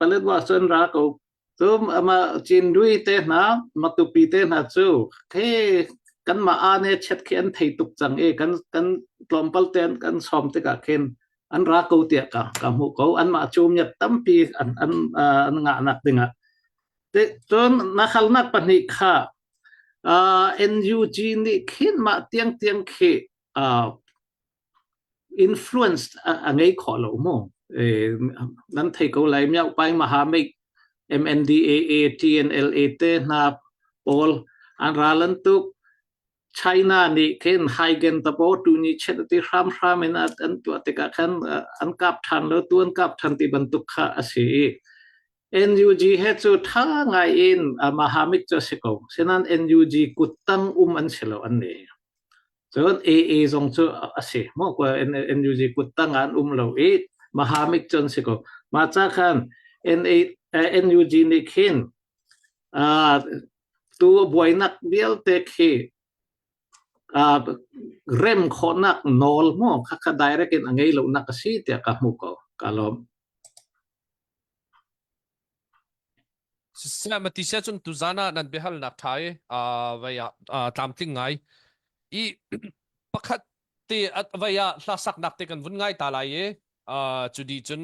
Paletwa cu an ra ko. Cun ama Cindui te hna Matupi te hna cu khi kanmah aa ne chet khi an thei tuk cang i kan kan tlawmpal te kan sawm tikah khin an ra ko tiah ka ka hmuh ko anmah cu miat tampi an an an ngahnak dingah te cun na halnak pahnih kha uh, NUG nih khin mah tiang tiang khi uh, influence a ngei khawh lo mu eh, nan thei ko lai miau pai maha mei MNDAA TNLA te hna pawl an ralan tuk China nih khin haigen tapo tu ni chet ti hramhram in an tuah tikah khan an kap ṭhan lo tu an kap ṭhan ti bantuk kha a si i NUG he cu ṭha ngai in Mahamik cu a si ko sinan NUG kuttang um an si lo an ni cun AA zong cu a si maw NUG kuttang ah an um lo i Mahamik cu an si ko mah ca khan NA NUG nih khin Tu buainak vialte khi rem khawhnak nawl maw khakha direct in a ngei lonak a si tiah ka hmu ko. Ka lawm. Siseh mati sia cun tuzan ah nan biahalnak ṭha i vai ah tlamtling ngai i pakhat te vai ah hlasaknak te kan vun ngai ta lai i cu di cun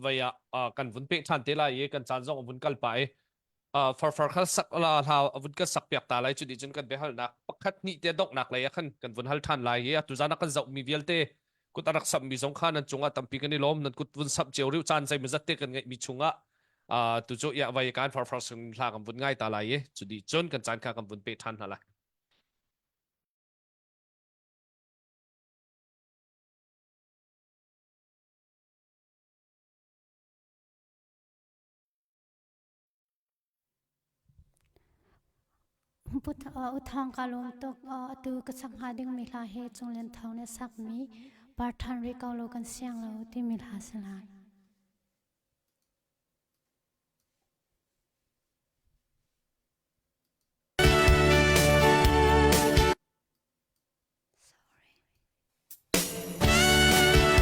vai ah kan vun peh ṭhan te lai i kan caan zong a vun kal pah i farfar kha sak la hla vun kan sak piak ta lai cu nih cun kan biahalnak pakhat hnih te donghnak lei ah khan kan vun hal ṭhan lai i atu zan ah kan zohmi vialte kut a rak sammi zong kha nan cungah tampi kan i lawm nan kut vun samh cio riu caan zeimawzat te kan ngeihmi chungah tu cu ya vai kan farfar sing hla kan vun ngai ta lai i cu dih cun kan caan kha kan vun pe ṭhan hna lai. Uthawng ka lawm tuk. Atu ka sak hnga dingmi hla hi Cunglian Thawng nih a sakmi Par ṭhan rih ko law kan siang lo timi hla si lai. Sorry.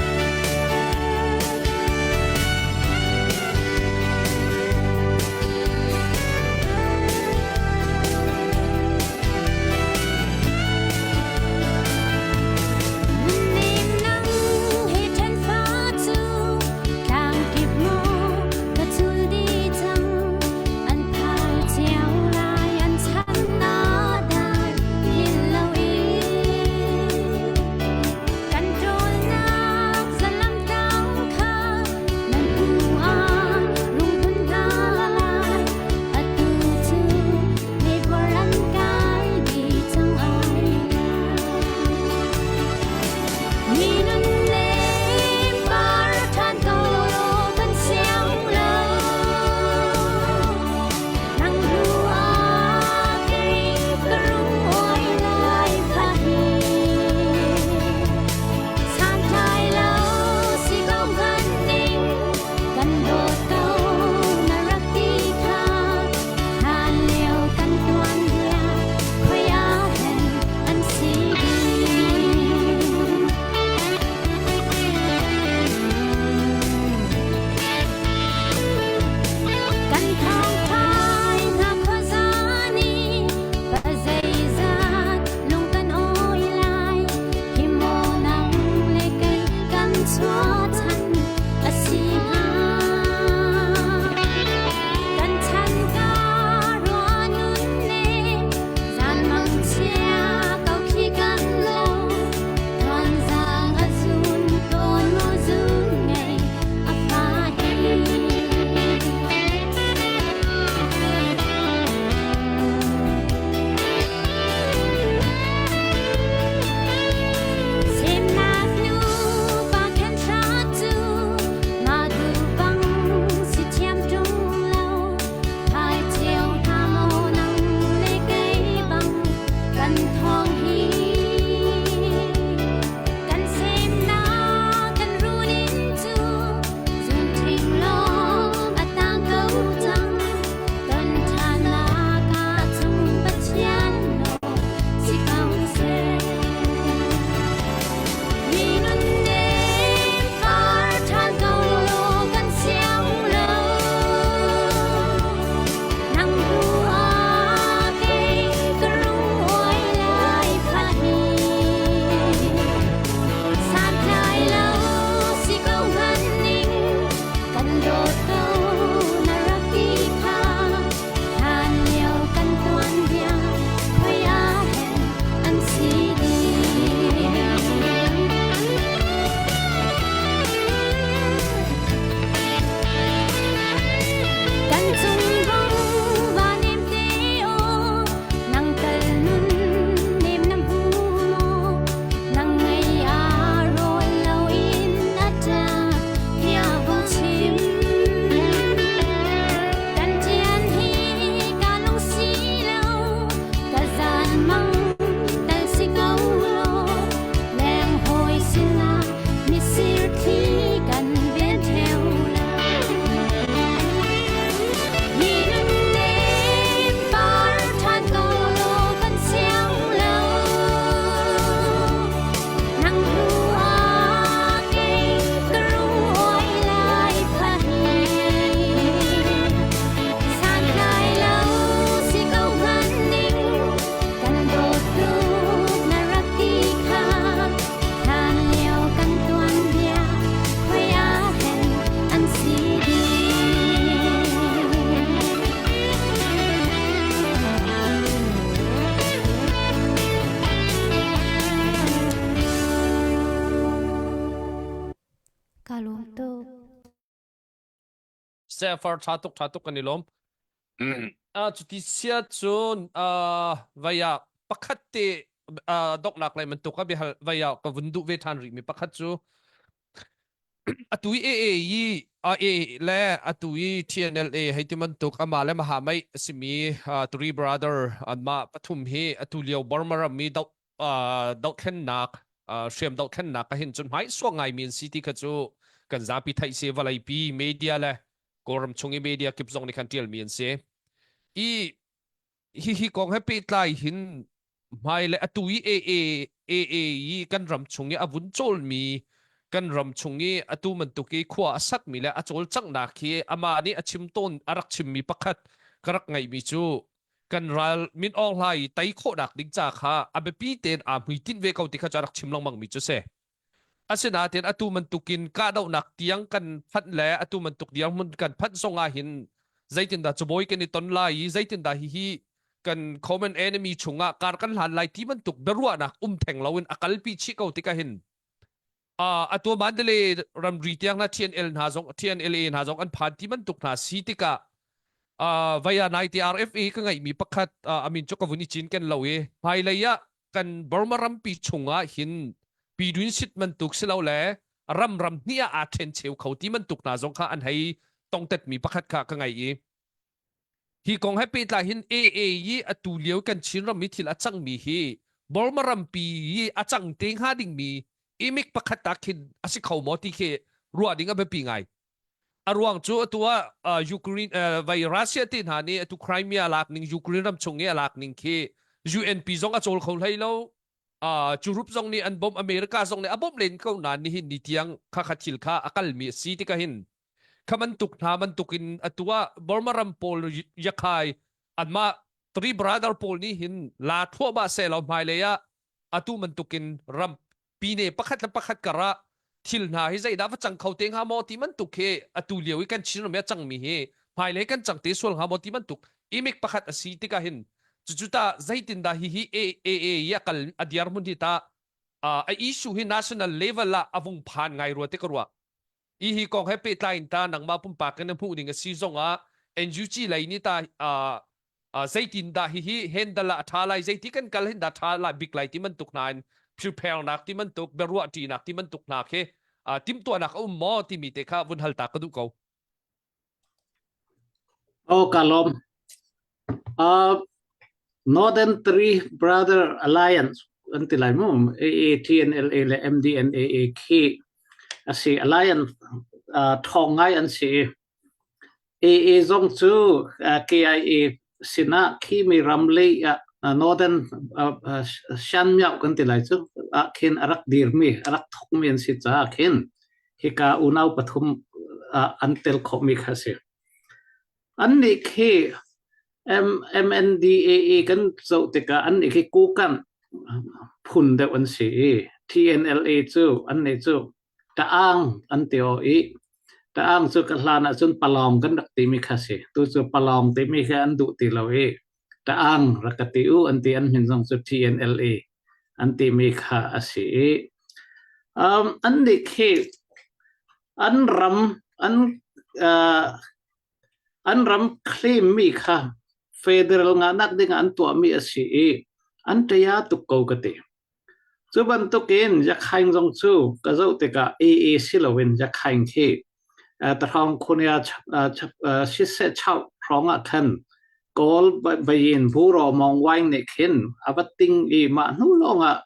Sefar tha tuk tha tuk kan i lawm. Ah cuti sia cun ah vaya pakhat te ah doknak lai bantuk a biahal vaya ka vun duh ve than rih mi pakhat cu atu i AA i AA le atu i TNLA hei ti bantuk ama le maha mei simi three brother anmah pathum hi atu lio Burma ram mi doh dohthlennak hriam dohthlennak ka hin cun hmai suak ngai mi an si ti kha cu kan zapi theih si vawleipi media le Kawlram chung i media kip zong nih khan ṭial mi an si. I hihi kong he pehtlai hin hmai le atu i AA AA i kan ram chung i a vun cawlmi kan ram chung i atu bantuk i khua a sakmi le a cawlcanghnak hi amah nih a chim tawn a rak chimmi pakhat ka rak ngaihmi cu kan ral Min Aung Hlaing i tei khawhnak ding ca kha a biapi tein aa hmuitinh ve ko ti kha cu a rak chim lengmangmi cu si. Asinain atu bantukin kahdohnak tiang kan phanh le atu bantuk dirhmun kan phanh zong ah hin zeitindah cabawi kan i ton lai i zeitindah hihi kan common enemy chungah kar kan hlan lai ti bantuk biaruahnak um theng loin a kalpi chih ko tikah hin uh, atu Mandalay ramri tiang na TNL hna zong TNLA hna zong an phan ti bantuk hna si tikah uh, vaya nai ti RFA ka ngeihmi pakhat uh, amin cu ka vun i cin ken lo i hmailei ah kan Burma rampi chungah hin Pidun sit bantuk si lo le ram ram hnih ah aa ṭhen cheu kho ti bantuk hna zong kha an hei tongtetmi pakhat kha ka ngei i hi kong he pehtlai hin AA i atu lio kan Chin ram i thil a cangmi hi Burma rampi i a cang te hnga dingmi imik pakhat ta khin a si kho maw ti khi ruah ding a biapi ngai. A ruang cu atu ah uh, Ukraine uh, vai Russia te hna nih atu Crimea lak ning Ukraine ram chung i a lak ning khi UNP zong a cawl kho hlei lo. Uh, Europe zong nih an bawmh America zong nih a bawmh len ko nain nihin ni tiang kha kha thil kha a kalmi a si tikah hin kha bantuk hna bantuk in atu ah Burma ram pawl yakhai anmah three brother pawl nih hin la thluahmah seh law hmailei ah atu bantukin ram pine pakhat le pakhat kar ah thil hna hi zeidah va cang kho te hnga maw ti bantuk hi atu lio i kan Chin ram i a cangmi hi hmailei kan cang te sual hnga maw ti bantuk imik pakhat a si tikah hin cucu ta zeitindah hi hi AA i a kal a diar hmun hi ta a issue hi national level ah a vung phan ngai rua te ka ruah i hi kong he pehtlai in ta nangmah pumpak in na hmuh ning a si zong ah NUG lei nih ta zeitin dah hihi handle ah a ṭha lai zeiti kan kal hin dah ṭha lai bik lai ti bantuk hna in prepare nak ti bantuk biaruah ṭinak ti bantuk hna khi timhtuahnak a um maw timi te kha vun hal ta ka duh ko. Oh, ka lawm. Uh, Northern Three Brother Alliance an ti lai mu AATNLA le MDNAA khi a si alliance uh, thong ngai an si AA zong cu KIA sinah khimi ram lei ah Northern Shan-Myauk kan ti lai cu ah khin a rak dirmi a rak thawkmi an si caah khin hika unau pathum ah an tel khawhmi kha a si. Annih khi MNDAA kan zoh tikah annih khi Kokang phun deuh an si i TNLA cu annih cu Ta'ang an ti aw i ta'ang cu ka hlan ahcun palawng kan rak timi kha si. Tu cu palawng timi kha an duh ti lo i ta'ang rak ka ti u an ti an min zong cu TNLA an timi kha a si i um, an nih khi an ram an uh, an ram claim mi kha federal ngahnak ding ah an tuahmi a si i an ṭaya tuk ko ka ti. Cu bantukin Yakhaing zong cu ka zoh tikah AA si loin Yakhaing khi Tahrang khunia siseh chauh hrawng ah khan Kawl bayin Buro Mong Waing nih khin a va ting i mah hnu lawngah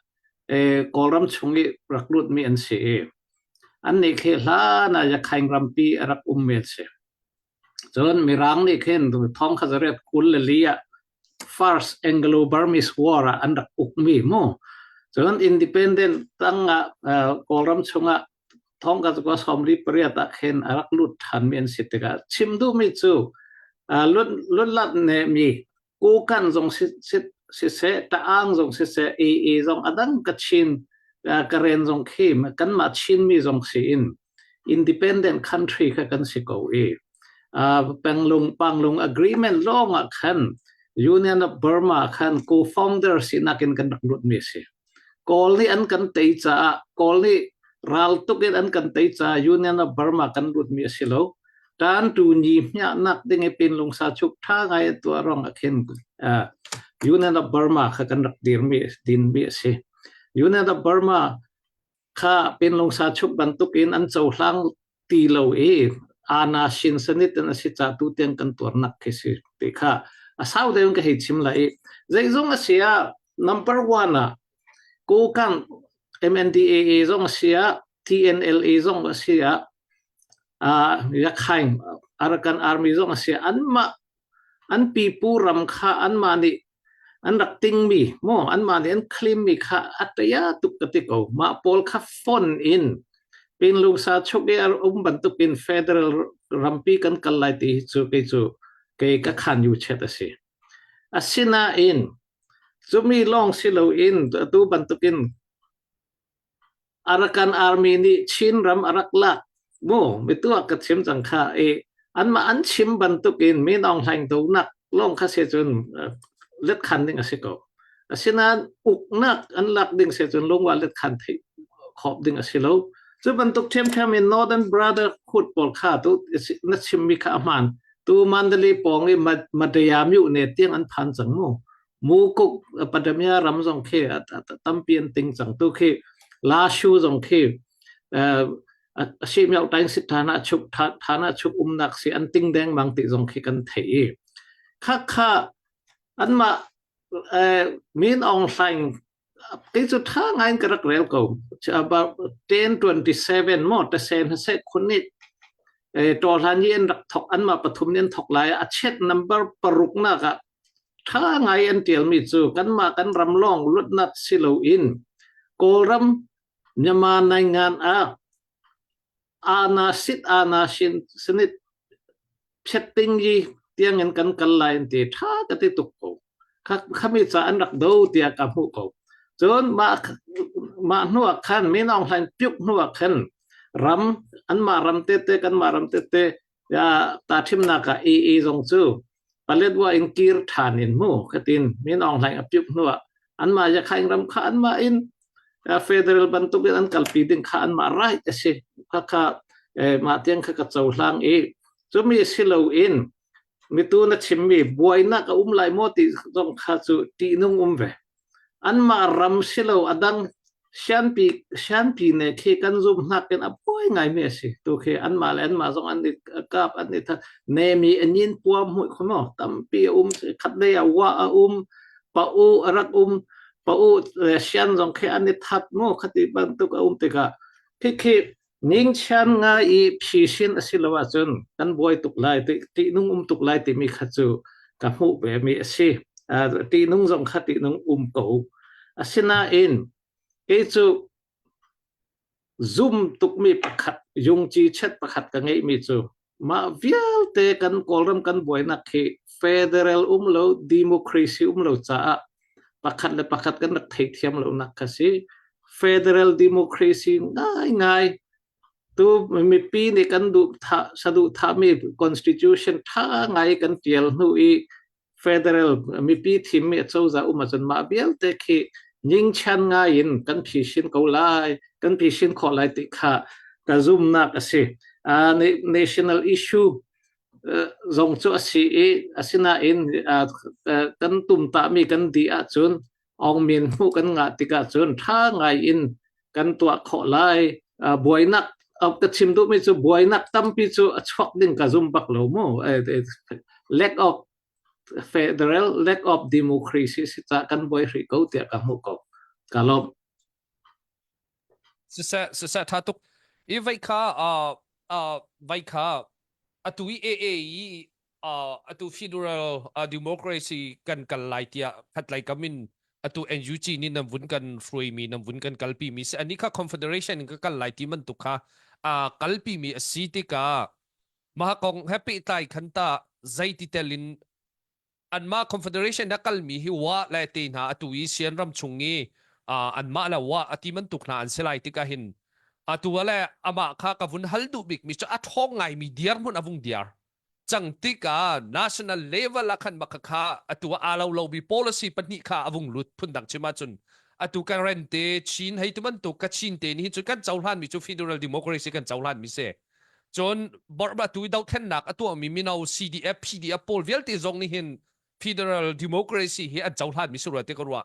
Kawlram chung i rak lutmi an si i annih khi hlan ah Yakhaing rampi a rak ummi an si. Cun Mirang nih khin thong kha zariat 24 ah First Anglo-Burmese War ah an rak ukmi mu. Cun independent tang ah Kawlram chungah thong ka zakua 48 ah khin a rak lut ṭhanmi an si tikah chim duhmi cu lut ne mi Kukan zong siseh Ta'ang zong siseh AA zong adang Kachin Karen zong khi kanmah Chinmi zong si in independent country kha kan si ko i uh, Panglong Panglong Agreement lawng ah khan Union of Burma khan co-founder sinak in kan rak lut mi si. Kawl nih an kan tei caah Kawl nih ral tuk in an kan tei caah Union of Burma kan lut mi a si lo. Tan tu ni hmiahnak ding i pin lungsa chuk tha ngai a tuah rong ah khin uh, Union of Burma kha kan rak dirmi dinmi a si. Union of Burma kha pin lungsa chuk bantuk in an cohlang ti lo i ana shin sanit an a si ca tu tiang kan tuarnak khi si ti kha a sau deuh in ka hei chim lai i zeizong a si ah number one ah Kokang MNDAA zong a si ah TNLA zong a si ah uh, Yakhaing Arakan Army zong a si anmah an pipu ram kha anmah nih an rak tingmi maw anmah nih an claimmi kha a ṭia tuk ka ti ko mah pawl kha fon in pinlungsa chuk i a um bantukin federal rampi kan kal lai ti hi cu kei cu kei ka khan yu chet a si asinain cumi lawng si loin atu bantukin Arakan Army nih Chinram a rak lak mu mituak ka chim cang kha i anmah an chim bantukin Min Aung Hlaing donak lawng kha si cun let khan ding a si ko. Asinain uknak an lak ding si cun lungwa let khan theih khawp ding a si lo. Cu bantuk ṭhiamṭhiam in Northern Brotherhood pawl kha tu na chimmi kha a hmaan. Tu Mandalay pawng i Madaya myu ne tiang an phan cang mu. Mukuk Padamya ram zong khi tampi an ting cang tu khi Lashu zong khi a si miau taing sit thana chuk thana chuk umnak si an ting deng mang ti zong khi kan thei i kha kha anmah Min Aung Hlaing kei cu tha ngai in ka rak rel ko about 1027 mo ta sen se khunit to hlan yi an rak thok anmah pathum ni an thok lai a chet number paruk nak ah Ṭha ngai an ṭialmi cu kanmah kan ram lawng luatnak si loin Kawlram Myanmar naingan ah ana sit ana shin sinit phetting yi tiangin kan kal lai an ti ṭha ka ti tuk ko. Khami ca an rak do tiah ka hmuh ko. Cun mah mah hnu ah khan Min Aung Hlaing pyuk hnu ah khan ram anmah ram tete kanmah ram tete Ya ta thimnak ah AA zong cu Paletwa in kir ṭhan in mu katin Min Aung Hlaing a piuk hnu ah anmah Yakhaing ram kha anmah in federal bantuk in an kalpi ding kha anmah right a si kha kha mah tiang kha ka cohlang i cumi si loin mitu na chimmi buainak a um lai maw ti zong kha cu ṭihnung um ve Anmah ram si lo a dang sianpi sianpi ne khi kan zum hnak in a buai ngaimi a si. Tu khi anmah le anmah zong an i kap an i that. Nemi an yin puam hui kho maw tampi a um khat lei ah wa a um pa u a rak um pa u le sian zong khi an i that mu khati bantuk a um tikah khi khi Ningchian ngai i phisin a si lo ahcun kan buai tuk lai, ṭihnung um tuk lai timi kha cu ka hmuh vemi a si. Ṭihnung zong kha ṭihnung um ko. Asinain kei cu zum tukmi pakhat, yungci chet pakhat ka ngeihmi cu mah vialte kan Kawlram kan buainak hi federal um lo, democracy um lo caah pakhat le pakhat kan rak theithiam lonak kha si. Federal democracy ngaingai tu mipi nih kan duh tha saduhthahmi constitution tha ngai kan tial hnu i federal mipi thimmi acozah um ahcun mah vialte khi ningchan ngai in kan phisin ko lai kan phisin khawh lai ti kha ka zumnak a si uh, national issue zong cu a si i asinain uh, kan tumtahmi kan di ahcun ongmin hmuh kan ngah tikah cun ṭha ngai in kan tuah khawh lai buainak ka chim duhmi cu buainak tampi cu a chuak ding ka zum bak lo mu lack of federal lack of democracy si ca kan buai hrih ko tiah ka hmuh ko ka lawm siseh siseh tha tuk i vai kha uh, vai kha atu i AA i atu federal democracy kan kal lai tiah khatlei kam in atu NUG nih nan vun kan hruaimi nan vun kan kalpi mi si ani kha confederation in ka kal lai ti bantuk kha a kalpi mi a si tikah mah kong he pehtlai khan ta zeiti tel in anmah confederation na kalmi hi wa le te hna atu i sian ram chung i anmah le wa ati bantuk hna an si lai tikah hin atu le amah kha ka vun hal duh bik mi cu a ṭhawng ngai mi diar hmun a vung diar cang tikah national level ah khan maka kha atu aa lo lomi policy pahnih kha a vung lut phundang chim ahcun atu kan ren te Chin hei tu bantuk ka Chin te nih hin cun kan cohlan mi cu federal democracy kan cohlan mi si. Cun Burma tu i dothlennak a tuahmi mino CDF, PDF pawl vialte zong nih hin federal democracy hi an cohlan mi si rua ti ka ruah.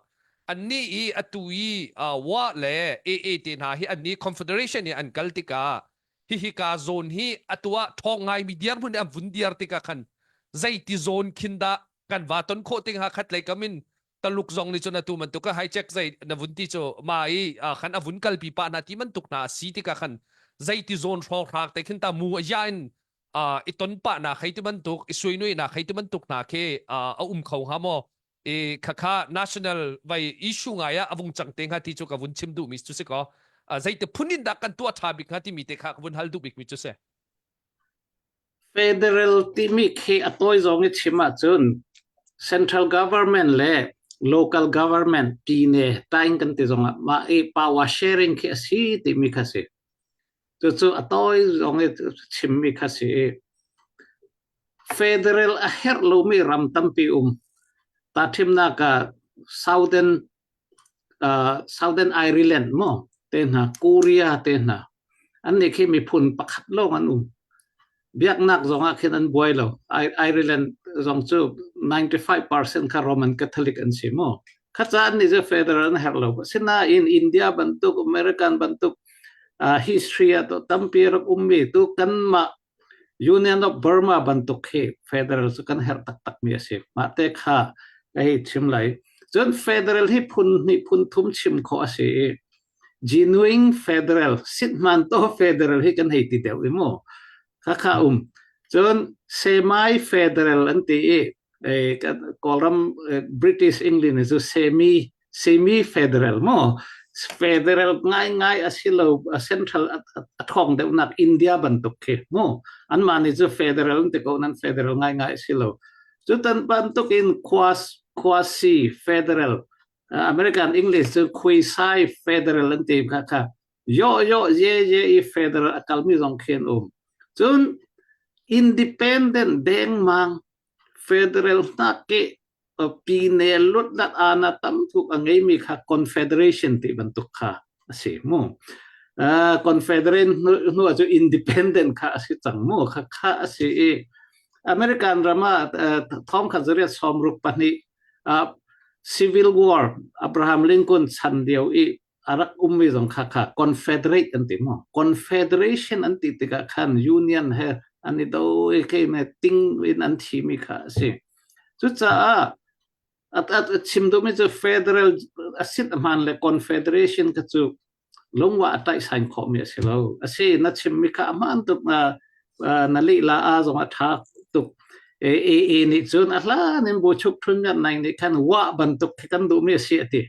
Annih i atu i uh, wa le AA te hna hi annih confederation i an kal tikah hihi ka zone hi atu ah ṭhawng ngaimi dirhmun an vun diar tikah khan zeiti zone khin dah kan va ton khawh ting ha khat lei kam in Taluk zong nih cun atu bantuk a hijack zei na vun ti cu ma i khan a vun kalpi pah na ti bantuk hna a si tikah khan zeiti zawn hrawng hrang te khin ta mu a ya in i ton pah na khei ti bantuk i suinui na khei ti bantuk hna khi a um kho hnga maw i khakha national vai issue ngai ah a vung cang te hnga ti cu ka vun chim duh mi cu si ko zeiti phun in dah kan tuah ṭha bik hnga timi te kha ka vun hal duh bik mi cu si. Federal timi khi a tawi zong i chim ahcun central government le local government pine taing kan ti zongah mah i power sharing khi a si timi kha si. Cucu a tawi zong i chimmi kha si i federal a herh lomi ram tampi um. Tahthimnak ah Southern uh, Southern Ireland mo te hna Korea te hna an nih khi miphun pakhat lawng an um biaknak zong ah khin an buai lo Ireland zong cu 95% kha Roman Catholic an si mo kha ca an nih cu federal an herh lo sinain India bantuk American bantuk uh, history ah to tampi rak ummi tu kanmah Union of Burma bantuk khi federal cu kan herh taktakmi a si. Mah te kha ka hei chim lai. Cun federal hi phun hnih phun thum chim khawh a si i genuine federal, sithman to federal hi kan hei ti deuh i mu. Khakha um. Cun semi federal an ti i Kawlram British England cu semi semi federal mo federal ngaingai a si lo central a thawng deuhnak India bantuk khi mu anmah nih cu federal an ti ko nan federal ngaingai a si lo cu tan bantuk in quasi federal American English cu quasi federal an ti kha kha yo yo ye ye i federal a kalmi zong khi an um cun independent dengmang Federal hnakih pine lutnak ana tam tuk a ngeimi kha confederation ti bantuk kha a si mu. Uh, confederate hnu ah cu independent kha a si cang mu kha kha a si i American ram ah thong khat zariat sawmruk pahnih uh, Civil War Abraham Lincoln chan lio i a rak ummi zong kha kha confederate an ti maw confederation an ti tikah khan union he an i do i kei me ting in an thimi kha a si cucaah at at chim duhmi cu federal a sit hman le confederation kha cu lungwa a taih sain khawhmi a si lo a si na chimmi kha a hmaan tuk na na lih la a zong a tha tuk e e nih cun a hlan in bu chuk thun ngat nai nih khan wa bantuk khi kan duhmi a si a ti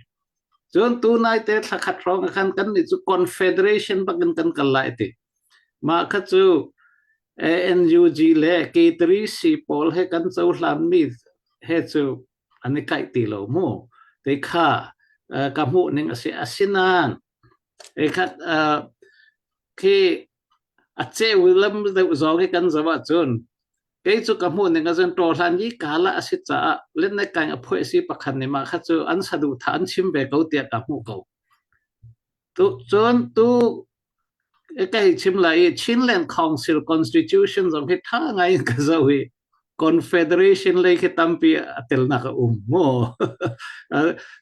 Cun tunai te thla khat hrawng ah khan kannih cu confederation bak in kan kal lai ti. Mah kha cu ANUG le K3C pawl he kan cohlanmi he cu an i kaih ti lo mu. Te kha ka hmuh ning a si. Asinain e khat khi a ceu lam deuh zong hi kan zoh ahcun kei cu ka hmuh ning ahcun ṭawhlan i kala a si caah lenne kaing a phoih si pakhat nih mah kha cu an saduhthah an chim ve ko tiah ka hmuh ko. Tu cun tu ka hei chim lai i Chinland Council Constitution zong hi ṭha ngai in ka zoh i Confederation lei khi tampi a telnak a um mu.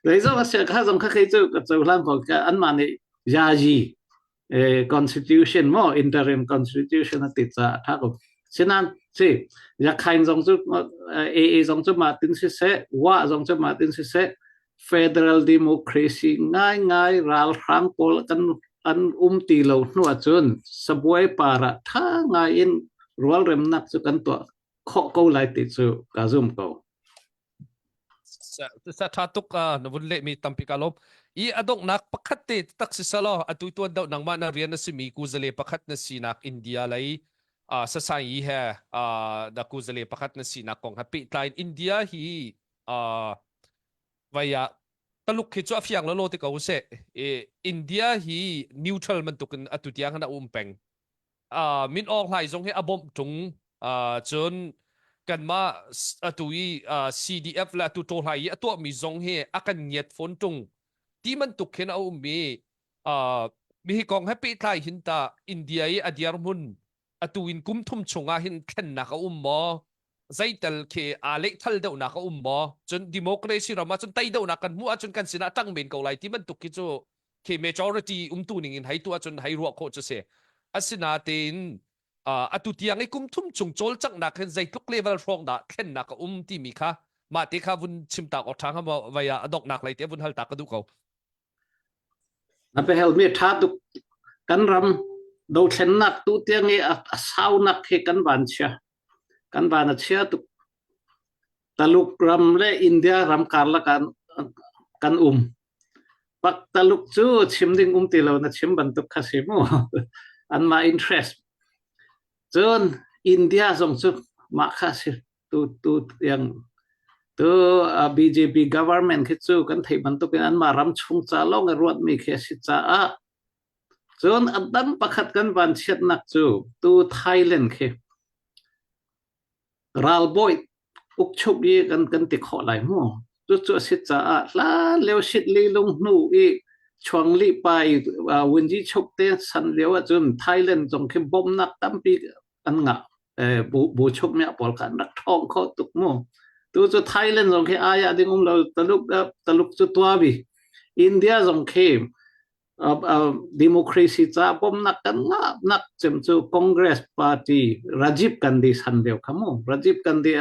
Lei zong a sia kha zong kha kei cu ka cohlan ko ka anmah nih yayi constitution mo interim constitution a ti ca a tha ko sinan si yakhain zong cu AA zong cu ma tin si seh wa zong cu ma tin si seh federal democracy ngai ngai ralhrang pawl kan an um ti lo hnu ahcun sabuai para tha ngai in rualremnak cu kan tuah khawh ko lai ti cu ka zum ko Sa tha tuk na vun leh mi tampi ka lawm. I a donghnak pakhat te tak si salo atu tuan deuh nangmah na rian na simi kuzale pakhat na sinak India lei sasai yi he da kuzale pakhat na sinak kong he pehtlai in India hi vai ah Taluk hi cu a fiang lo lo te ko seh. India hi neutral bantukin atu tiang han a um peng. uh, Min Aung Hlaing zong hi a bawmh ṭung uh, cun kanmah atu i uh, CDF le atu Ṭaw Hlai i a tuahmi zong hi a kan ngiat fawn ṭung ti bantuk khin a um i uh, mi hi kong he pehtlai hin ta India i a dirhmun Atu in kum thum chung ah hin thlennak a um maw? Zeitel khi aa lehthal deuhnak a um maw? Cun democracy ram ah cun tei deuhnak kan hmuh ahcun kan sinah ṭang men ko lai ti bantuk khi cu khi majority umtu ning in hei tu ahcun hei ruah khawh cu si. Asinatein uh, atu tiang i kum thum chung cawlcanghnak hin zeitluk level hrawng dah thlennak a um timi kha mah te kha vun chim tak awk ṭha hnga maw vai ah a donghnak lei te vun hal ta ka duh ko. Na biahalmi ṭha tuk. Kan ram dothlennak tu tiang i a saunak hi kan van chia. Kan van a chia tuk. Taluk ram le India ram karlak ah kan um. Pak Taluk cu chim ding um ti lo na chim bantuk kha si mu. Anmah interest. Cun India zong cu mah kha si. Tu tu tiang tu BJP government khi cu kan theih bantukin anmah ram chung ca lawng i ruatmi khi a si caah cun a dang pakhat kan van chiatnak cu tu Thailand khi ralbawi ukchuk i kan kan ti khawh lai mu. Cucu a si caah hlan lio sit li lung hnu i chuang li pai Winji chuk te san lio ahcun Thailand zong khi bawmnak tampi an ngah. Bu bu chuk mia pawl kha an rak ṭhawng kho tuk mu. Tu cu Thailand zong khi ai ah ding um lo Taluk Taluk cu tua bi. India zong khi democracy ca bawmnak kan ngah nak cem cu Congress Party Rajiv Gandhi san deuh kha mu Rajiv Gandhi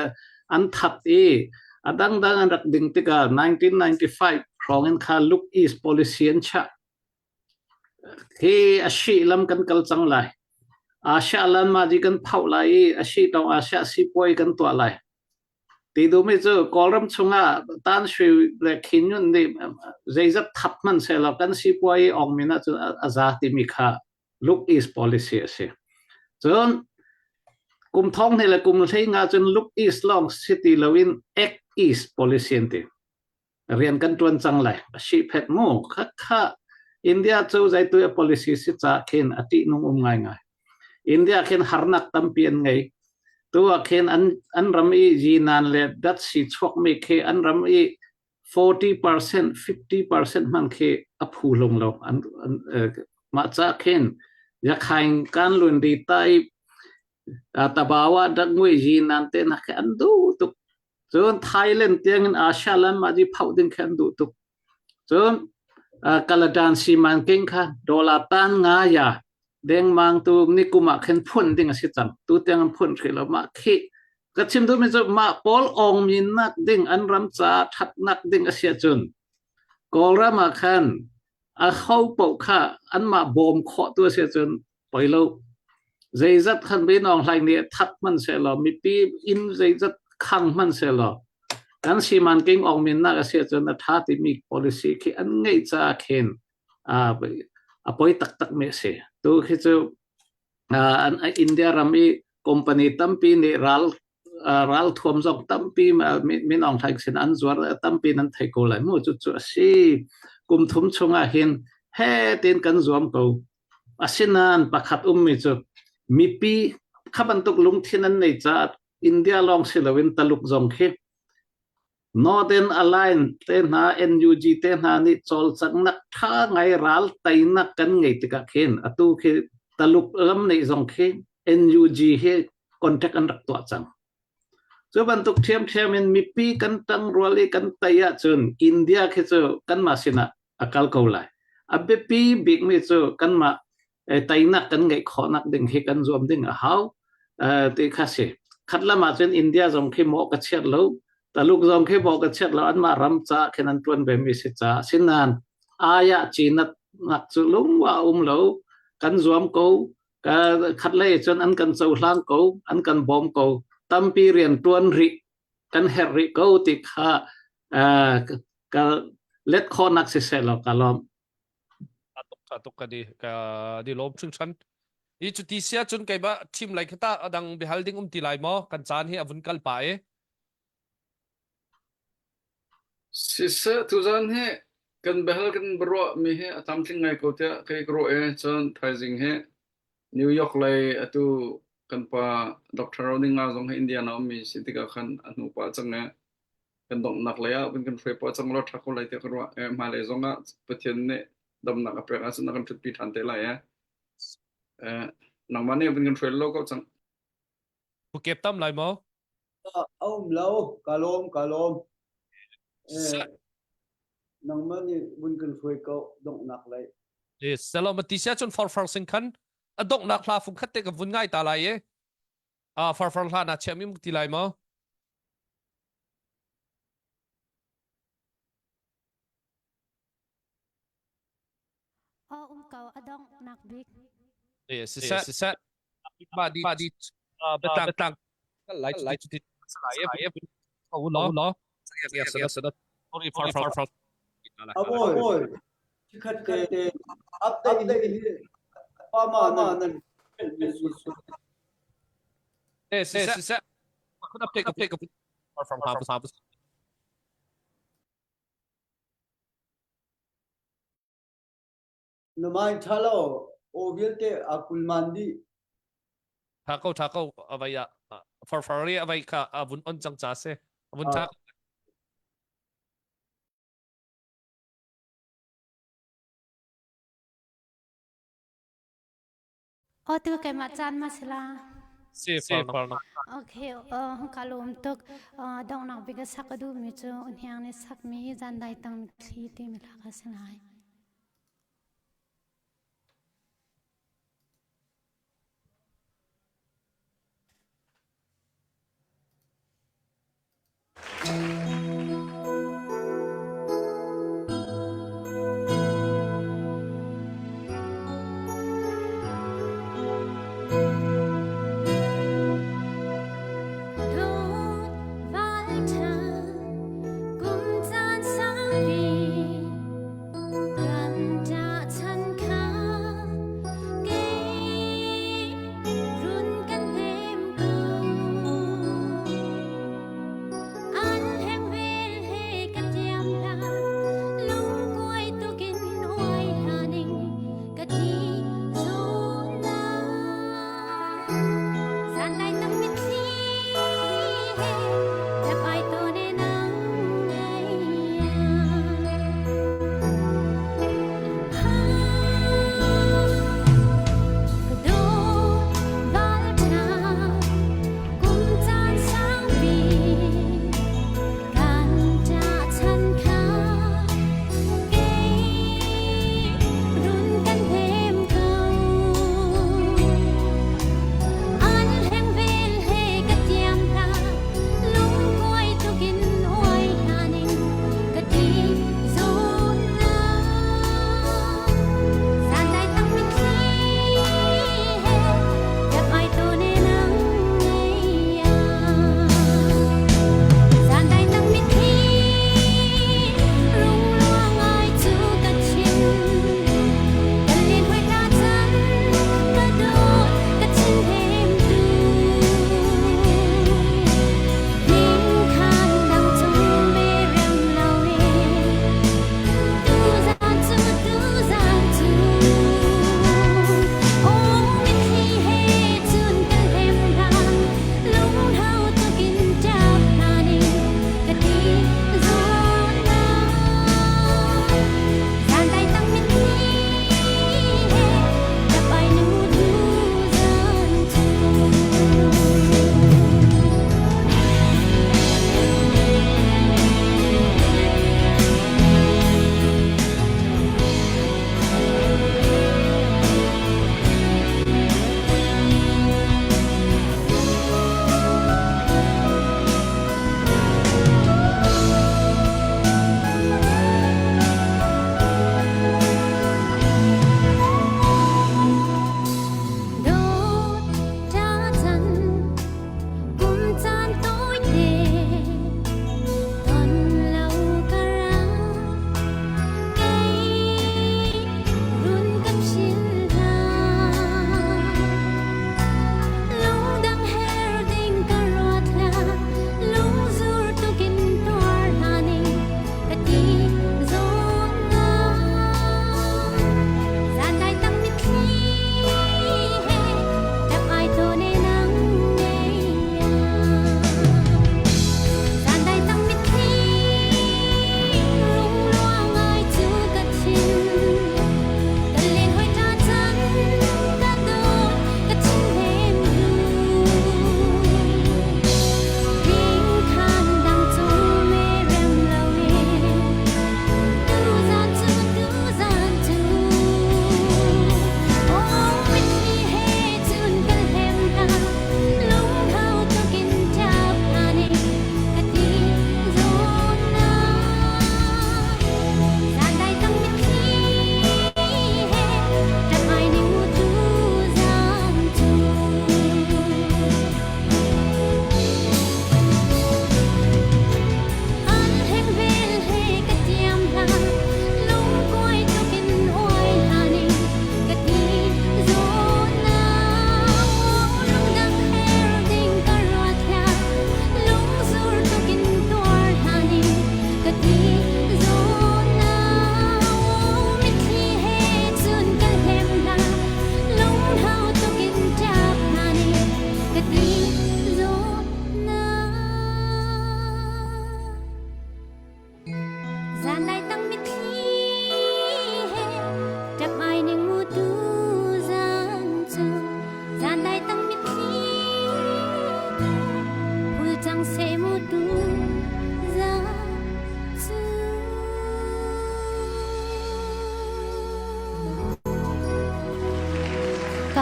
an that i a dangdang an rak ding tikah 1995 hrawng in kha Look East policy an chiah hi a shi lam kan kal cang lai Asia lan ma ji kan phau lai i a shi tong Asia sipuai kan tuah lai Ti duhmi cu Kawlram chungah Tan Sui le Khin Nyunt nih zeizat thap hmanh sehlaw kan sipuai i awngmin ahcun a za timi kha look east policy a si. Cun kum thong hnih le kum hlei nga cun look east lawng si ti loin act east policy an ti. Rian kan ṭuan cang lai. A sihphet mu. Kha kha India cu zeitu a policy si ca khin a ṭihnung um ngaingai. India khin harnak tampi an ngei. Tu ah khin an, an ram i yinan le datsi chuakmi khi an ram i 40%, 50% hman khi a phu hlung lo. An, an, eh, mah ca khin yakhaing kan lun ri ta i tabawa dangui yinan te na khi an duh tuk. Cun Thailand tiangin Asia lam ah di phauh ding khi an duh tuk. Cun Kaladan simanking kha dollar tan nga ya dengmang tu nikum ah khin phun ding a si cang. Tu tiang an phun hrih lo. Mah khi ka chim duhmi cu mah pawl ong min nak ding an ram ca thatnak ding a si ahcun Kawlram ah khan a ho paoh kha anmah bawm khawh tu a si ahcun poi lo zeizat khan Min Aung Hlaing nih that hmanh sehlaw mipi inn zeizat khang hmanh sehlaw kan simanking ong min nak a si ahcun a tha timi policy khi an ngeih caah khin a poi taktak mi a si tu khi cu India ram i company tampi nih ral ralthuam zong tampi Min Aung Hlaing sin an zuar tampi nan thei ko lai mu cu cu a si kum thum chungah hin he tin kan zuam ko asinain pakhat ummi cu mipi kha bantuk lungthin an nei caah India lawng si loin Taluk zong khi Northern Alliance te hna NUG te hna nih cawlcanghnak ṭha ngai ral teinak kan ngei tikah khin atu khi Taluk ram nih zong khi NUG hi contact an rak tuah cang. Cu bantuk ṭhiamṭhiam in mipi kan ṭangrual i kan tei ahcun India khi cu kanmah sinah a kal ko lai. A biapi bikmi cu kanmah teinak kan ngeih khawhnak ding hi kan zuam ding a hau ti kha si. Khat lam ah cun India zong khi mawh ka chiat lo, Taluk zong khi mawh ka chiat lo, anmah ram ca khin an ṭuan ve mi si ca. Sinain ayah cinat nak cu lungwa um lo, kan zuam ko, khat lei cun an kan cohlang ko, an kan bawm ko, tampi rian ṭuan rih kan herh rih ko ti kha ka let khawhnak siseh law ka lawm. Tha tuk ka di ka di lawm hringhran. I cu ti sia cun keimah thim lai khata adang bihal ding um ti lai maw kan caan hi a vun kal pa e. Siseh tuzan hi kan biahal kan biaruah mi hi a tlamtling ngai ko tiah kei ka ruah e cun thaizing hi New York lei atu kan pa Dr. Rodinga zong hi Indiana ummi si tikah khan a hnu pah cang e kan donghnak lei ah kan hruai pah cang law ṭha ko lai tiah ka ruah. Eh, hmailei zong ah Pathian nih damnak a pek ahcun a kan ṭhutpi ṭhan te lai eh. Eh, Nangmah nih vun kan hruai lo ko cang. Pukep tam lai maw? A um lo, ka lawm, ka lawm. Eh, nangmah nih vun kan hruai ko donghnak lei. Eh, selo ma ti sia cun farfar sing khan a donghnak hla fung khat te ka vun ngai ta lai e. Ah farfar hla na chiam im ti lai maw? Aw um ko a donghnak bik. Eh, siseh, siseh. Mah di mah di biatlang biatlang lai lai ti lai e lo lo sorry far far far Aboy, chikhat te update hi pa ma nan Eh, siseh, siseh. Kun update update far far far far Na mind ṭha lo, aw vialte aa kulman dih. Tha ko tha ko avai ah farfar ri avai kha a vun on cang ca si. A vun tha. Aw tu keimah caan ma si la. Si far na. Okay, uh, ka lawm tuk. Uh, donghnak bik a sak a duhmi cu hniang nih sakmi zandai tang thli timi hla kha si lai.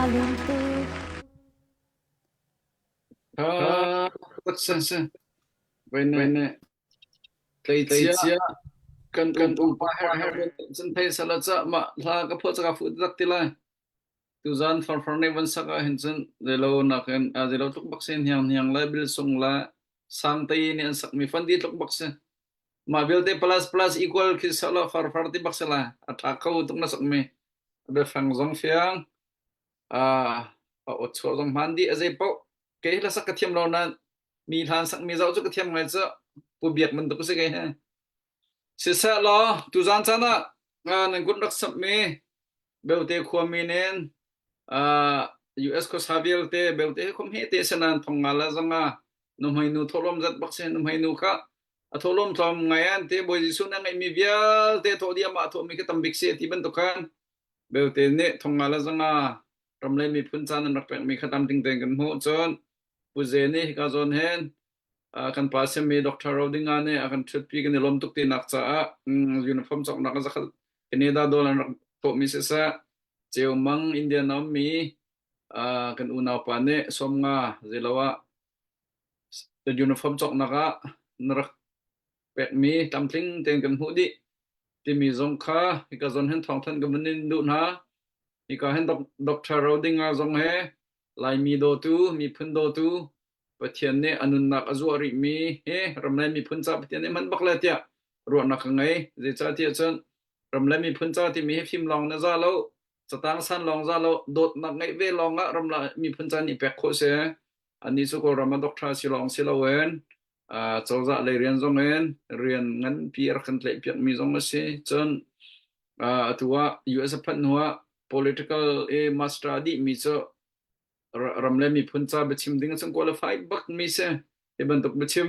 Ka lawm tuk. Ah, se se. Vene tleicia kan kan upa her her cun thei sala cha ma hla ka pho chaka fu tak ti lai. Tuzan farfar ne van sak ah hin cun zeilo nakin zeilo tluk bak si hniang hniang le bil sung le sang tei nih an sakmi fan di tluk bak si. Mah vialte plus plus equal khi sala farfar ti bak si la. A tha kho tuk na sakmi. Biafang zong fiang. A aw chuah zong hman dih a zei paoh. Kei hi hlasak ka thiam lo nain mi hlan sakmi zoh cu ka thiam ngai cu. Pu Biak bantuk si kei hi. Siseh law tuzan caan ah nan kut rak samhmi beute khuami nin US khuasa vialte beute hi khum he te sanan thong nga la zanga nuhmei nu thawhlawm zat bak si nuhmei nu kha a thawhlawm tlawm ngai an te Bawi Jesuh na ngeihmi vialte thawh dih amah thawhmi kha tam bik si ti bantuk khan beute nih thong nga la zanga ram le miphun caan an rak pekmi kha tam ting tein kan hmuh cun Pu Ze nih hika zawn hin kan pa simi Dr. Rodinga nih a kan ṭhutpi kan i lawm tuk tinak caah uniform cawknak a zakhat Canada dollar an rak thawhmi siseh Ceumang Indian a ummi kan unau pa nih sawmnga ziloah uniform cawknak ah na rak pekmi tlamtling tein kan hmuh dih timi zong kha hika zawn hin thawngthanh kan vun in duh hna. Hika hin Dr. Rodinga zong he Laimi dawtu, miphun dawtu, Pathian nih a nunnak a zuah rihmi hi ram le miphun ca Pathian nih hman bak le tiah ruahnak ka ngei. Zeicahtiah cun ram le miphun ca timi hi fim lawng na za lo, catang san lawng za lo, dawtnak ngeih ve lawng ah ram le miphun ca nih pek khawh si. Anih cu Kawlram ah doctor si lawng si loin cozah lei rian zong in rian nganpi a rak kan tlaihpiakmi zong a si. Cun atu ah US a phanh hnu ah political i master a dihmi cu ram le miphun ca biachim ding cun qualify bak mi si. Hi bantuk biachim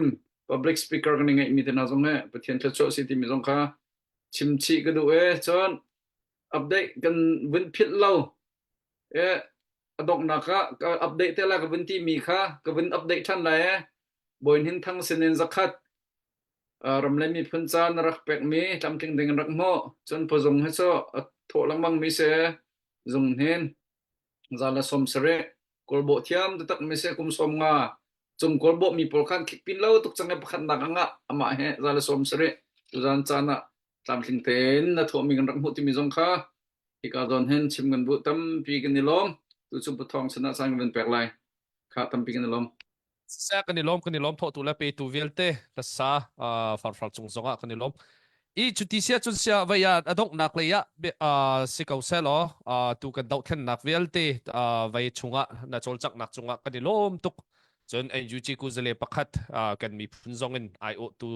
public speaker kan i ngeihmi te hna zong he Pathian thluachuah si timi zong kha chim chih ka duh e. Cun update kan vun philh lo. E a donghnak ah ka update te la ka vun timi kha ka vun update ṭhan lai e. Bawi Hnin Thang sinin zakhat ram le miphun ca na rak pekmi tlamtling ding in rak hmuh. Cun puzung hi cu a thawh lengmang mi si. Zung hnin za le 70 kawlbawh thiam taktak mi si kum 50 cung kawlbawh mi pawl khan thlik pin lo tuk cang i pakhatnak a ngah amah he za le 70 tuzan caan ah tlamtling tein na thawhmi kan rak hmuh timi zong kha hika zawn hin chim kan buh tampi kan i lawm tu cu Pu Thawng sinah caan kan vun pek lai kha tampi kan i lawm Siseh kan i lawm kan i lawm thawhtu le petu vialte hlasa farfar cung zongah kan i lawm. I cuti sia cun sia vei ah a donghnak lei ah si ko seh law tu kan dohthlennak vialte vei chungah na cawlcanghnak cungah kan i lawm tuk. Cun NUG kuzale pakhat kan miphun zong in aiawhtu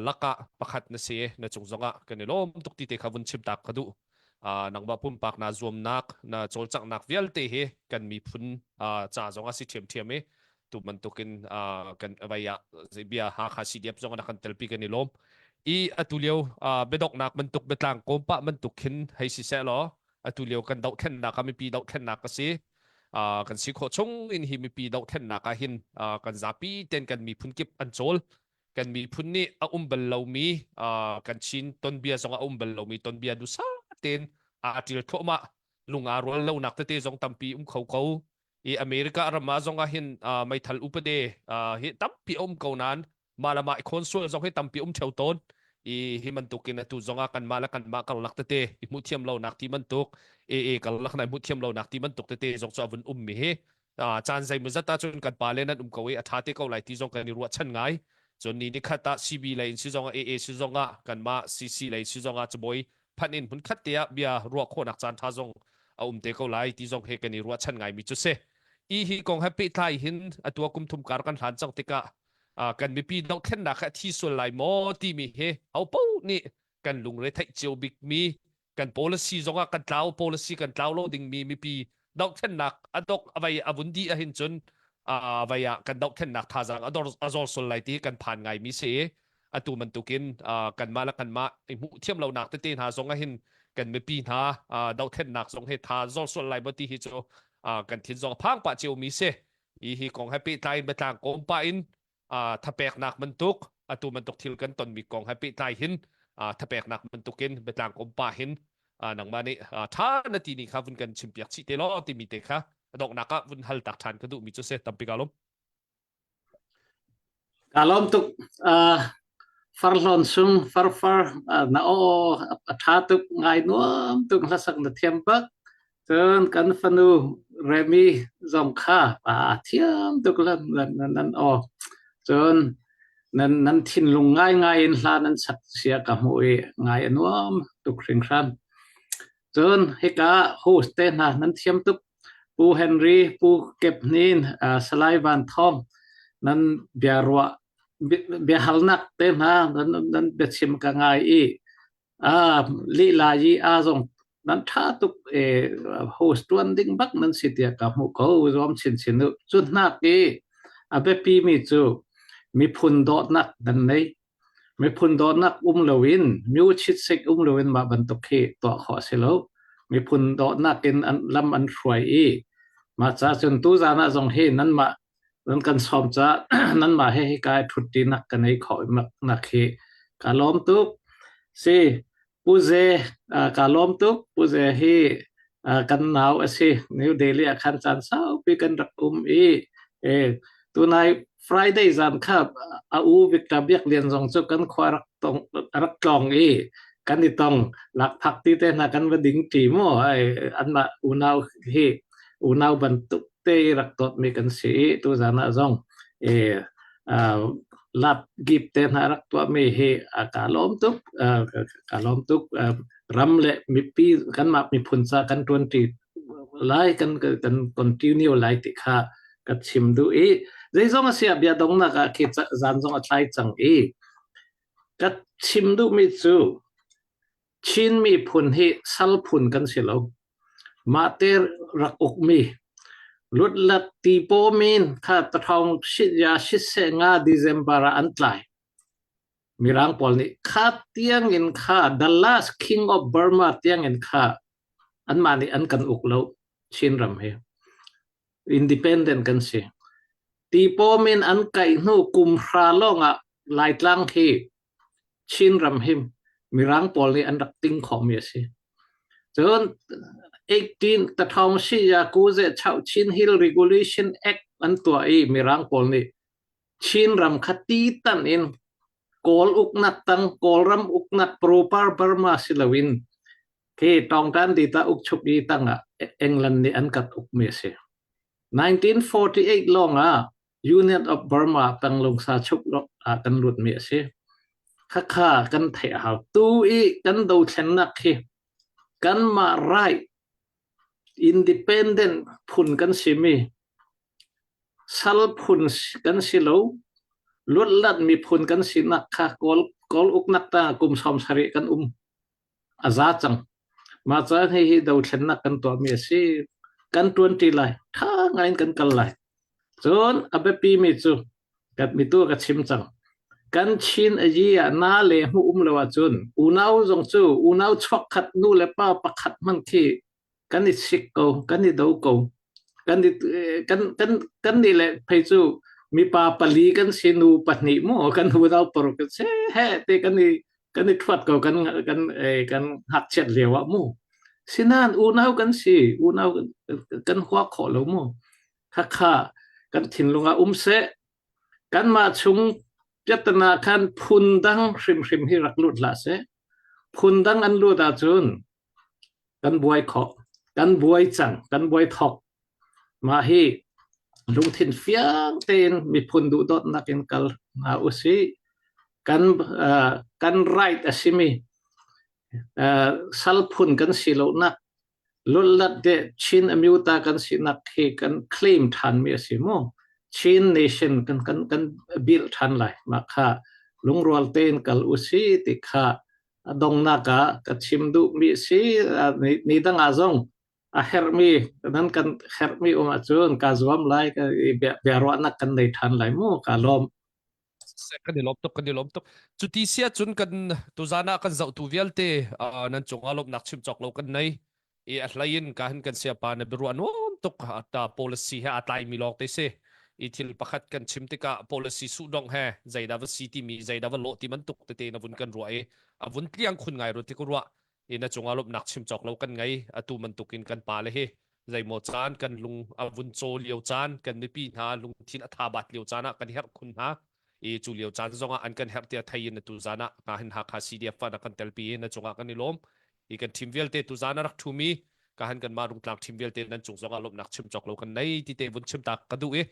lakah pakhat na si na cung zongah kan i lawm tuk ti te kha vun chim tak ka duh. Nangmah pumpak na zuamnak na cawlcanghnak vialte hi kan miphun ca zong a si ṭhiamṭhiam i tu bantukin kan vai ah bia Hakha CDF zong na kan telpi kan i lawm. I atu lio biadoknak bantuk biatlang kawm pah bantuk khin hei si seh law atu lio kan dohthlennak ah mipi dohthlennak a si. Kan si khawh chung in hi mipi dohthlennak ah hin kan zapi ten kan miphun kip an cawl kan miphun nih a um bal lomi kan Chin tonbia zong a um bal lomi tonbia dusa tein aa ṭil thluahmah lung aa rual lonak tete zong tampi um kho ko i America ram ah zong ah hin meithal upade hi tampi a um ko nain mah le mah i khawn sual zong hi tampi um ṭheo tawn i hi bantukin atu zong ah kanmah le kanmah karlak tete i hmuh thiam lonak ti bantuk AA karlak na hmuh thiam lonak ti bantuk tete zong cu a vun um mi hi caan zeimawzat ahcun kan pale nan um ko i a ṭha te ko lai ti zong kan i ruahchan ngai. Cun ni nikhat ah CB lei in si zongah AA si zongah kanmah CC lei si zongah cabuai phanh in hmunkhat te ah bia ruah khawhnak caan ṭha zong a um te ko lai ti zong he kan i ruahchan ngaimi cu si. I hi kong he pehtlai hin atu kum thum kar kan hlan cang tikah kan mipi dohthlennak he a thi sual lai maw timi hi hopaoh nih kan lungre theih cio bikmi kan policy zongah kan tlau policy kan tlau lo dingmi mipi dohthlennak a dok a vai a vun dih ahhin cun a vai ah kan dohthlennak thazaang a dor a zor sol lai ti kan phan ngai mi si atu bantukin kanmah le kanmah i hmuh thiam lonak tete hna zong ahhin kan mipi hna dohthlennak zong he tha zor sual lai maw ti hi cu kan thin zong phang pah cio mi si hi hi kong he pehtlai in biatlang kawm pah in thapeknak bantuk atu bantuk thil kan tonmi kong he pehtlai hin thapeknak bantukin biatlang kawm pah hin. Nangmah nih tha na ti ni kha vun kan chimpiak chih te law timi te kha donghnak ah vun hal tak than ka duhmi cu si tampi ka lawm. Ka lawm tuk. Uh, farhlawn sung farfar uh, na aw a tha tuk ngai nuam tuk hlasak na thiam bak. Cun kan fanu Remy zong kha pa thiam tuk lan nan nan aw. Cun nan nan thinlung ngai ngai in hla nan sak sia ka hmu i ngai a nuam tuk hringhran. Cun hika host te hna nan thiam tuk Pu Henry, Pu Kep Hnin, Salai Van Thawng nan biaruah biahalnak te hna nan nan biachim ka ngai i lila i a zong nan ṭha tuk e host ṭuan ding bak nan si tiah ka hmuh ko zuam chinchin u. Cu hnak i a biapi mi cu miphun dawtnak nan nei. Miphun dawtnak um loin myu chitsik um loin mah bantuk hi tuah khawh a si lo. Miphun dawtnak in an lam an hruai i mah ca cun tuzaan ah zong hi nanmah nan kan sawm caah nanmah he hika i ṭhutṭinak ka nei khawh nak hi ka lawm tuk. Si Pu Ze ka lawm tuk. Pu Ze hi kan nau a si. New Delhi ah khan caan saupi kan rak um i tunai Friday zan kha a u Victor Biak Lian zong cu kan khua rak tong rak tlawng i kan i tong lakphak ti te hna kan va ding ṭi mu ai anmah unau hi unau bantuk te i rak dawtmi kan si i tuzan ah zong e lap gip te hna rak tuahmi hi ka lawm tuk ka lawm tuk ram le mipi kanmah miphun ca kan ṭuanṭi lai kan kan continue lai ti kha ka chim duh i zeizong a si ah bia dongnak ah khi zan zong a tlai cang i ka chim duhmi cu Chin miphun hi sal phun kan si lo. Mahte rak ukmi lutlat tipaw min kha tathawng ya siseh nga December ah an tlai. Mirang pawl nih kha tiang in kha the last king of Burma tiang in kha anmah nih an kan uk lo Chin ram hi. Independent kan si. Tipaw min an kaih hnu kum hra lawng ah Laitlang hi Chinram hi Mirang pawl nih an rak ting khawhmi a si. Cun 18 tathawng siya kuze chau Chin Hill Regulation Act an tuah i Mirang pawl nih Chinram kha ti tan in Kawl uknak tang Kawlram uknak proper Burma si loin khi tawngtan dita ukchuk i tangah England nih an kat ukmi a si. 1948 lawng ah Union of Burma tanglungsa chuk ah kan lutmi a si. Khakha kan theih a hau. Tu i kan dothlennak hi kanmah right independent phun kan simi sal phun kan si lo luatlat miphun kan sinak kha kawl kawl uknak ta kum 70 kan um a za cang. Mah caan hihi dothlennak kan tuahmi a si. Kan ṭuanṭi lai. Ṭha ngai in kan kal lai. Cun a biapimi cu kan mitu ka chim cang. Kan Chin a yi ah na le hmu um lo ahcun unau zong cu unau chuakkhat nu le pa pakhat hmanh khi kan i sik ko kan i do ko kan i kan kan kan nih le phei cu mipa pali kan si nu pahnih mu kan unau paruk kan si he te kan i kan i thuat ko kan kan eh, kan ngakchiat lio ah mu sinan unau kan si unau kan hua khawh lo mu khakha kan thinlung ah um seh kanmah chung piatana khan phun dang hrimhrim hi rak lut hlah seh phun dang an lut ahcun kan buai khawh kan buai cang kan buai thok mah hi lungthin fiang tein miphun duhdawtnak in kal hna usih kan uh, kan right a simi uh, sal phun kan si lonak lullat de Chin Amyota kan sinak hi kan claim than mi a si mu Chin nation kan kan kan build than lai mah kha lungrual tein kal usi ti kha A donghnak ah ka chim duhmi a si. Ni dang ah zong a herhmi nan kan herhmi um ahcun kaa zuam lai ka biaruahnak kan nei ṭhan lai mu kaa lawm. Kan i lawm tuk kan i lawm tuk. Cuti si ahcun kan tuzaan ah kan zohtu vialte nan cungah lawmhnak chim cawk lo kan nei. I a hlei in ka hin kan siapa na biaruah nuam tuk ta policy he aa tlaimi lawng te si. I thil pakhat kan chim tikah policy suhdongh he zeidah va si timi zeidah va lawh ti bantuk tete na vun kan ruah i a vun tliang khun ngai ru ti ka ruah. I na cungah lawmhnak chim cawk lo kan ngei. Atu bantukin kan pa le hi zeimaw caan kan lung a vun caw lio caan kan mipi hna lungthin a tha bat lio caan ah kan herh khun hna. I cu lio caan zongah an kan herh tiah thei in atu zan ah ka hin Hakha CDF fan a kan telpi i na cungah kan i lawm. I kan team vialte tu zan a rak ṭhumi ka han kanmah rungtlang team vialte nan cung zongah lawmhnak chim cawk lo kan nei ti te vun chim ta ka duh i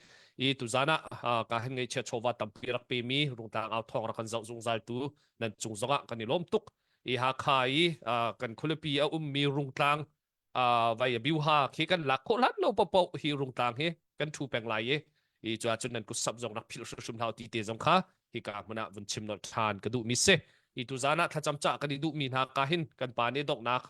i tu zan ah ka han ngaihchia chawva tampi rak pemi rungtlang au thawng rak kan zoh zungzal tu nan cung zongah kan i lawm tuk i Hakha i kan khualipi a ummi rungtlang vai biuha khi kan lak khawh hlan lo paoh hi rungtlang hi kan thu peng lai i i cu ahcun nan kut sap zong rak philh hrimhrim hau ti te zong kha hi ka hmun ah vun chim nolh ṭhan ka duhmi si i tu zan ah thlacam cah kan i duhmi hna ka hin kan pa nih donghnak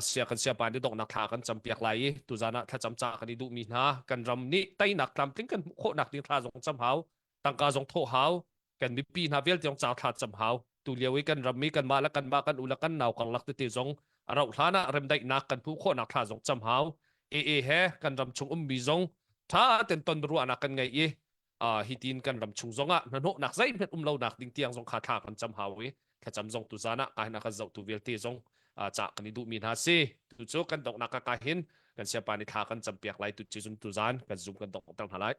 sia kan siapa nih donghnak thla kan campiak lai i tu zan ah thlacam cah kan i duhmi hna kan ram nih teinak tlamtling kan hmuh khawhnak ding thla zong cam hau tangka zong thawh hau kan mipi hna vialte zong caang thla cam hau tu lio i kan ram i kanmah le kanmah kan u le kan nau karlak tete zong a rauh hlan ah remdaihnak kan hmuh khawhnak thla zong cam hau AA he kan ram chung ummi zong tha ten ton ruahnak kan ngei i hi tin kan ram chung zong ah hnahnawhnak zeihmanh um lonak ding tiang zong kha thla kan cam hau i thlacam zong tu zan ah ka hin kan zohtu vialte zong ca kan i duhmi hna si tu cu kan donghnak ka hin kan siapa nih thla kan campiak lai tu cu tu zan kan zoom kan donghter hna lai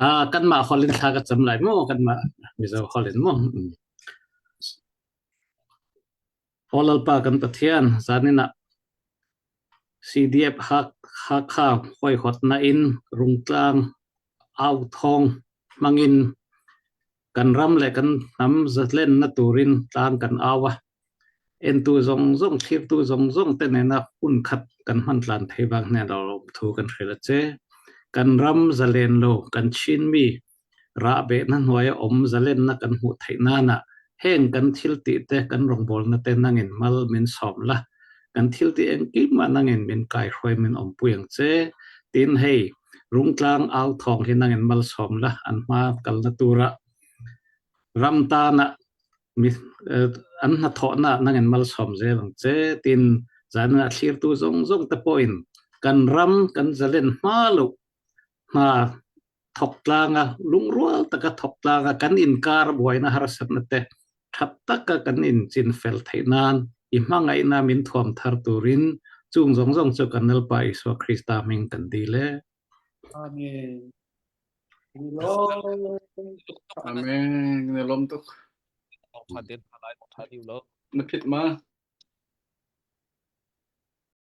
Ah, kanmah holh in thla ka cam lai maw? Kanmah Mizo holh in maw? Aw Lalpa kan Pathian, zanin ah CDF Hakha huaihawtnak in Rungtlang au thawng hmangin kan ram le kan hnam zalennak turin tlang kan au a. Entu zongzong, thlirtu zongzong te nena hmunkhat kan hman tlan thei bang hne lo thu kan hril a che. Kan ram zalen lo, kan Chinmi rahbehna hnuai a um zalennak kan hmuh theih nan ah heng kan thil ti te kan rawngbawlna te nangin mal min sawm la. Kan thil ti engkim ah nangin min kai hruai min awmpui ang che. Tin hei, rungtlang au thawng hi nangin mal sawm la, an hma kalna turah ram tan ah mi an hnathawhnak nangin malsawm zel ang che tin zan ah thlirtu zong zong te pawhin kan ram kan zalen hma lo hna thok tlanga lungrual taka thok tlanga kan inkar buaina harsatna te that taka kan in chin fel theih nan i hmangaihna min thuam thar turin chung zong zong chu kan Lalpa Isua Krista hming kan dil e. Amen. Amen. Na lawm tuk. Tha den lai tha liu lo. Na phit ma?